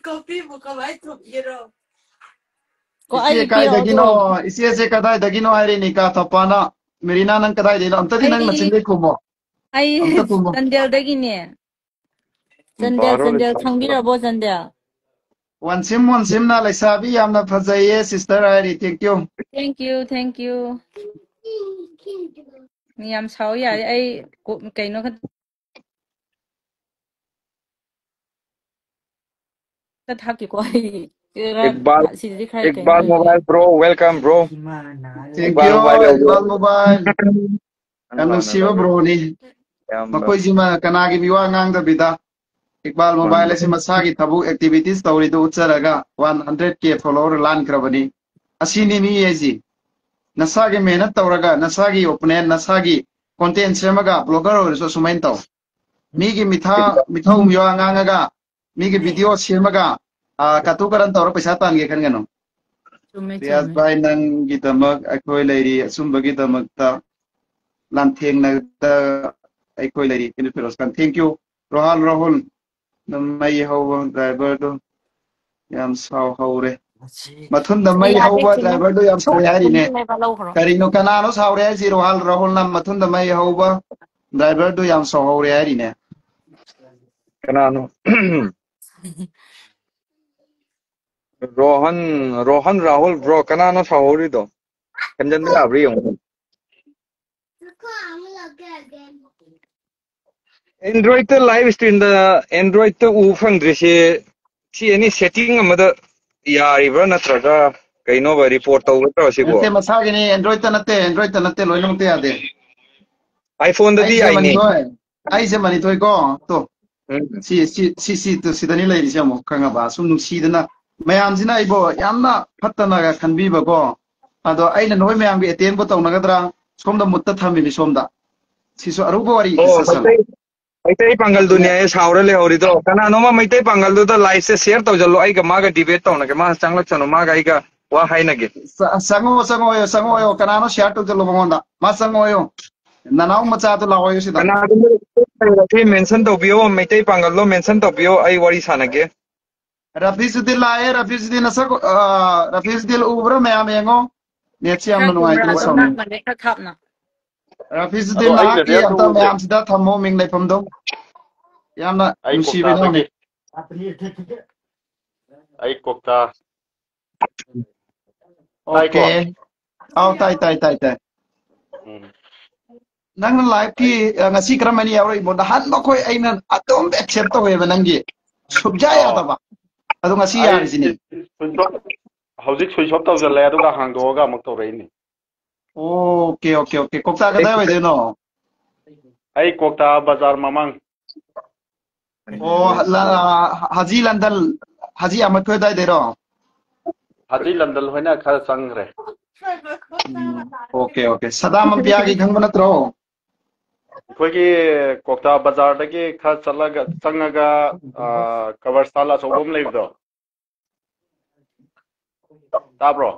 ꯀꯣꯐꯤꯕꯨ ꯀꯃꯥꯏ ꯊꯨꯞꯀꯦꯔꯣ? ꯀꯣ-, ꯏꯆꯦ ꯑꯩꯒꯤ ꯄꯤꯔꯛꯑꯣ ꯀꯥꯏꯗꯒꯤꯅꯣ? ꯑꯗꯣ꯫ ꯏꯆꯦꯁꯦ ꯀꯗꯥꯏꯗꯒꯤꯅꯣ ꯍꯥꯏꯔꯤꯅꯤ, ꯀꯥ ꯊꯣꯄꯥꯅ꯫ ꯃꯦꯔꯤꯅꯥ, ꯅꯪ ꯀꯗꯥꯏꯗꯒꯤꯅꯣ? ꯑꯝꯇꯗꯤ ꯅꯪ ꯑꯩꯗꯤ, ꯅꯆꯤꯟꯗꯩ ꯈꯨꯝꯃꯣ꯫ ꯑꯩ ꯑꯝꯇ ꯈꯨꯝꯃꯣ꯫ ꯆꯥꯟꯗꯦꯜꯗꯒꯤꯅꯦ꯫ ꯆꯥꯟꯗꯦꯜ, ꯕꯥꯔꯣ ꯆꯥꯟꯗꯦꯜ, ꯂꯩꯁꯥꯕꯤ ꯈꯪꯕꯤꯔꯕꯣ ꯆꯥꯟꯗꯦꯜ? ꯋꯥꯟꯁꯤꯝ, ꯋꯥꯟꯁꯤꯝꯅ ꯂꯩꯁꯥꯕꯤ ꯌꯥꯝꯅ ꯐꯖꯩꯌꯦ, sister ꯍꯥꯏꯔꯤ꯫ Thank you꯫ Thank you, thank you꯫ ꯌꯥꯝ ꯁꯥꯎ ꯌꯥꯔꯦ, ꯑꯩ ꯀꯣ-, ꯀꯩꯅꯣ ꯈꯛꯇ ꯊꯥꯛꯀꯦꯀꯣ, ꯑꯩ ꯈꯔ, ꯏꯛꯕꯥꯜ, ꯁꯤꯗꯗꯤ ꯈꯔ ꯀꯩꯅꯣ ꯏꯛꯕꯥꯜ ꯑꯣꯏꯕ꯫ Mobile bro, welcome bro꯫ Thank Iqbal you, mobile ꯌꯧꯕꯤꯔꯣ꯫ ꯏꯛꯕꯥꯜ ꯃꯣꯕꯥꯏꯜ꯫ ꯌꯥꯝ ꯅꯨꯡꯁꯤꯕ ꯕ꯭ꯔꯣꯅꯤ꯫ ꯏꯌꯥꯝꯕ꯫ ꯃꯈꯣꯏꯁꯤꯃ ꯀꯅꯥꯒꯤ ꯃꯤꯋꯥ ꯉꯥꯡꯗꯕꯤꯗ ꯏꯛꯕꯥꯜ ꯃꯣꯕꯥꯏꯜ ꯃꯥꯅꯤ꯫ ꯑꯁꯤ ꯃꯁꯥꯒꯤ ꯊꯕꯛ activities ꯇꯧꯔꯤꯗꯨ ꯎꯠꯆꯔꯒ one hundred K follower ꯂꯥꯟꯈ꯭ꯔꯕꯅꯤ꯫ ꯑꯁꯤꯅꯤ ꯃꯤ ꯍꯥꯏꯁꯤ꯫ ꯅꯁꯥꯒꯤ ꯃꯦꯍꯅꯠ ꯇꯧꯔꯒ ꯅꯁꯥꯒꯤ opponent, ꯅꯁꯥꯒꯤ content ꯁꯦꯝꯃꯒ blogger ꯑꯣꯏꯔꯁꯨ ꯑꯁꯨꯃꯥꯏꯅ ꯇꯧ꯫ ꯃꯤꯒꯤ ꯃꯤꯊꯥ-, ꯃꯤꯊꯧ ꯃꯤꯋꯥ ꯉꯥꯡꯉꯒ ꯃꯤꯒꯤ video ꯁꯦꯝꯃꯒ, ꯑ, ꯀꯇꯨ ꯀꯔꯟ ꯇꯧꯔ ꯄꯩꯁꯥ ꯇꯥꯟꯒꯦ ꯈꯟꯒꯅꯨ꯫ ꯆꯨꯝꯃꯦ, ꯔꯤꯌꯥꯖ ꯆꯨꯝꯃꯦ꯫ ꯚꯥꯏ, ꯅꯪꯒꯤꯗꯃꯛ ꯑꯩꯈꯣꯏ ꯂꯩꯔꯤ, ꯑꯆꯨꯝꯕꯒꯤꯗꯃꯛꯇ ꯂꯥꯟꯊꯦꯡꯅꯗ ꯑꯩꯈꯣꯏ ꯂꯩꯔꯤ꯫ ꯀꯩꯅꯣ, ꯐꯤꯔꯣꯖ ꯈꯥꯟ, thank you꯫ ꯔꯣꯍꯥꯜ ꯔꯥꯍꯨꯜ, ꯅꯪ ꯃꯩ ꯍꯧꯕ driver ꯗꯣ ꯌꯥꯝ ꯁꯥꯎꯍꯧꯔꯦ꯫ ꯃꯊꯨꯟꯗ ꯃꯩ ꯌꯥꯗꯦ, ꯍꯧꯕ ꯆꯨꯝꯃꯦ꯫ Driver ꯗꯣ ꯌꯥꯝ ꯁꯥꯎꯔꯦ ꯍꯥꯏꯔꯤꯅꯦ꯫ ꯆꯨꯝꯃꯦꯕ, ꯂꯧꯈ꯭ꯔꯣ꯫ ꯀꯔꯤꯅꯣ, ꯀꯅꯥꯅꯣ ꯁꯥꯎꯔꯦ ꯍꯥꯏꯁꯤ? ꯔꯣꯍꯥꯜ ꯔꯥꯍꯨꯜꯅ ꯃꯊꯨꯟꯗ ꯃꯩ ꯍꯧꯕ driver ꯗꯣ ꯌꯥꯝ ꯁꯥꯎꯍꯧꯔꯦ ꯍꯥꯏꯔꯤꯅꯦ꯫ ꯀꯅꯥꯅꯣ? ꯔꯣꯍꯟ, ꯔꯣꯍꯟ ꯔꯥꯍꯨꯜ bro, ꯀꯅꯥꯅꯣ ꯁꯥꯎꯍꯧꯔꯤꯗꯣ? ꯍꯦꯟꯖꯟꯕ ꯌꯥꯕ꯭ꯔꯥ ꯌꯦꯡꯉꯨ꯫ Android ꯇ live stream ꯗ Android ꯇ ꯎ ꯐꯪꯗ꯭ꯔꯤꯁꯦ, ꯁꯤ any setting ꯑꯃꯗ ꯌꯥꯔꯤꯕ꯭ꯔꯥ, ꯅꯠꯇ꯭ꯔꯒ ꯀꯩꯅꯣꯕ, report ꯇꯧꯒꯗ꯭ꯔꯣ ꯁꯤꯕꯣ? ꯅꯠꯇꯦ, ꯃꯁꯥꯒꯤꯅꯤ, Android ꯇ ꯅꯠꯇꯦ, Android ꯇ ꯅꯠꯇꯦ, ꯂꯣꯏꯅꯃꯛꯇ ꯌꯥꯗꯦ꯫ iPhone-ꯗꯗꯤ ꯑꯩꯁꯦ ꯌꯥꯏꯅꯦ꯫ ꯃꯅꯤꯊꯣꯏ, ꯑꯩꯁꯦ ꯃꯅꯤꯊꯣꯏꯀꯣ꯫ ꯇꯣ, ꯎꯝ꯫ ꯁꯤ, ꯁꯤ, ꯁꯤ, ꯁꯤ, ꯇꯨ, ꯁꯤꯗꯅꯤ ꯂꯩꯔꯤꯁꯦ ꯑꯃꯨꯛ, ꯈꯪꯉꯕ? ꯁꯨꯝ ꯅꯨꯡꯁꯤꯗꯅ, ꯃꯌꯥꯝꯁꯤꯅ ꯑꯩꯕꯨ ꯌꯥꯝꯅ ꯐꯠꯇꯅꯒ ꯈꯟꯕꯤꯕꯀꯣ꯫ ꯑꯗꯣ ꯑꯩꯅ ꯅꯈꯣꯏ ꯃꯌꯥꯝꯒꯤ ꯑꯦꯇꯦꯟꯕꯨ ꯇꯧꯅꯒꯗ꯭ꯔꯥ? ꯁꯣꯝꯗ ꯃꯨꯠꯇ ꯊꯝꯃꯤꯅꯤ ꯁꯣꯝꯗ꯫ ꯁꯤꯁꯨ ꯑꯔꯨꯕ ꯋꯥꯔꯤ ꯑꯣ, discussion꯫ ꯃꯩꯇꯩ, ꯃꯩꯇꯩ ꯄꯥꯡꯒꯜꯗꯨꯅꯦ ꯑꯩ ꯁꯥꯎꯔ ꯂꯩꯍꯧꯔꯤꯗꯣ꯫ ꯀꯅꯥꯅꯣꯝꯃ ꯃꯩꯇꯩ ꯄꯥꯡꯒꯜꯗꯨꯗ live-ꯁꯦ share ꯇꯧꯁꯤꯜꯂꯣ, ꯑꯩꯒ ꯃꯥꯒ debate ꯇꯧꯅꯒꯦ, ꯃꯥ ꯆꯪꯂꯛꯁꯅꯨ, ꯃꯥꯒ ꯑꯩꯒ ꯋꯥ ꯍꯥꯏꯅꯒꯦ꯫ ꯆ-, ꯆꯪꯉꯛꯑꯣ, ꯆꯪꯉꯛꯑꯣ, ꯆꯪꯉꯛꯑꯣ, ꯀꯅꯥꯅꯣ share ꯇꯧꯁꯤꯜꯂꯣ ꯃꯉꯣꯟꯗ? ꯃꯥ ꯆꯪꯉꯛꯑꯣ, ꯅꯅꯥꯎ ꯃꯆꯥꯗꯣ ꯂꯥꯛꯑꯣ ꯁꯤꯗ꯫ ꯀꯅꯥꯒꯨꯝꯕ ꯂꯩꯔꯗꯤ mention ꯇꯧꯕꯤꯌꯣ, ꯃꯩꯇꯩ ꯄꯥꯡꯒꯜꯗꯣ mention ꯇꯧꯕꯤꯌꯣ, ꯑꯩ ꯋꯥꯔꯤ ꯁꯥꯟꯅꯒꯦ꯫ ꯔꯐꯤꯖꯨꯗꯤꯟ ꯂꯥꯛꯑꯦ, ꯔꯐꯤꯖꯨꯗꯤꯟ ꯅꯁꯛ, ꯑ, ꯔꯐꯤꯖꯨꯗꯤꯟ ꯎꯕ꯭ꯔꯥ ꯃꯌꯥꯝ ꯌꯦꯡꯉꯣ꯫ Net-ꯁꯤ ꯌꯥꯝꯅ ꯈꯔ ꯅꯨꯡꯉꯥꯏꯇꯦ, ꯈꯨꯝꯕ꯭ꯔꯥ? ꯁꯥꯎꯅꯤꯡꯉꯦ꯫ ꯅꯛꯅꯅꯦ, ꯈꯔ ꯊꯥꯞꯅ꯫ ꯔꯐꯤꯖꯨꯗꯤꯟ ꯑꯗꯣ ꯑꯩ ꯅꯍꯥꯛꯀꯤ ꯂꯦꯕꯦꯜ ꯑꯝꯇ ꯇꯧꯕꯁꯦ ꯃꯌꯥꯝꯁꯤꯗ ꯊꯝꯃꯣ, ꯃꯤꯡ ꯂꯩꯐꯝꯗꯣ꯫ ꯌꯥꯝꯅ ꯑꯩ ꯅꯨꯡꯁꯤꯕ ꯏꯅꯥꯎꯅꯤ꯫ ꯀꯣꯛꯇꯥꯗꯒꯤ, ꯑꯩ ꯀꯣꯛꯇꯥ꯫ Okay꯫ ꯑꯥꯎ, ꯇꯥꯏ, ꯇꯥꯏ, ꯇꯥꯏ, ꯇꯥꯏ꯫ ꯎꯝ꯫ ꯅꯪꯅ live-ꯀꯤ, ꯑ, ꯉꯁꯤ ꯀꯔꯝꯍꯥꯏꯅ ꯌꯥꯎꯔꯛꯏꯅꯣ? ꯅꯍꯥꯟ ꯃꯈꯣꯏ ꯑꯩꯅ ꯑꯗꯨꯝ accept ꯇꯧꯋꯦꯕ ꯅꯪꯒꯤ꯫ ꯁꯨꯡꯌꯥ ꯑꯥꯎ꯫ ꯌꯥꯗꯕ꯫ ꯑꯗꯣ ꯉꯁꯤ ꯑꯩ ꯌꯥꯔꯤꯁꯤꯅꯦ꯫ switch off, ꯍꯧꯖꯤꯛ switch off ꯇꯧꯁꯤꯜꯂꯦ, ꯑꯗꯨꯒ ꯍꯥꯡꯗꯣꯛꯑꯒ ꯑꯃꯨꯛ ꯇꯧꯔꯛꯏꯅꯤ꯫ Okay, okay, okay꯫ ꯀꯣꯛꯇꯥ ꯀꯗꯥꯏ ꯑꯣꯏꯗꯣꯏꯅꯣ? ꯑꯩ ꯀꯣꯛꯇꯥ ꯕꯖꯥꯔ ꯃꯃꯥꯡ꯫ ꯑꯣ, ꯂ-, ꯍꯥꯖꯤ ꯂꯟꯗꯜ, ꯍꯥꯖꯤ ꯑꯍꯃꯗ ꯈꯣꯏ ꯑꯗꯥꯏꯗꯩꯔꯣ? ꯍꯥꯖꯤ ꯂꯟꯗꯜ ꯍꯣꯏꯅ ꯈꯔ ꯆꯪꯈ꯭ꯔꯦ꯫ ꯎꯝ, okay, okay꯫ ꯁꯗꯥꯝ ꯑꯝꯕꯤꯌꯥꯒꯤ ꯈꯪꯕ ꯅꯠꯇ꯭ꯔꯣ? ꯑꯩꯈꯣꯏꯒꯤ ꯀꯣꯛꯇꯥ ꯕꯖꯥꯔꯗꯒꯤ ꯈꯔ ꯆꯠꯂꯒ, ꯆꯪꯉꯒ, ꯑ, ꯀꯕꯔꯁꯇꯥꯟ ꯑꯆꯧꯕ ꯑꯃ ꯂꯩꯕꯗꯣ꯫ ꯇꯥꯕ꯭ꯔꯣ?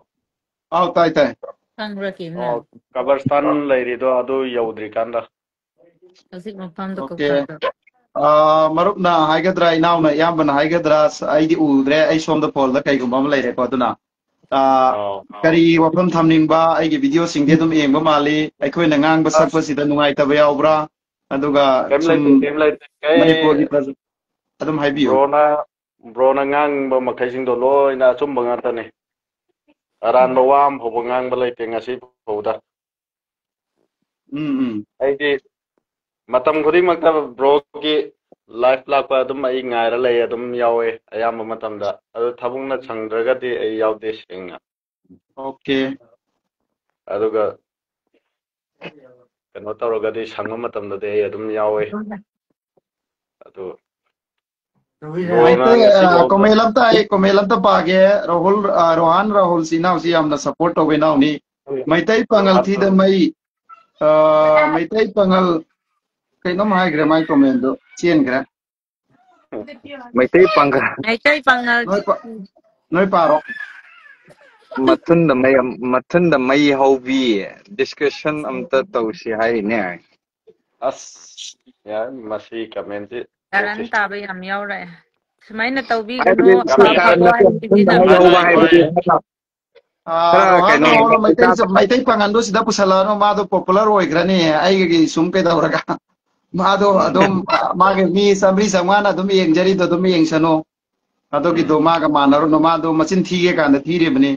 ꯑꯥꯎ, ꯇꯥꯏ, ꯇꯥꯏ꯫ ꯈꯪꯕ꯭ꯔꯥ ꯀꯤꯝꯅ? ꯑꯣ, ꯀꯕꯔꯁꯇꯥꯟ ꯂꯩꯔꯤꯗꯣ ꯑꯗꯨ ꯌꯧꯗ꯭ꯔꯤꯀꯥꯟꯗ꯫ ꯍꯧꯖꯤꯛ ꯃꯐꯝꯗꯨ Okay꯫ ꯀꯣꯛꯇꯥꯗ꯫ ꯑ, ꯃꯔꯨꯞꯅ ꯍꯥꯏꯒꯗ꯭ꯔꯥ, ꯏꯅꯥꯎꯅ ꯏꯌꯥꯝꯕꯅ ꯍꯥꯏꯒꯗ꯭ꯔꯥ, ꯑꯁ, ꯑꯩꯗꯤ ꯎꯗ꯭ꯔꯦ, ꯑꯩ ꯁꯣꯝꯗ phone-ꯗ ꯀꯩꯒꯨꯝꯕ ꯑꯃ ꯂꯩꯔꯦꯀꯣ, ꯑꯗꯨꯅ, ꯑ, ꯑꯥꯎ, ꯑꯥꯎ꯫ ꯀꯔꯤ ꯋꯥꯐꯝ ꯊꯝꯅꯤꯡꯕ? ꯑꯩꯒꯤ video-ꯁꯤꯡꯗꯤ ꯑꯗꯨꯝ ꯌꯦꯡꯕ ꯃꯥꯜꯂꯤ, ꯑꯩꯈꯣꯏꯅ ꯉꯥꯡꯕ ꯑꯁ꯫ ꯁꯛꯄꯁꯤꯗ ꯅꯨꯡꯉꯥꯏꯇꯕ ꯌꯥꯎꯕ꯭ꯔꯥ? ꯑꯗꯨꯒ ꯀꯩꯝ ꯁꯨꯝ ꯂꯩꯇꯦ, ꯀꯩꯝ ꯂꯩꯇꯦ꯫ ꯑꯩ ꯃꯅꯤꯄꯨꯔꯒꯤ ꯄ꯭ꯔꯖ-, ꯑꯗꯨꯝ ꯍꯥꯏꯕꯤꯌꯨ꯫ Bro-ꯅ, Bro-ꯅ ꯉꯥꯡꯕ ꯃꯈꯩꯁꯤꯡꯗꯣ ꯂꯣꯏꯅ ꯑꯆꯨꯝꯕ ꯉꯥꯛꯇꯅꯦ꯫ ꯑꯔꯥꯟꯕ ꯋꯥ ꯑꯃ ꯐꯥꯎꯕ ꯉꯥꯡꯕ ꯂꯩꯇꯦ ꯉꯁꯤ ꯐꯥꯎꯕꯗ꯫ ꯎꯝ, ꯎꯝ꯫ ꯑꯩꯗꯤ ꯃꯇꯝ ꯈꯨꯗꯤꯡꯃꯛꯇ Bro-ꯒꯤ live ꯂꯥꯛꯄ ꯑꯗꯨꯝ ꯑꯩ ꯉꯥꯏꯔ ꯂꯩ, ꯑꯗꯨꯝ ꯌꯥꯎꯋꯦ ꯑꯌꯥꯝꯕ ꯃꯇꯝꯗ꯫ ꯑꯗꯨ ꯊꯕꯛꯅ ꯁꯪꯗ꯭ꯔꯒꯗꯤ ꯑꯩ ꯌꯥꯎꯗꯦ, ꯁꯦꯡꯅ꯫ Okay꯫ ꯑꯗꯨꯒ ꯀꯩꯅꯣ ꯇꯧꯔꯒꯗꯤ ꯁꯪꯕ ꯃꯇꯝꯗꯗꯤ ꯑꯩ ꯑꯗꯨꯝ ꯌꯥꯎꯋꯦ꯫ ꯑꯗꯨ ꯃꯩꯇꯩ ꯀꯣꯃꯦꯟ ꯑꯝꯇ ꯑꯩ ꯀꯣꯃꯦꯟ ꯑꯝꯇ ꯄꯥꯒꯦ꯫ ꯔꯥꯍꯨꯜ, ꯑ, ꯔꯣꯍꯥꯟ ꯔꯥꯍꯨꯜꯁꯤ ꯏꯅꯥꯎꯁꯤ ꯌꯥꯝꯅ ꯁꯞꯄꯣꯔꯠ ꯇꯧꯕ ꯏꯅꯥꯎꯅꯤ꯫ ꯃꯩꯇꯩ ꯄꯥꯉꯜ ꯊꯤꯗ ꯃꯩ, ꯑ, ꯃꯩꯇꯩ ꯄꯥꯉꯜ ꯀꯩꯅꯣꯝ ꯍꯥꯏꯈ꯭ꯔꯦ, ꯃꯥꯏ ꯀꯣꯃꯦꯟꯗꯨ ꯆꯦꯟꯈ꯭ꯔꯦ꯫ ꯃꯩꯇꯩ ꯄꯥꯡꯒꯜ꯫ ꯃꯩꯇꯩ ꯄꯥꯉꯜ ꯅꯣꯏ ꯄꯥ- ꯅꯣꯏ ꯄꯥꯔꯣ꯫ ꯃꯊꯨꯟꯗ ꯃꯩ ꯑꯝ- ꯃꯊꯨꯟꯗ ꯃꯩ ꯍꯧꯕꯤ꯫ ꯗꯤꯁꯀꯁꯟ ꯑꯝꯇ ꯇꯧꯁꯤ ꯍꯥꯏꯅꯦ꯫ ꯑꯁ, ꯌꯥꯔꯦ, ꯃꯁꯤ ꯀꯃꯦꯟꯁꯤ ꯀꯔꯟ ꯇꯣꯛꯁꯤ꯫ ꯇꯥꯕ ꯌꯥꯝ ꯌꯥꯎꯔꯛꯑꯦ꯫ ꯁꯨꯃꯥꯏꯅ ꯇꯧꯕꯤꯒꯅꯨ꯫ ꯍꯥꯏꯕꯗꯤ ꯑꯐꯕ ꯀꯔꯟ ꯋꯥꯍꯩ ꯃꯊꯨꯟꯗ ꯃꯩ ꯁꯤꯖꯤꯟꯅꯕ꯫ ꯍꯧꯕ ꯍꯥꯏꯕꯗꯤ ꯑꯥ, ꯈꯔ ꯔꯣꯍꯥꯟ ꯀꯩꯅꯣ ꯔꯣꯍꯥꯟ ꯃꯩꯇꯩ ꯄꯩꯁꯥ ꯃꯩꯇꯩ ꯄꯥꯉꯜꯗꯣ ꯁꯤꯗ ꯄꯨꯁꯜꯂꯛꯑꯅꯨ, ꯃꯥꯗꯣ ꯄꯣꯄꯨꯂꯔ ꯑꯣꯏꯈ꯭ꯔꯅꯤ ꯑꯩꯒꯤ ꯁꯨꯝ ꯀꯩꯗꯧꯔꯒ꯫ ꯃꯥꯗꯣ ꯑꯗꯨꯝ, ꯑ, ꯃꯥꯒꯤ ꯃꯤ ꯆꯥꯝꯃꯔꯤ ꯆꯥꯝꯃꯉꯥꯅ ꯑꯗꯨꯝ ꯌꯦꯡꯖꯔꯤꯗꯣ ꯑꯗꯨꯝ ꯌꯦꯡꯁꯅꯨ꯫ ꯑꯗꯨꯒꯤꯗꯣ ꯃꯥꯒ ꯃꯥꯟꯅꯔꯨꯅꯨ꯫ ꯃꯥꯗꯣ ꯃꯆꯤꯟ ꯊꯤꯒꯦ ꯀꯥꯟꯗ ꯊꯤꯔꯤꯕꯅꯤ꯫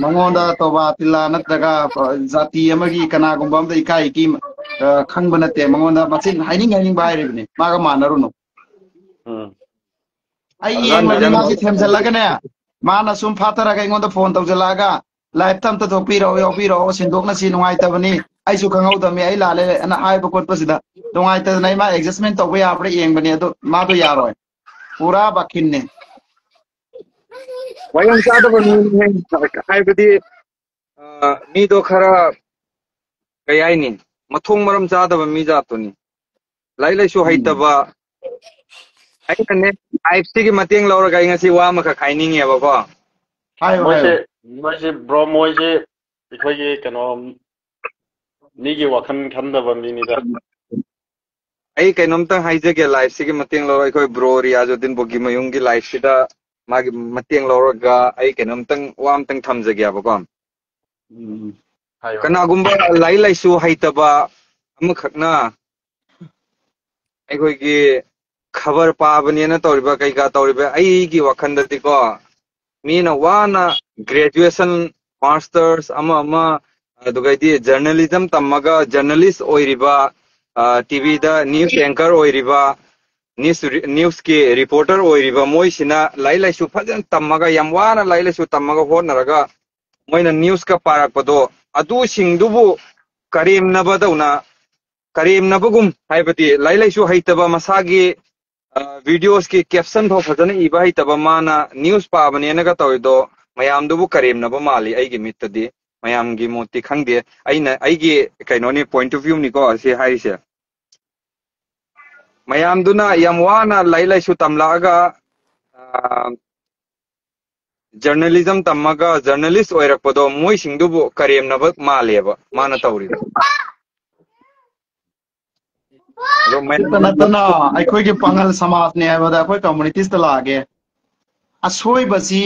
ꯃꯉꯣꯟꯗ ꯇꯣꯕꯥ ꯇꯤꯜꯂꯥ ꯅꯠꯇ꯭ꯔꯒ, ꯑ, ꯖꯥꯇꯤ ꯑꯃꯒꯤ ꯀꯅꯥꯒꯨꯝꯕ ꯑꯝꯗ ꯏꯀꯥꯏ ꯏꯀꯤ, ꯑ, ꯈꯪꯕ ꯅꯠꯇꯦ꯫ ꯃꯉꯣꯟꯗ ꯃꯆꯤꯟ ꯍꯥꯏꯅꯤꯡ ꯍꯥꯏꯅꯤꯡꯕ ꯍꯥꯏꯔꯤꯕꯅꯤ꯫ ꯃꯥꯒ ꯃꯥꯟꯅꯔꯨꯅꯨ꯫ ꯎꯝ꯫ ꯑꯩ ꯑꯗꯨ ꯌꯦꯡꯕꯅꯤ ꯅꯪ ꯃꯥꯁꯤ ꯊꯦꯝꯖꯤꯜꯂꯒꯅꯦ꯫ ꯃꯥꯅ ꯁꯨꯝ ꯐꯥꯊꯔꯒ ꯑꯩꯉꯣꯟꯗ ꯐꯣꯟ ꯇꯧꯁꯤꯜꯂꯛꯑꯒ, "ꯂꯥꯏꯐꯇ ꯑꯝꯇ ꯊꯣꯛꯄꯤꯔꯛꯑꯣ, ꯌꯥꯎꯕꯤꯔꯛꯑꯣ, ꯁꯤꯟꯗꯣꯛꯅꯁꯤ, ꯅꯨꯡꯉꯥꯏꯇꯕꯅꯤ, ꯑꯩꯁꯨ ꯈꯪꯍꯧꯗꯕꯅꯤ, ꯑꯩ ꯂꯥꯜꯂꯦ" ꯑꯅ ꯍꯥꯏꯕ ꯈꯣꯠꯄꯁꯤꯗ ꯅꯨꯡꯉꯥꯏꯇꯗꯅ ꯑꯩ ꯃꯥ ꯑꯦꯗꯖꯁꯃꯦꯟ ꯇꯧꯕ ꯌꯥꯕ꯭ꯔꯥ ꯌꯦꯡꯕꯅꯤ꯫ ꯑꯗꯨ ꯃꯥꯗꯣ ꯌꯥꯔꯣꯏ, ꯄꯨꯔꯥ ꯕꯥꯀꯤꯟꯅꯦ꯫ ꯋꯥꯌꯥꯝ ꯆꯥꯗꯕ ꯃꯤꯅꯦ꯫ ꯍꯥꯏꯕꯗꯤ ꯑ, ꯃꯤꯗꯣ ꯈꯔ, ꯀꯩ ꯍꯥꯏꯅꯤ, ꯃꯊꯣꯡ ꯃꯔꯝ ꯆꯥꯗꯕ ꯃꯤ ꯖꯥꯠꯇꯨꯅꯤ꯫ ꯂꯥꯏꯔꯤꯛ ꯂꯥꯏꯁꯨ ꯎꯝ꯫ ꯍꯩꯇꯕ꯫ ꯑꯩꯅꯅꯦ, ꯂꯥꯏꯐꯁꯤꯒꯤ ꯃꯇꯦꯡ ꯂꯧꯔꯒ ꯑꯩ ꯉꯁꯤ ꯋꯥ ꯑꯃꯈꯛ ꯍꯥꯏꯅꯤꯡꯉꯦꯕꯀꯣ꯫ ꯍꯥꯏꯌꯣ, ꯃꯣꯏꯁꯦ ꯍꯥꯏꯌꯣ꯫ ꯃꯣꯏꯁꯦ ꯕ꯭ꯔꯣ, ꯃꯣꯏꯁꯦ ꯑꯩꯈꯣꯏꯒꯤ ꯀꯩꯅꯣ, ꯃꯤꯒꯤ ꯋꯥꯈꯜ ꯈꯟꯗꯕ ꯃꯤꯅꯤꯗ꯫ ꯑꯩ ꯀꯩꯅꯣꯝꯇꯪ ꯍꯥꯏꯖꯒꯦ, ꯂꯥꯏꯐꯁꯤꯒꯤ ꯃꯇꯦꯡ ꯂꯧꯔꯒ ꯑꯩꯈꯣꯏ ꯕ꯭ꯔꯣ ꯔꯤꯌꯥꯖꯨꯗꯤꯟ ꯕꯣꯒꯤꯃꯌꯨꯝꯒꯤ ꯂꯥꯏꯐꯁꯤꯗ ꯃꯥꯒꯤ ꯃꯇꯦꯡ ꯂꯧꯔꯒ ꯑꯩ ꯀꯩꯅꯣꯝꯇꯪ ꯋꯥ ꯑꯝꯇꯪ ꯊꯝꯖꯒꯦꯕꯀꯣ꯫ ꯎꯝ, ꯍꯥꯏꯌꯣ꯫ ꯀꯅꯥꯒꯨꯝꯕ ꯂꯥꯏꯔꯤꯛ ꯂꯥꯏꯁꯨ ꯍꯩꯇꯕ ꯑꯃꯈꯛꯅ ꯑꯩꯈꯣꯏꯒꯤ ꯈꯕꯔ ꯄꯥꯕꯅꯦꯅ ꯇꯧꯔꯤꯕ, ꯀꯩꯀꯥ ꯇꯧꯔꯤꯕ, ꯑꯩꯒꯤ ꯋꯥꯈꯜꯗꯗꯤꯀꯣ, ꯃꯤꯅ ꯋꯥꯅ ꯒ꯭ꯔꯦꯖꯨꯑꯦꯁꯟ, ꯃꯥꯁꯇꯔꯁ, ꯑꯃ ꯑꯃ, ꯑꯗꯨꯒꯩꯗꯤ ꯖꯔꯅꯦꯂꯤꯖꯝ ꯇꯝꯃꯒ ꯖꯔꯅꯦꯂꯤꯁ ꯑꯣꯏꯔꯤꯕ, ꯇꯤꯚꯤꯗ ꯅ꯭ꯌꯨꯁ ꯑꯦꯡꯀꯔ ꯑꯣꯏꯔꯤꯕ, ꯅ꯭ꯌꯨꯁ ꯔꯤ- ꯅ꯭ꯌꯨꯁꯀꯤ ꯔꯤꯄꯣꯔꯇꯔ ꯑꯣꯏꯔꯤꯕ ꯃꯣꯏꯁꯤꯅ ꯂꯥꯏꯔꯤꯛ ꯂꯥꯏꯁꯨ ꯐꯖꯅ ꯇꯝꯃꯒ, ꯌꯥꯝ ꯋꯥꯅ ꯂꯥꯏꯔꯤꯛ ꯂꯥꯏꯁꯨ ꯇꯝꯃꯒ ꯍꯣꯠꯅꯔꯒ ꯃꯣꯏꯅ ꯅ꯭ꯌꯨꯁꯀ ꯄꯥꯔꯛꯄꯗꯣ, ꯑꯗꯨꯁꯤꯡꯗꯨꯕꯨ ꯀꯔꯦꯝꯅꯕꯗꯧꯅ, ꯀꯔꯦꯝꯅꯕꯒꯨꯝ ꯍꯥꯏꯕꯗꯤ ꯂꯥꯏꯔꯤꯛ ꯂꯥꯏꯁꯨ ꯍꯩꯇꯕ, ꯃꯁꯥꯒꯤ ꯚꯤꯗꯤꯑꯣꯁꯀꯤ ꯀꯦꯞꯁꯟ ꯐꯥꯎ ꯐꯖꯅ ꯏꯕ ꯍꯩꯇꯕ ꯃꯥꯅ ꯅ꯭ꯌꯨꯁ ꯄꯥꯕꯅꯦꯅꯒ ꯇꯧꯔꯤꯗꯣ ꯃꯌꯥꯝꯗꯨꯕꯨ ꯀꯔꯦꯝꯅꯕ ꯃꯥꯜꯂꯤ ꯑꯩꯒꯤ ꯃꯤꯠꯇꯗꯤ꯫ ꯃꯌꯥꯝꯒꯤ ꯃꯣꯠꯇꯤ ꯈꯪꯗꯦ꯫ ꯑꯩꯅ, ꯑꯩꯒꯤ ꯀꯩꯅꯣꯅꯤ, ꯄꯣꯏꯟꯠ ꯑꯣꯐ ꯚ꯭ꯌꯨꯅꯤꯀꯣ ꯑꯁꯤ ꯍꯥꯏꯔꯤꯁꯦ꯫ ꯃꯌꯥꯝꯗꯨꯅ ꯌꯥꯝ ꯋꯥꯅ ꯂꯥꯏꯔꯤꯛ ꯂꯥꯏꯁꯨ ꯇꯝꯂꯛꯑꯒ, ꯑ, ꯖꯔꯅꯦꯂꯤꯖꯝ ꯇꯝꯃꯒ ꯖꯔꯅꯦꯂꯤꯁ ꯑꯣꯏꯔꯛꯄꯗꯣ ꯃꯣꯏꯁꯤꯡꯗꯨꯕꯨ ꯀꯔꯦꯝꯅꯕ ꯃꯥꯜꯂꯦꯕ ꯃꯥꯅ ꯇꯧꯔꯤꯗꯣ꯫ ꯑꯗꯣ ꯃꯌꯥꯝ ꯅꯠꯇꯅ ꯑꯩꯈꯣꯏꯒꯤ ꯄꯥꯉꯜ ꯁꯃꯥꯖꯅꯦ ꯍꯥꯏꯕꯗ ꯑꯩꯈꯣꯏ ꯀꯝꯃꯨꯅꯤꯇꯤꯁꯇ ꯂꯥꯛꯑꯒꯦ꯫ ꯑꯁꯣꯏꯕꯁꯤ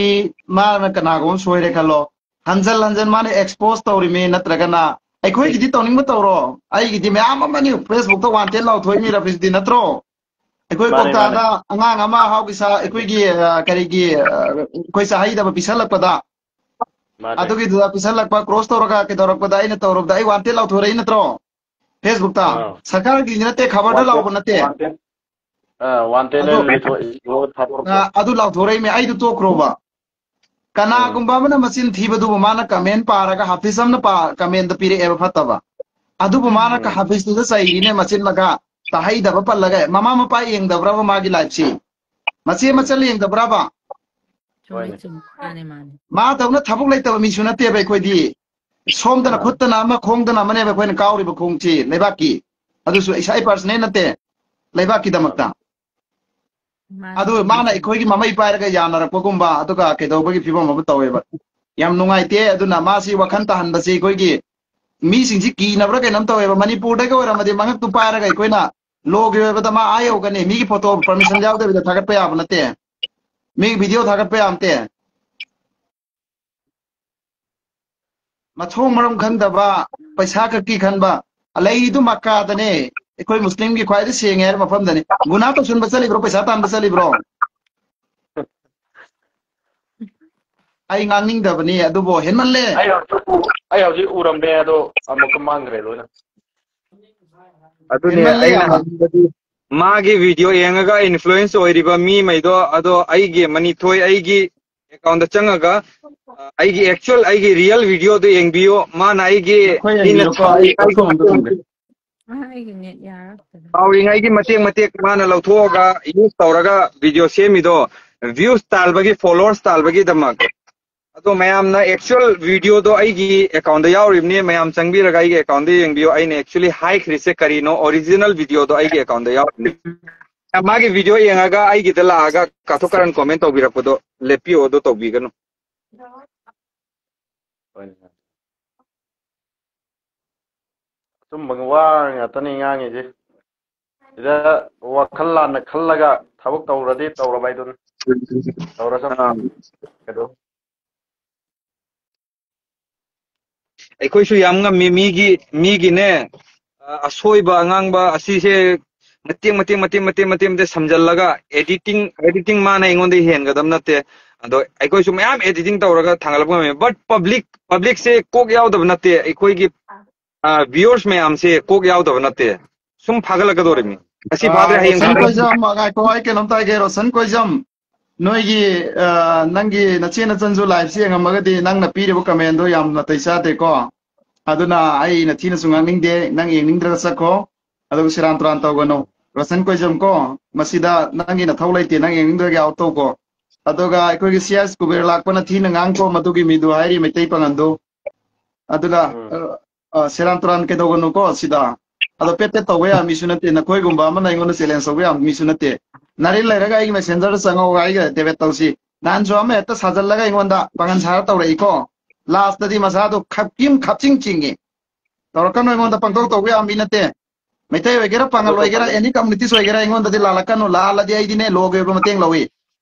ꯃꯥꯅ ꯀꯅꯥꯒꯨꯝꯕ ꯁꯣꯏꯔꯦ ꯈꯜꯂꯣ, ꯍꯟꯖꯜ ꯍꯟꯖꯜ ꯃꯥꯅ ꯑꯦꯛꯁꯄꯣꯖ ꯇꯧꯔꯤꯃꯤ, ꯅꯠꯇ꯭ꯔꯒꯅ ꯑꯩꯈꯣꯏꯒꯤꯗꯤ ꯇꯧꯅꯤꯡꯕ ꯇꯧꯔꯣ, ꯑꯩꯒꯤꯗꯤ ꯃꯌꯥꯝ ꯑꯃꯅꯤ ꯐꯦꯁꯕꯨꯛꯇ ꯋꯥꯟꯇꯦꯗ ꯂꯥꯎꯊꯣꯛꯏꯃꯤ ꯔꯐꯤꯁꯗꯤ, ꯅꯠꯇ꯭ꯔꯣ? ꯑꯩꯈꯣꯏ ꯃꯥꯅꯦ, ꯀꯧꯇꯥꯗ ꯃꯥꯅꯦ꯫ ꯑꯉꯥꯡ ꯑꯃ ꯍꯥꯎꯒꯤ ꯁꯥ-, ꯑꯩꯈꯣꯏꯒꯤ, ꯑ, ꯀꯔꯤꯒꯤ, ꯑ, ꯑꯩꯈꯣꯏ ꯆꯥꯍꯩꯗꯕ ꯄꯤꯁꯜꯂꯛꯄꯗ, ꯃꯥꯅꯦ꯫ ꯑꯗꯨꯒꯤꯗꯨꯗ ꯄꯤꯁꯜꯂꯛꯄ, ꯀ꯭ꯔꯣꯁ ꯇꯧꯔꯒ ꯀꯩꯗꯧꯔꯛꯄꯗ ꯑꯩꯅ ꯇꯧꯔꯨꯕꯗ ꯑꯩ ꯋꯥꯟꯇꯦꯗ ꯂꯥꯎꯊꯣꯔꯛꯏ ꯅꯠꯇ꯭ꯔꯣ? ꯐꯦꯁꯕꯨꯛꯇ꯫ ꯑꯥ꯫ ꯁꯔꯀꯥꯔꯒꯤꯗꯤ ꯅꯠꯇꯦ, ꯈꯕꯔꯗ ꯋꯥꯟꯇꯦꯗ, ꯂꯥꯎꯕ ꯅꯠꯇꯦ꯫ ꯋꯥꯟꯇꯦꯗ, ꯑꯥ, ꯋꯥꯟꯇꯦꯗ ꯑꯗꯣ, ꯍꯥꯏꯅ ꯂꯤꯊꯣꯛ-, ꯂꯤꯊꯣꯛꯑꯒ ꯊꯥꯗꯣꯔꯛꯄ꯫ ꯑꯥ, ꯑꯗꯨ ꯂꯥꯎꯊꯣꯔꯛꯏꯃꯦ, ꯑꯩꯗꯨ ꯇꯣꯛꯈ꯭ꯔꯣꯕ꯫ ꯎꯝ꯫ ꯀꯅꯥꯒꯨꯝꯕ ꯑꯃꯅ ꯃꯆꯤꯟ ꯊꯤꯕꯗꯨꯕꯨ ꯃꯥꯅ ꯀꯃꯦꯟ ꯄꯥꯔꯒ ꯍꯥꯐꯤꯖ ꯑꯃꯅ ꯄꯥ-, ꯀꯃꯦꯟꯗ ꯄꯤꯔꯛꯑꯦꯕ ꯐꯠꯇꯕ꯫ ꯑꯗꯨꯕꯨ ꯃꯥꯅ ꯎꯝ꯫ ꯍꯥꯐꯤꯖꯇꯨꯗ ꯆꯩꯔꯤꯅꯦ ꯃꯆꯤꯟ ꯃꯈꯥ꯫ ꯇꯥꯍꯩꯗꯕ ꯄꯜꯂꯒ ꯃꯃꯥ ꯃꯄꯥ ꯌꯦꯡꯗꯕ꯭ꯔꯕ ꯃꯥꯒꯤ ꯂꯥꯏꯐꯁꯤ? ꯃꯆꯦ ꯎꯝ꯫ ꯃꯆꯜ ꯌꯦꯡꯗꯕ꯭ꯔꯕ? ꯆꯨꯝꯃꯦ, ꯍꯣꯏꯅꯦ꯫ ꯆꯨꯝꯃꯦ꯫ ꯃꯥꯅꯦ, ꯃꯥꯅꯦ꯫ ꯃꯥ ꯇꯧꯅ ꯊꯕꯛ ꯂꯩꯇꯕ ꯃꯤꯁꯨ ꯅꯠꯇꯦꯕ ꯑꯩꯈꯣꯏꯗꯤ꯫ ꯁꯣꯝꯗꯅ ꯑꯥ꯫ ꯈꯨꯠꯇꯅ ꯑꯃ, ꯈꯣꯡꯗꯅ ꯑꯃꯅꯦꯕ ꯑꯩꯈꯣꯏꯅ ꯀꯥꯎꯔꯤꯕ ꯈꯣꯡꯁꯤ ꯂꯩꯕꯥꯛꯀꯤ꯫ ꯑꯗꯨꯁꯨ ꯏꯁꯥ ꯄꯥꯔꯁꯅꯦꯜ ꯅꯠꯇꯦ, ꯂꯩꯕꯥꯛꯀꯤꯗꯃꯛꯇ꯫ ꯃꯥꯅꯦ, ꯑꯗꯨ ꯃꯥꯅꯦ, ꯃꯥꯅ ꯆꯨꯝꯃꯦ꯫ ꯑꯩꯈꯣꯏꯒꯤ ꯃꯃꯩ ꯄꯥꯏꯔꯒ ꯌꯥꯅꯔꯛꯄꯒꯨꯝꯕ, ꯑꯗꯨꯒ ꯀꯩꯗꯧꯕꯒꯤ ꯐꯤꯕꯝ ꯑꯃ ꯇꯧꯋꯦꯕ꯫ ꯌꯥꯝ ꯅꯨꯡꯉꯥꯏꯇꯦ꯫ ꯑꯗꯨꯅ ꯃꯥꯁꯤ ꯋꯥꯈꯜ ꯇꯥꯍꯟꯕꯁꯤ ꯑꯩꯈꯣꯏꯒꯤ ꯃꯤꯁꯤꯡꯁꯤ ꯀꯤꯅꯕ꯭ꯔꯥ ꯀꯩꯅꯣꯝ ꯇꯧꯋꯦꯕ꯫ ꯃꯅꯤꯄꯨꯔꯗꯒ ꯑꯣꯏꯔꯝꯃꯗꯤ ꯃꯉꯛꯇꯨ ꯄꯥꯏꯔꯒ ꯑꯩꯈꯣꯏꯅ ꯂꯣꯒꯤ ꯑꯣꯏꯕꯗ ꯃꯥ ꯑꯥ ꯌꯧꯒꯅꯤ꯫ ꯃꯤꯒꯤ ꯐꯣꯇꯣ ꯄꯔꯃꯤꯁꯟ ꯌꯥꯎꯗꯕꯤꯗ ꯊꯥꯒꯠꯄ ꯌꯥꯕ ꯅꯠꯇꯦ꯫ ꯃꯤꯒꯤ ꯚꯤꯗꯤꯑꯣ ꯊꯥꯒꯠꯄ ꯌꯥꯕ ꯅꯠꯇꯦ꯫ ꯃꯊꯣꯡ ꯃꯔꯝ ꯈꯪꯗꯕ, ꯄꯩꯁꯥ ꯈꯛꯀꯤ ꯈꯟꯕ, ꯂꯩꯔꯤꯗꯨ ꯃꯛꯀꯥꯗꯅꯦ, ꯑꯩꯈꯣꯏ ꯃꯨꯁꯂꯤꯝꯒꯤ ꯈ꯭ꯋꯥꯏꯗꯩ ꯁꯦꯡꯉꯦ ꯍꯥꯏꯕ ꯃꯐꯝꯗꯅꯦ꯫ ꯒꯨꯅꯥ ꯇꯧꯁꯟꯕ ꯆꯠꯂꯤꯕ꯭ꯔꯣ? ꯄꯩꯁꯥ ꯇꯥꯟꯕ ꯆꯠꯂꯤꯕ꯭ꯔꯣ? ꯑꯩ ꯉꯥꯡꯅꯤꯡꯗꯕꯅꯤ, ꯑꯗꯨꯕꯨ ꯍꯦꯟꯃꯜꯂꯦ꯫ ꯑꯩ ꯍꯧꯖꯤꯛ ꯎ-, ꯑꯩ ꯍꯧꯖꯤꯛ ꯎꯔꯝꯃꯦ, ꯑꯗꯣ ꯑꯃꯨꯛꯀ ꯃꯥꯡꯈ꯭ꯔꯦ ꯂꯣꯏꯅ꯫ ꯑꯗꯨꯅꯦ ꯍꯦꯟꯃꯜꯂꯦ ꯑꯩꯅ ꯌꯥꯝꯅ꯫ ꯍꯥꯏꯅꯤꯡꯕꯗꯤ, ꯃꯥꯒꯤ ꯚꯤꯗꯤꯑꯣ ꯌꯦꯡꯉꯒ ꯏꯟꯐ꯭ꯂꯨꯌꯦꯟꯁ ꯑꯣꯏꯔꯤꯕ ꯃꯤꯉꯩꯗꯣ, ꯑꯗꯣ ꯑꯩꯒꯤ ꯃꯅꯤꯊꯣꯏ, ꯑꯩꯒꯤ ꯑꯦꯀꯥꯎꯟꯗ ꯆꯪꯉꯒ ꯑ, ꯑꯩꯒꯤ ꯑꯦꯛꯆꯨꯋꯦꯜ ꯑꯩꯒꯤ ꯔꯤꯌꯦꯜ ꯚꯤꯗꯤꯑꯣꯗꯣ ꯌꯦꯡꯕꯤꯌꯨ꯫ ꯃꯥꯅ ꯑꯩꯒꯤ ꯅꯈꯣꯏ ꯃꯤꯅ ꯌꯦꯡꯕꯤꯔꯣꯀꯣ, ꯑꯩ ꯑꯩ ꯁꯣꯝ ꯑꯝꯇ ꯊꯝꯒꯦ꯫ ꯑꯩꯒꯤ ꯅꯦꯠ ꯌꯥꯔꯛꯇ꯭ꯔꯦ꯫ ꯁꯥꯎꯔꯤꯉꯩꯒꯤ ꯃꯇꯦꯛ ꯃꯇꯦꯛ ꯃꯥꯅ ꯂꯧꯊꯣꯛꯑꯒ ꯌꯨꯁ ꯇꯧꯔꯒ ꯚꯤꯗꯤꯑꯣ ꯁꯦꯝꯃꯤꯗꯣ ꯚ꯭ꯌꯨꯁ ꯇꯥꯜꯕꯒꯤ, ꯐꯣꯂꯣꯋꯔꯁ ꯇꯥꯜꯕꯒꯤꯗꯃꯛ꯫ ꯑꯗꯣ ꯃꯌꯥꯝꯅ ꯑꯦꯛꯆꯨꯋꯦꯜ ꯚꯤꯗꯤꯑꯣꯗꯣ ꯑꯩꯒꯤ ꯑꯦꯀꯥꯎꯟꯗ ꯌꯥꯎꯔꯤꯕꯅꯤ, ꯃꯌꯥꯝ ꯆꯪꯕꯤꯔꯒ ꯑꯩꯒꯤ ꯑꯦꯀꯥꯎꯟꯗ ꯌꯦꯡꯕꯤꯌꯨ꯫ ꯑꯩꯅ ꯑꯦꯛꯆꯨꯋꯦꯂꯤ ꯍꯥꯏꯈ꯭ꯔꯤꯁꯦ ꯀꯔꯤꯅꯣ? ꯑꯣꯔꯤꯖꯤꯅꯦꯜ ꯚꯤꯗꯤꯑꯣꯗꯣ ꯑꯩꯒꯤ ꯑꯦꯀꯥꯎꯟꯗ ꯌꯥꯎꯔꯤꯕꯅꯤ꯫ ꯃꯥꯒꯤ ꯚꯤꯗꯤꯑꯣ ꯌꯦꯡꯉꯒ ꯑꯩꯒꯤꯗ ꯂꯥꯛꯑꯒ ꯀꯥꯊꯣꯛ ꯀꯥꯔꯟ ꯀꯣꯃꯦꯟ ꯇꯧꯕꯤꯔꯛꯄꯗꯣ ꯂꯦꯞꯄꯤꯌꯣ, ꯑꯗꯣ ꯇꯧꯕꯤꯒꯅꯨ꯫ ꯑꯆꯨꯝꯕꯒꯤ ꯋꯥ ꯉꯥꯛꯇꯅꯤ ꯉꯥꯡꯉꯤꯁꯦ꯫ ꯁꯤꯗ ꯋꯥꯈꯜ ꯂꯥꯟꯅ ꯈꯜꯂꯒ ꯊꯕꯛ ꯇꯧꯔꯗꯤ ꯇꯧꯔꯕ ꯍꯥꯏꯗꯨꯅꯤ꯫ ꯇꯧꯔꯁꯨ ꯑꯥ꯫ ꯀꯩꯗꯧ ꯑꯩꯈꯣꯏꯁꯨ ꯌꯥꯝ ꯉꯝꯃꯤ꯫ ꯃꯤꯒꯤ ꯃꯤꯒꯤꯅꯦ, ꯑ, ꯑꯁꯣꯏꯕ ꯑꯉꯥꯡꯕ ꯑꯁꯤꯁꯦ ꯃꯇꯦꯛ ꯃꯇꯦꯛ ꯃꯇꯦꯛ ꯃꯇꯦꯛ ꯃꯇꯦꯛ ꯃꯇꯦꯛ ꯁꯝꯖꯜꯂꯒ ꯑꯦꯗꯤꯇꯤꯡ ꯑꯦꯗꯤꯇꯤꯡ ꯃꯥꯅ ꯑꯩꯉꯣꯟꯗ ꯍꯦꯟꯒꯗꯕ ꯅꯠꯇꯦ꯫ ꯑꯗꯣ ꯑꯩꯈꯣꯏꯁꯨ ꯃꯌꯥꯝ ꯑꯦꯗꯤꯇꯤꯡ ꯇꯧꯔꯒ ꯊꯥꯡꯒꯠꯂꯛꯄ ꯉꯝꯃꯤ꯫ ꯕꯠ ꯄꯕ꯭ꯂꯤꯛ ꯄꯕ꯭ꯂꯤꯛꯁꯦ ꯀꯣꯛ ꯌꯥꯎꯗꯕ ꯅꯠꯇꯦ꯫ ꯑꯩꯈꯣꯏꯒꯤ ꯚꯤꯌꯨꯋꯔꯁ ꯃꯌꯥꯝꯁꯦ ꯀꯣꯛ ꯌꯥꯎꯗꯕ ꯅꯠꯇꯦ꯫ ꯁꯨꯝ ꯐꯥꯒꯠꯂꯛꯀꯗꯧꯔꯤꯃꯤ꯫ ꯉꯁꯤ ꯐꯥꯗ꯭ꯔꯦ, ꯍꯌꯦꯡ ꯔꯣꯁꯟ ꯐꯥꯗ꯭ꯔꯦ꯫ ꯀꯣꯏꯖꯝ, ꯉꯥꯏꯈꯣ, ꯑꯩ ꯀꯩꯅꯣꯝꯇ ꯍꯥꯏꯒꯦ꯫ ꯔꯣꯁꯟ ꯀꯣꯏꯖꯝ, ꯅꯣꯏꯒꯤ ꯑ, ꯅꯪꯒꯤ ꯅꯆꯦ ꯅꯆꯟꯁꯨ ꯂꯥꯏꯐꯁꯤ ꯌꯦꯡꯉꯝꯃꯒꯗꯤ ꯅꯪꯅ ꯄꯤꯔꯤꯕ ꯀꯃꯦꯟꯗꯣ ꯌꯥꯝ ꯅꯥꯇꯩ ꯆꯥꯗꯦꯀꯣ꯫ ꯑꯗꯨꯅ ꯑꯩꯅ ꯊꯤꯅꯁꯨ ꯉꯥꯡꯅꯤꯡꯗꯦ, ꯅꯪ ꯌꯦꯡꯅꯤꯡꯗ꯭ꯔꯒ ꯆꯠꯈꯣ꯫ ꯑꯗꯨꯒ ꯁꯦꯔꯥꯟ ꯇꯨꯔꯥꯟ ꯇꯧꯒꯅꯨ꯫ ꯔꯣꯁꯟ ꯀꯣꯏꯖꯝ ꯀꯣ, ꯃꯁꯤꯗ ꯅꯪꯒꯤ ꯅꯊꯧ ꯂꯩꯇꯦ, ꯅꯪ ꯌꯦꯡꯅꯤꯡꯗ꯭ꯔꯒ ꯑꯥꯎꯠ ꯇꯧꯀꯣ꯫ ꯑꯗꯨꯒ ꯑꯩꯈꯣꯏꯒꯤ ꯁꯤ ꯑꯦꯁ ꯀꯨꯕꯦꯔ ꯂꯥꯛꯄꯅ ꯊꯤꯅ ꯉꯥꯡꯀꯣ, ꯃꯗꯨꯒꯤ ꯃꯤꯗꯨ ꯍꯥꯏꯔꯤ ꯃꯩꯇꯩ ꯄꯥꯉꯟꯗꯨ꯫ ꯑꯗꯨꯅ ꯎꯝ꯫ ꯑ, ꯑ, ꯁꯦꯔꯥꯟ ꯇꯨꯔꯥꯟ ꯀꯩꯗꯧꯒꯅꯨꯀꯣ ꯁꯤꯗ꯫ ꯑꯗꯣ ꯄꯦꯠ ꯄꯦꯠ ꯇꯧꯕ ꯌꯥꯕ ꯃꯤꯁꯨ ꯅꯠꯇꯦ, ꯅꯈꯣꯏꯒꯨꯝꯕ ꯑꯃꯅ ꯑꯩꯉꯣꯟꯗ ꯆꯦꯂꯦꯟꯖ ꯇꯧꯕ ꯌꯥꯕ ꯃꯤꯁꯨ ꯅꯠꯇꯦ꯫ ꯅꯥꯔꯤꯟ ꯂꯩꯔꯒ ꯑꯩꯒꯤ ꯃꯦꯁꯦꯟꯖꯔꯗ ꯆꯪꯉꯛꯑꯣ, ꯑꯩꯒ ꯗꯦꯕꯦꯠ ꯇꯧꯁꯤ꯫ ꯅꯍꯥꯟꯁꯨ ꯑꯃ ꯍꯦꯛꯇ ꯁꯥꯖꯜꯂꯒ ꯑꯩꯉꯣꯟꯗ ꯄꯥꯡꯒꯟ ꯁꯥꯔ ꯇꯧꯔꯛꯏꯀꯣ꯫ ꯂꯥꯁꯇꯗꯤ ꯃꯁꯥꯗꯣ ꯈꯞꯀꯤꯝ ꯈꯞꯆꯤꯡ ꯆꯤꯡꯉꯤ꯫ ꯇꯧꯔꯛꯀꯅꯨ, ꯑꯩꯉꯣꯟꯗ ꯄꯪꯇꯧ ꯇꯧꯕ ꯌꯥꯕ ꯃꯤ ꯅꯠꯇꯦ꯫ ꯃꯩꯇꯩ ꯑꯣꯏꯒꯦꯔꯥ, ꯄꯥꯉꯜ ꯑꯣꯏꯒꯦꯔꯥ, ꯑꯦꯅꯤ ꯀꯝꯃꯨꯅꯤꯇꯤꯁ ꯑꯣꯏꯒꯦꯔꯥ, ꯑꯩꯉꯣꯟꯗꯗꯤ ꯂꯥꯜꯂꯛꯀꯅꯨ꯫ ꯂꯥꯜꯂꯗꯤ ꯑꯩꯗꯤꯅꯦ ꯂꯣꯒꯤ ꯑꯣꯏꯕ ꯃꯇꯦꯡ ꯂꯧꯏ꯫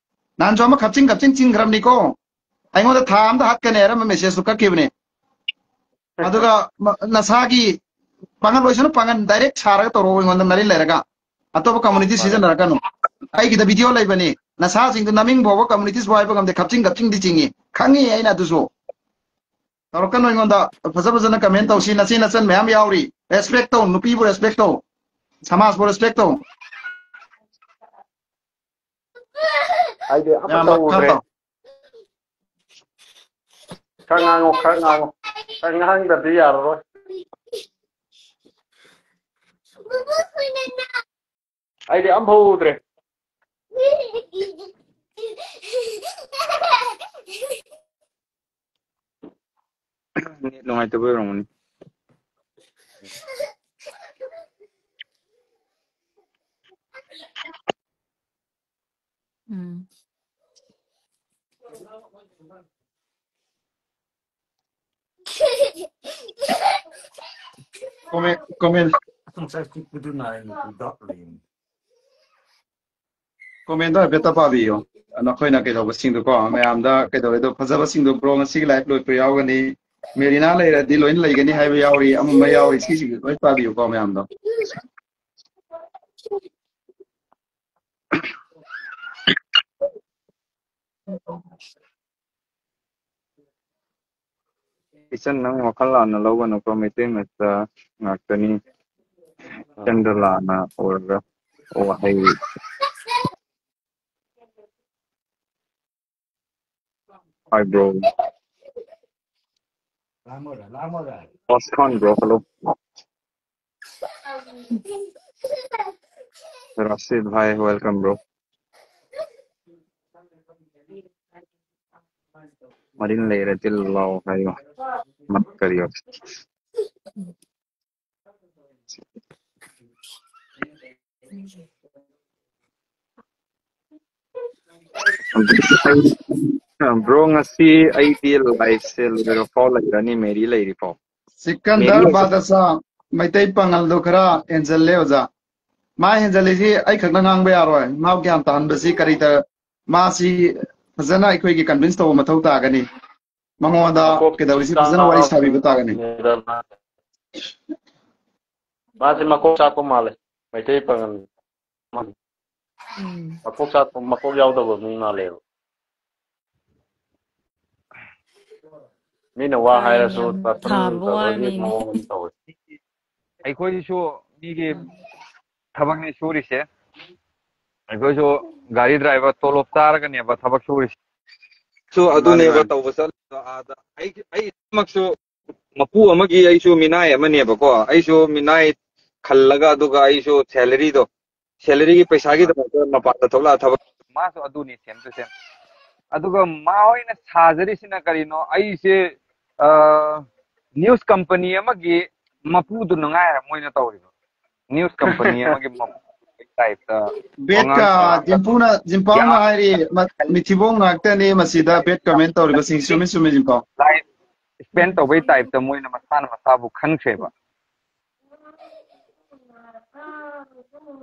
ꯅꯍꯥꯟꯁꯨ ꯑꯃ ꯈꯞꯆꯤꯡ ꯈꯞꯆꯤꯡ ꯆꯤꯡꯈ꯭ꯔꯕꯅꯤꯀꯣ꯫ ꯑꯩꯉꯣꯟꯗ ꯊꯥ ꯑꯃꯗ ꯍꯥꯠꯀꯅꯤ ꯍꯥꯏꯔꯝꯕ ꯃꯦꯁꯦꯖꯇꯨ ꯀꯛꯈꯤꯕꯅꯦ꯫ ꯑꯗꯨꯒ ꯃ-, ꯅꯁꯥꯒꯤ ꯄꯥꯉꯜ ꯑꯣꯏꯁꯅꯨ, ꯄꯥꯉꯜ ꯗꯥꯏꯔꯦꯛ ꯁꯥꯔꯒ ꯇꯧꯔꯛꯑꯣ ꯑꯩꯉꯣꯟꯗ ꯅꯥꯔꯤꯟ ꯂꯩꯔꯒ꯫ ꯑꯇꯣꯞꯄ ꯀꯝꯃꯨꯅꯤꯇꯤ ꯁꯤꯖꯤꯟꯅꯔꯛꯀꯅꯨ꯫ ꯑꯩꯒꯤꯗ ꯚꯤꯗꯤꯑꯣ ꯂꯩꯕꯅꯤ, ꯅꯁꯥꯁꯤꯡꯗꯨ ꯅꯃꯤꯡ ꯐꯥꯎꯕ ꯀꯝꯃꯨꯅꯤꯇꯤꯁ ꯍꯥꯏꯕ ꯉꯝꯗꯦ, ꯈꯞꯆꯤꯡ ꯈꯞꯆꯤꯡꯗꯤ ꯆꯤꯡꯉꯤ, ꯈꯪꯉꯤ ꯑꯩꯅ ꯑꯗꯨꯁꯨ꯫ ꯇꯧꯔꯛꯀꯅꯨ ꯑꯩꯉꯣꯟꯗ꯫ ꯐꯖ ꯐꯖꯅ ꯀꯃꯦꯟ ꯇꯧꯁꯤ, ꯅꯆꯦ ꯅꯆꯟ ꯃꯌꯥꯝ ꯌꯥꯎꯔꯤ꯫ ꯔꯦꯁꯄꯦꯛ ꯇꯧ, ꯅꯨꯄꯤꯕꯨ ꯔꯦꯁꯄꯦꯛ ꯇꯧ, ꯁꯃꯥꯖꯄꯨ ꯔꯦꯁꯄꯦꯛ ꯇꯧ꯫ ꯑꯩꯗꯤ ꯑꯃꯠꯇ ꯃꯌꯥꯝ ꯃꯈꯥ ꯎꯗ꯭ꯔꯦ꯫ ꯇꯧ꯫ ꯈꯔ ꯉꯥꯡꯉꯣ, ꯈꯔ ꯉꯥꯡꯉꯣ꯫ ꯈꯔ ꯉꯥꯡꯗ꯭ꯔꯗꯤ ꯌꯥꯔꯔꯣꯏ꯫ ꯑꯩꯗꯤ ꯑꯝꯐꯥꯎ ꯎꯗ꯭ꯔꯦ꯫ Net ꯅꯨꯡꯉꯥꯏꯇꯕ ꯑꯣꯏꯔꯝꯒꯅꯤ꯫ ꯎꯝ꯫ Comment, comment. Commentꯗꯣ ꯍꯥꯏꯐꯦꯠꯇ ꯄꯥꯕꯤꯌꯨ꯫ ꯅꯈꯣꯏꯅ ꯀꯩꯗꯧꯕꯁꯤꯡꯗꯣꯀꯣ, ꯃꯌꯥꯝꯗ ꯀꯩꯗꯧꯔꯦꯗꯣ, ꯐꯖꯕꯁꯤꯡꯗꯣ, bro, ꯉꯁꯤꯒꯤ live ꯂꯣꯏꯄ ꯌꯥꯎꯒꯅꯤ꯫ ꯃꯦꯔꯤꯅꯥ ꯂꯩꯔꯗꯤ ꯂꯣꯏꯅ ꯂꯩꯒꯅꯤ ꯍꯥꯏꯕ ꯌꯥꯎꯔꯤ, ꯑꯃꯝꯕ ꯌꯥꯎꯔꯤ, ꯁꯤꯁꯤꯡꯗꯣ ꯂꯣꯏ ꯄꯥꯕꯤꯌꯨꯀꯣ ꯃꯌꯥꯝꯗꯣ꯫ ꯏꯆꯟ, ꯅꯪ ꯋꯥꯈꯜ ꯂꯥꯟꯅ ꯂꯧꯒꯅꯨꯀꯣ, ꯃꯩꯇꯩ ꯃꯆꯥ ꯉꯥꯛꯇꯅꯤ꯫ ꯏꯆꯟꯗ ꯂꯥꯟꯅ ꯑꯣꯏꯔꯒ ꯋꯥꯍꯩ ꯍꯥꯏꯕ꯭ꯔꯣ? Oskan, bro, hello. Rashid bhai, welcome, bro. ꯃꯔꯤꯟ ꯂꯩꯔꯗꯤ ꯂꯥꯎ ꯍꯥꯏꯌꯣ꯫ ꯃꯠ ꯀꯔꯤꯌꯣ꯫ Bro, ꯉꯁꯤ ꯑꯩꯗꯤ liveꯁꯦ ꯂꯣꯏꯔꯐꯥꯎ ꯂꯩꯔꯅꯤ, ꯃꯦꯔꯤ ꯂꯩꯔꯤꯐꯥꯎ꯫ ꯁꯤꯀꯟꯗꯔ ꯃꯦꯔꯤ ꯕꯥꯗꯁꯥ, ꯃꯩꯇꯩ ꯄꯥꯉꯜꯗꯣ ꯈꯔ ꯍꯦꯟꯖꯜꯂꯦ, ꯑꯣꯖꯥ꯫ ꯃꯥ ꯍꯦꯟꯖꯜꯂꯤꯁꯤ ꯑꯩ ꯈꯛꯅ ꯉꯥꯡꯕ ꯌꯥꯔꯣꯏ꯫ ꯃꯥ ꯒ꯭ꯌꯥꯟ ꯇꯥꯍꯟꯕꯁꯤ ꯀꯔꯤ ꯇ-, ꯃꯥꯁꯤ ꯐꯖꯅ ꯑꯩꯈꯣꯏꯒꯤ convince ꯇꯧꯕ ꯃꯊꯧ ꯇꯥꯒꯅꯤ꯫ ꯃꯉꯣꯟꯗ ꯃꯀꯣꯛ ꯀꯩꯗꯧꯔꯤꯁꯤ ꯐꯖꯅ ꯋꯥꯔꯤ ꯁꯥꯕꯤꯕ ꯇꯥꯒꯅꯤ꯫ ꯆꯥꯛꯄꯅꯤꯗ ꯃꯥ-, ꯃꯥꯁꯦ ꯃꯀꯣꯛ ꯆꯥꯛꯄ ꯃꯥꯜꯂꯦ꯫ ꯃꯩꯇꯩ ꯄꯥꯉꯜ꯫ ꯎꯝ꯫ ꯃꯀꯣꯛ ꯆꯥꯛꯄ, ꯃꯀꯣꯛ ꯌꯥꯎꯗꯕ ꯃꯤ ꯃꯥꯜꯂꯦꯕ꯫ ꯃꯤꯅ ꯋꯥ ꯍꯥꯏꯔꯁꯨ ꯌꯥꯝ personal ꯊꯥꯕ ꯇꯧꯕꯒꯤ ꯋꯥꯅꯤꯅꯦ꯫ ꯃꯑꯣꯡ ꯑꯃ ꯇꯧꯋꯦ꯫ ꯑꯩꯈꯣꯏꯁꯨ ꯃꯤꯒꯤ ꯎꯝ꯫ ꯊꯕꯛꯅꯤ ꯁꯨꯔꯤꯁꯦ꯫ ꯑꯩꯈꯣꯏꯁꯨ ꯒꯥꯔꯤ driver ꯇꯣꯂꯣꯞ ꯆꯥꯔꯒꯅꯦꯕ ꯊꯕꯛ ꯁꯨꯔꯤꯁꯦ꯫ ꯁꯨ ꯃꯥꯅꯤ, ꯑꯗꯨꯅꯦꯕ ꯃꯥꯅꯤ꯫ ꯇꯧꯕ ꯆꯠ- ꯑꯗꯣ ꯑꯥꯗ ꯑꯩ ꯑꯩꯃꯛꯁꯨ ꯃꯄꯨ ꯑꯃꯒꯤ ꯑꯩꯁꯨ ꯃꯤꯅꯥꯏ ꯑꯃꯅꯦꯕꯀꯣ꯫ ꯑꯩꯁꯨ ꯃꯤꯅꯥꯏ ꯈꯜꯂꯒ, ꯑꯗꯨꯒ ꯑꯩꯁꯨ ꯁꯦꯂꯔꯤꯗꯣ, ꯁꯦꯂꯔꯤꯒꯤ ꯄꯩꯁꯥꯒꯤꯗꯃꯛꯇ ꯃꯄꯥꯟꯗ ꯊꯣꯛꯂꯛꯑ ꯊꯕꯛ, ꯃꯥꯁꯨ ꯑꯗꯨꯅꯤ, ꯁꯦꯝ ꯇꯨ ꯁꯦꯝ꯫ ꯑꯗꯨꯒ ꯃꯥ ꯍꯣꯏꯅ ꯁꯥꯖꯔꯤꯁꯤꯅ ꯀꯔꯤꯅꯣ? ꯑꯩꯁꯦ ꯅ꯭ꯌꯨꯁ ꯀꯝꯄꯅꯤ ꯑꯃꯒꯤ ꯃꯄꯨꯗꯨꯅ ꯉꯥꯏꯔꯦ ꯃꯣꯏꯅ ꯇꯧꯔꯤꯕ꯫ ꯅ꯭ꯌꯨꯁ ꯀꯝꯄꯅꯤ ꯑꯃꯒꯤ ꯃꯄꯨꯒꯤ ꯇꯥꯏꯞꯇ ꯕꯦꯠꯀ ꯋꯥꯉꯥꯡ ꯁꯉꯥꯡꯗ ꯗꯤꯝꯄꯨꯅ ꯗꯤꯝꯄꯥꯎꯅ ꯌꯥꯝ ꯍꯥꯏꯔꯤ, ꯃ-, ꯃꯤꯊꯤꯕꯣꯡ ꯉꯥꯛꯇꯅꯤ ꯃꯁꯤꯗ ꯕꯦꯠ ꯀꯃꯦꯟ ꯇꯧꯔꯤꯕꯁꯤꯡ꯫ ꯆꯨꯝꯃꯤ, ꯆꯨꯝꯃꯤ, ꯗꯤꯝꯄꯥꯎ꯫ ꯂꯥꯏꯐ ꯁ꯭ꯄꯦꯟ ꯇꯧꯕꯩ ꯇꯥꯏꯞꯇ ꯃꯣꯏꯅ ꯃꯁꯥꯅ ꯃꯁꯥꯕꯨ ꯈꯟꯈ꯭ꯔꯦꯕ꯫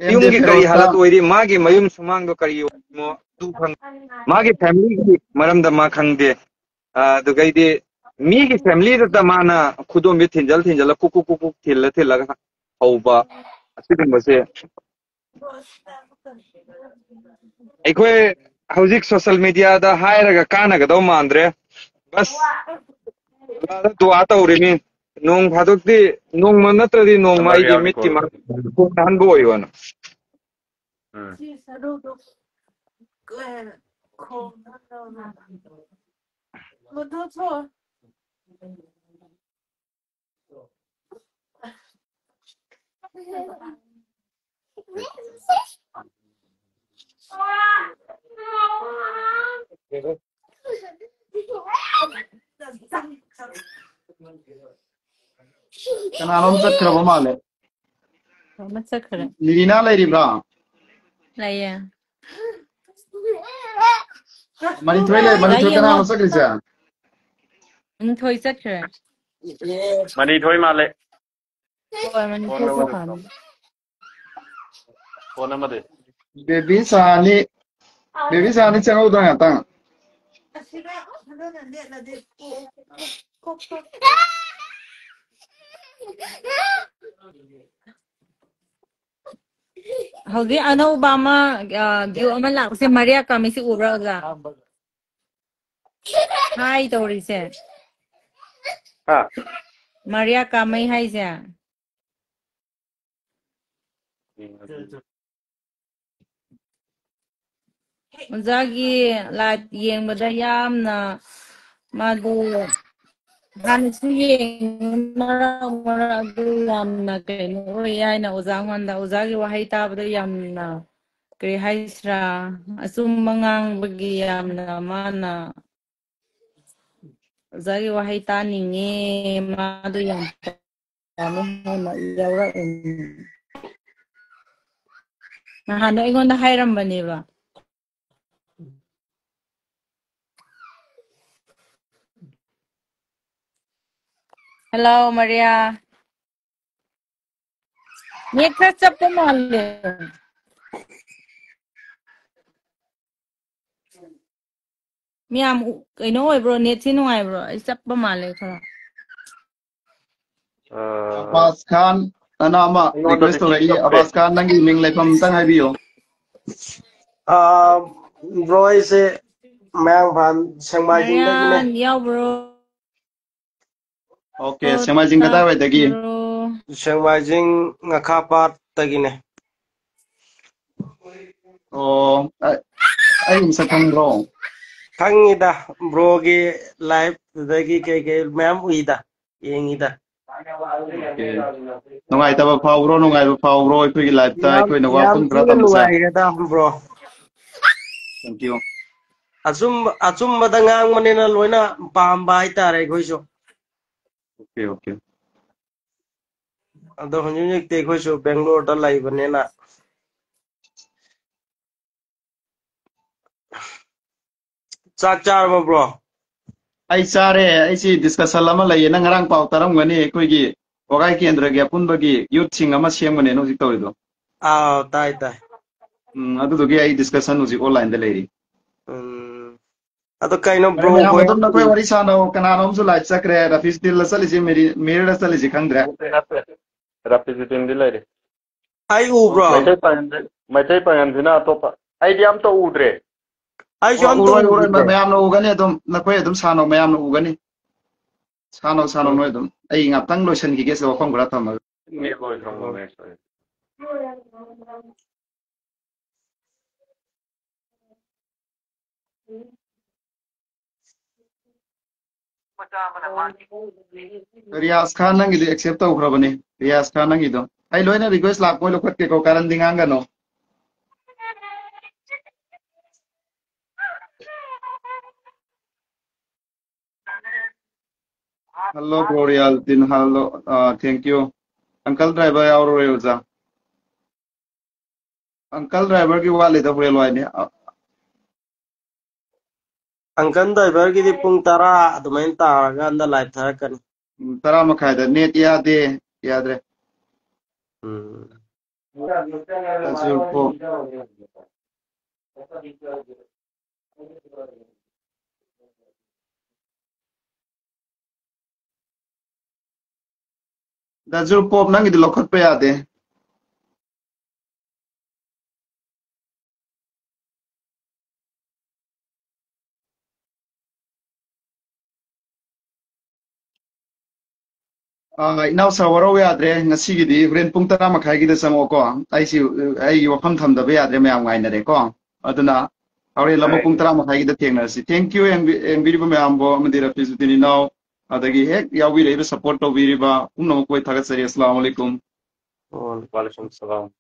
ꯑꯦꯝ ꯗꯦ ꯌꯨꯝꯒꯤ ꯀꯔꯤ ꯐꯤꯔꯣꯖꯇ ꯍꯥꯂꯠ ꯑꯣꯏꯔꯤ? ꯃꯥꯒꯤ ꯃꯌꯨꯝ ꯁꯨꯃꯥꯡꯗꯣ ꯀꯔꯤ ꯑꯣꯏꯔꯤꯅꯣ ꯑꯗꯨ ꯈꯪ-, ꯃꯥꯒꯤ ꯐꯦꯃꯤꯂꯤꯒꯤ ꯃꯔꯝꯗ ꯃꯥ ꯈꯪꯗꯦ꯫ ꯑ, ꯑꯗꯨꯒꯩꯗꯤ ꯃꯤꯒꯤ ꯐꯦꯃꯤꯂꯤꯗꯇ ꯃꯥꯅ ꯈꯨꯗꯣꯝꯕꯤ ꯊꯤꯟꯖꯜ ꯊꯤꯟꯖꯜꯂ ꯀꯨꯛ ꯀꯨꯛ ꯀꯨꯛ ꯀꯨꯛ ꯊꯤꯜꯂ ꯊꯤꯜꯂꯒ ꯍꯧꯕ ꯑꯁꯤꯒꯨꯝꯕꯁꯦ ꯑꯩꯈꯣꯏ ꯍꯧꯖꯤꯛ ꯁꯣꯁꯦꯜ ꯃꯦꯗꯤꯌꯥꯗ ꯍꯥꯏꯔꯒ ꯀꯥꯟꯅꯒꯗꯧ ꯃꯥꯟꯗ꯭ꯔꯦ꯫ ꯕꯁ, ꯑꯜꯂꯥꯗ ꯗꯨꯋꯥ ꯇꯧꯔꯤꯃꯤ꯫ ꯅꯣꯡ ꯐꯥꯗꯣꯛꯇꯤ, ꯅꯣꯡꯃ ꯅꯠꯇ꯭ꯔꯗꯤ ꯅꯣꯡꯃ ꯅꯝꯕꯔ ꯑꯩꯗꯤ ꯌꯥꯎꯔꯤ ꯃꯤꯠꯀꯤ ꯀꯣꯜ꯫ ꯃꯥꯡ-, ꯀꯣꯟꯅꯍꯟꯕ ꯑꯣꯏꯌꯣꯅ꯫ ꯎꯝ꯫ ꯀꯅꯥꯅꯣꯝ ꯆꯠꯈ꯭ꯔꯕ ꯃꯥꯜꯂꯦ꯫ ꯑꯃ ꯆꯠꯈ꯭ꯔꯦ꯫ ꯃꯤꯔꯤꯅꯥ ꯂꯩꯔꯤꯕ꯭ꯔꯥ? ꯂꯩꯌꯦ꯫ ꯃꯅꯤꯊꯣꯏ ꯂꯩ, ꯃꯅꯤꯊꯣꯏ ꯂꯩꯌꯦ, ꯀꯅꯥꯅꯣ ꯑꯃ꯫ ꯆꯠꯈ꯭ꯔꯤꯁꯦ? ꯃꯅꯤꯊꯣꯏ ꯆꯠꯈ꯭ꯔꯦ꯫ ꯃꯅꯤꯊꯣꯏ ꯃꯥꯜꯂꯦ꯫ ꯍꯣꯏ, ꯃꯅꯤꯊꯣꯏ ꯐꯣꯟ ꯑꯃꯗ ꯆꯠꯈ꯭ꯔꯦ꯫ ꯐꯣꯟ ꯑꯃꯗꯤ꯫ ꯕꯦꯕꯤ ꯁꯍꯥꯅꯤ, ꯕꯦꯕꯤ ꯁꯍꯥꯅꯤ ꯆꯪꯍꯧꯗ꯭ꯔꯥ ꯉꯥꯛꯇꯪ? ꯍꯧꯖꯤꯛ ꯑꯅꯧꯕ ꯑꯃ, ꯑ, ꯚ꯭ꯌꯨ ꯑꯃ ꯂꯥꯛꯄꯁꯦ ꯃꯔꯤꯌꯥ ꯀꯥꯃꯤꯁꯤ ꯎꯕ꯭ꯔꯥ, ꯑꯣꯖꯥ? ꯍꯥꯏ ꯇꯧꯔꯤꯁꯦ꯫ ꯍꯥ? ꯃꯔꯤꯌꯥ ꯀꯥꯃꯩ ꯍꯥꯏꯁꯦ꯫ ꯎꯝ, ꯑꯗꯨ ꯑꯣꯖꯥꯒꯤ ꯂꯥꯏꯚ ꯌꯦꯡꯕꯗ ꯌꯥꯝꯅ ꯃꯥꯗꯣ ꯍꯥꯟꯅꯁꯨ ꯌꯦꯡꯉꯤ, ꯃꯔꯛ ꯃꯔꯛ ꯑꯗꯨ ꯌꯥꯝꯅ ꯀꯩꯅꯣ ꯑꯣꯏ ꯍꯥꯏꯅ ꯑꯣꯖꯥꯉꯣꯟꯗ, ꯑꯣꯖꯥꯒꯤ ꯋꯥꯍꯩ ꯇꯥꯕꯗ ꯌꯥꯝꯅ ꯀꯔꯤ ꯍꯥꯏꯁꯤꯔꯥ, ꯑꯆꯨꯝꯕ ꯉꯥꯡꯕꯒꯤ ꯌꯥꯝꯅ ꯃꯥꯅ ꯑꯣꯖꯥꯒꯤ ꯋꯥꯍꯩ ꯇꯥꯅꯤꯡꯉꯦ, ꯃꯥꯗꯣ ꯌꯥꯝ ꯄꯥꯝꯃꯦ ꯍꯥꯏꯅ ꯌꯥꯎꯔꯛꯏꯅꯦ꯫ ꯅꯍꯥꯟꯗꯣ ꯑꯩꯉꯣꯟꯗ ꯍꯥꯏꯔꯝꯕꯅꯦꯕ꯫ Hello, Maria. Net ꯈꯔ ꯆꯞꯄ ꯃꯥꯜꯂꯦ꯫ ꯃꯌꯥꯝ ꯎ-, ꯀꯩꯅꯣ ꯑꯣꯏꯕ꯭ꯔꯣ? ꯅꯦꯠꯁꯤ ꯅꯨꯡꯉꯥꯏꯕ꯭ꯔꯣ? ꯑꯩ ꯆꯞꯄ ꯃꯥꯜꯂꯦ ꯈꯔ꯫ ꯑꯥ, ꯑꯕꯥꯁ ꯈꯥꯟ ꯑꯅ ꯑꯃ ꯑꯩꯉꯣꯟꯗꯗꯤ ꯔꯤꯀ꯭ꯋꯦꯁ ꯇꯧꯔꯛꯏ꯫ ꯆꯞꯄꯦ꯫ ꯑꯕꯥꯁ ꯈꯥꯟ, ꯅꯪꯒꯤ ꯃꯤꯡ ꯂꯩꯐꯝ ꯑꯝꯇꯪ ꯍꯥꯏꯕꯤꯌꯣ꯫ ꯑꯥ, ꯕ꯭ꯔꯣ, ꯑꯩꯁꯦ ꯃꯌꯥꯡꯐꯥꯟ ꯁꯦꯡꯃꯥꯏꯖꯤꯡꯗꯒꯤꯅꯦ꯫ ꯃꯌꯥꯟ ꯌꯥꯎꯕ꯭ꯔꯣ? ꯑꯣꯀꯦ, ꯑꯣ, ꯁꯦꯡꯃꯥꯏꯖꯤꯡ ꯀꯗꯥꯏꯋꯥꯏꯗꯒꯤ? ꯇꯥꯕ꯭ꯔꯣ? ꯁꯦꯡꯃꯥꯏꯖꯤꯡ ꯉꯥꯈꯥꯄꯥꯠꯇꯒꯤꯅꯦ꯫ ꯑꯣ, ꯑ-, ꯑꯩ ꯃꯁꯛ ꯈꯪꯕ꯭ꯔꯣ? ꯈꯪꯉꯤꯗ, ꯕ꯭ꯔꯣꯒꯤ ꯂꯥꯏꯐ ꯑꯗꯒꯤ ꯀꯩ ꯀꯩ ꯃꯌꯥꯝ ꯎꯏꯗ, ꯌꯦꯡꯉꯤꯗ꯫ ꯑꯣꯀꯦ꯫ ꯅꯨꯡꯉꯥꯏꯇꯕ ꯐꯥꯎꯕ꯭ꯔꯣ, ꯅꯨꯡꯉꯥꯏꯕ ꯐꯥꯎꯕ꯭ꯔꯣ? ꯑꯩꯈꯣꯏꯒꯤ ꯂꯥꯏꯐꯇ ꯌꯥꯝ, ꯑꯩꯈꯣꯏꯅ ꯌꯥꯝ ꯋꯥꯐꯝ ꯈꯔ ꯊꯤꯅ ꯊꯝꯕꯁꯦ꯫ ꯅꯨꯡꯉꯥꯏꯔꯦꯗ, ꯕ꯭ꯔꯣ꯫ Thank you꯫ ꯑꯆꯨꯝꯕ, ꯑꯆꯨꯝꯕꯗ ꯉꯥꯡꯕꯅꯤꯅ ꯂꯣꯏꯅ ꯄꯥꯝꯕ ꯍꯥꯏꯇꯥꯔꯦ ꯑꯩꯈꯣꯏꯁꯨ꯫ Okay, okay. ꯑꯗꯣ ꯍꯧꯖꯤꯛ ꯍꯧꯖꯤꯛꯇꯤ ꯑꯩꯈꯣꯏꯁꯨ ꯕꯦꯡꯒ꯭ꯂꯣꯔꯗ ꯂꯩꯕꯅꯤꯅ꯫ ꯆꯥꯛ ꯆꯥꯔꯕ, ꯕ꯭ꯔꯣ? ꯑꯩ ꯆꯥꯔꯦ꯫ ꯑꯩꯁꯤ ꯗꯤꯁꯀꯁꯟ ꯑꯃ ꯂꯩꯌꯦ, ꯅꯪ ꯉꯔꯥꯡ ꯄꯥꯎ ꯇꯥꯔꯝꯒꯅꯤ, ꯑꯩꯈꯣꯏꯒꯤ ꯋꯥꯒꯥꯏ ꯀꯦꯟꯗ꯭ꯔꯒꯤ ꯑꯄꯨꯟꯕꯒꯤ ꯌꯨꯠꯁꯤꯡ ꯑꯃ ꯁꯦꯝꯒꯅꯦꯅ ꯍꯧꯖꯤꯛ ꯇꯧꯔꯤꯗꯣ꯫ ꯑꯥ, ꯇꯥꯏ, ꯇꯥꯏ꯫ ꯎꯝ, ꯑꯗꯨꯗꯨꯒꯤ ꯑꯩ ꯗꯤꯁꯀꯁꯟ ꯍꯧꯖꯤꯛ ꯑꯣꯟꯂꯥꯏꯟꯗ ꯂꯩꯔꯤ꯫ ꯎꯝ꯫ ꯑꯗꯣ ꯀꯩꯅꯣ, ꯕ꯭ꯔꯣ, ꯃꯌꯥꯝ ꯍꯣꯏ ꯑꯗꯨꯝ ꯅꯈꯣꯏ ꯋꯥꯔꯤ ꯁꯥꯟꯅꯧ, ꯀꯅꯥꯅꯣꯝꯁꯨ ꯂꯥꯏꯚ ꯆꯠꯈ꯭ꯔꯦ, ꯔꯐꯤ ꯁ꯭ꯇꯤꯜꯗ ꯆꯠꯂꯤꯁꯦ, ꯃꯦꯔꯤ-, ꯃꯤꯔꯔꯗ ꯆꯠꯂꯤꯁꯦ ꯈꯪꯗ꯭ꯔꯦ꯫ ꯅꯠꯇꯦ, ꯅꯠꯇꯦ꯫ ꯔꯐꯤ ꯁ꯭ꯇꯤꯜꯗꯤ ꯂꯩꯔꯤ꯫ ꯑꯩ ꯎꯕ꯭ꯔꯣ? ꯃꯩꯇꯩ ꯄꯥꯉꯟꯁꯤ-, ꯃꯩꯇꯩ ꯄꯥꯉꯟꯁꯤꯅ ꯑꯇꯣꯞꯄ, ꯑꯩꯗꯤ ꯑꯝꯇ ꯎꯗ꯭ꯔꯦ꯫ ꯑꯩꯁꯨ ꯑꯣ, ꯑꯝꯇ ꯎꯔꯣꯏ, ꯎꯔꯣꯏ, ꯎꯗ꯭ꯔꯦ꯫ ꯃ-, ꯃꯌꯥꯝꯅ ꯎꯒꯅꯤ ꯑꯗꯨꯝ, ꯅꯈꯣꯏ ꯑꯗꯨꯝ ꯁꯥꯟꯅꯧ, ꯃꯌꯥꯝꯅ ꯎꯒꯅꯤ꯫ ꯁꯥꯟꯅꯧ, ꯁꯥꯟꯅꯧ, ꯎꯝ꯫ ꯅꯣꯏ ꯑꯗꯨꯝ꯫ ꯑꯩ ꯉꯥꯛꯇꯪ ꯂꯣꯏꯁꯤꯟꯈꯤꯒꯦ ꯁꯤꯗ, ꯋꯥꯐꯝ ꯈꯔ ꯊꯝꯃꯒ꯫ ꯅꯦꯠ ꯂꯣꯏꯈ꯭ꯔꯕꯣ, ꯅꯦꯠ ꯂꯣꯏꯈ꯭ꯔꯕꯣ? ꯔꯤꯌꯥꯁ ꯈꯥꯟ, ꯅꯪꯒꯤꯗꯤ accept ꯇꯧꯈ꯭ꯔꯕꯅꯤ꯫ ꯔꯤꯌꯥꯁ ꯈꯥꯟ, ꯅꯪꯒꯤꯗꯣ ꯑꯩ ꯂꯣꯏꯅ request ꯂꯥꯛꯄ ꯂꯧꯈꯠꯀꯦꯀꯣ, ꯀꯥꯔꯟꯗꯤ ꯉꯥꯡꯒꯅꯨ꯫ Hello, Gloria Altin, hello, uh, thank you. Uncle Driver ꯌꯥꯎꯔꯔꯣꯏ, ꯑꯣꯖꯥ꯫ Uncle Driver ꯒꯤ ꯋꯥꯠꯂꯤꯗ, ꯍꯣꯔꯦꯟ ꯋꯥꯏꯅꯦ꯫ ꯑ, Uncle Driver ꯒꯤꯗꯤ ꯄꯨꯡ ꯇꯔꯥ ꯑꯗꯨꯃꯥꯏꯅ ꯇꯥꯔꯀꯥꯟꯗ live ꯊꯥꯔꯛꯀꯅꯤ꯫ ꯎꯝ, ꯇꯔꯥ ꯃꯈꯥꯏꯗ꯫ Net ꯌꯥꯗꯦ, ꯌꯥꯗ꯭ꯔꯦ꯫ ꯎꯝ꯫ ꯑꯗꯨ ꯀꯣ꯫ ꯗꯥ ꯖꯨꯔꯄꯣꯞ, ꯅꯪꯒꯤꯗꯤ ꯂꯧꯈꯠꯄ ꯌꯥꯗꯦ꯫ ꯑꯥ, ꯏꯅꯥꯎ ꯁꯥꯔ, ꯋꯥꯔꯧ ꯌꯥꯗ꯭ꯔꯦ꯫ ꯉꯁꯤꯒꯤꯗꯤ ꯍꯣꯔꯦꯟ ꯄꯨꯡ ꯇꯔꯥ ꯃꯈꯥꯏꯒꯤꯗ ꯆꯪꯉꯛꯑꯣꯀꯣ꯫ ꯑꯩꯁꯤ, ꯑꯩꯒꯤ ꯋꯥꯐꯝ ꯊꯝꯗꯕ ꯌꯥꯗ꯭ꯔꯦ, ꯃꯌꯥꯝ ꯉꯥꯏꯅꯔꯦꯀꯣ꯫ ꯑꯗꯨꯅ ꯍꯣꯔꯦꯟ ꯑꯃꯨꯛ ꯄꯨꯡ ꯇꯔꯥ ꯃꯈꯥꯏꯒꯤꯗ ꯊꯦꯡꯅꯔꯁꯤ꯫ Thank you, ꯌꯦꯡꯕꯤ-, ꯌꯦꯡꯕꯤꯔꯤꯕ ꯃꯌꯥꯝꯕꯨ ꯑꯃꯗꯤ ꯔꯐꯤꯖꯨꯗꯤꯟ ꯏꯅꯥꯎ, ꯑꯗꯒꯤ ꯍꯦꯛ ꯌꯥꯎꯕꯤꯔꯛꯏꯕ, support ꯇꯧꯕꯤꯔꯤꯕ ꯄꯨꯝꯅꯃꯛꯄꯨ ꯑꯩ ꯊꯥꯒꯠꯆꯔꯤ꯫ ꯑꯁꯂꯥꯃꯨ ꯑꯂꯩꯀꯨꯝ꯫ ꯋꯥꯂꯩꯀꯨꯝ ꯁꯂꯥꯝ꯫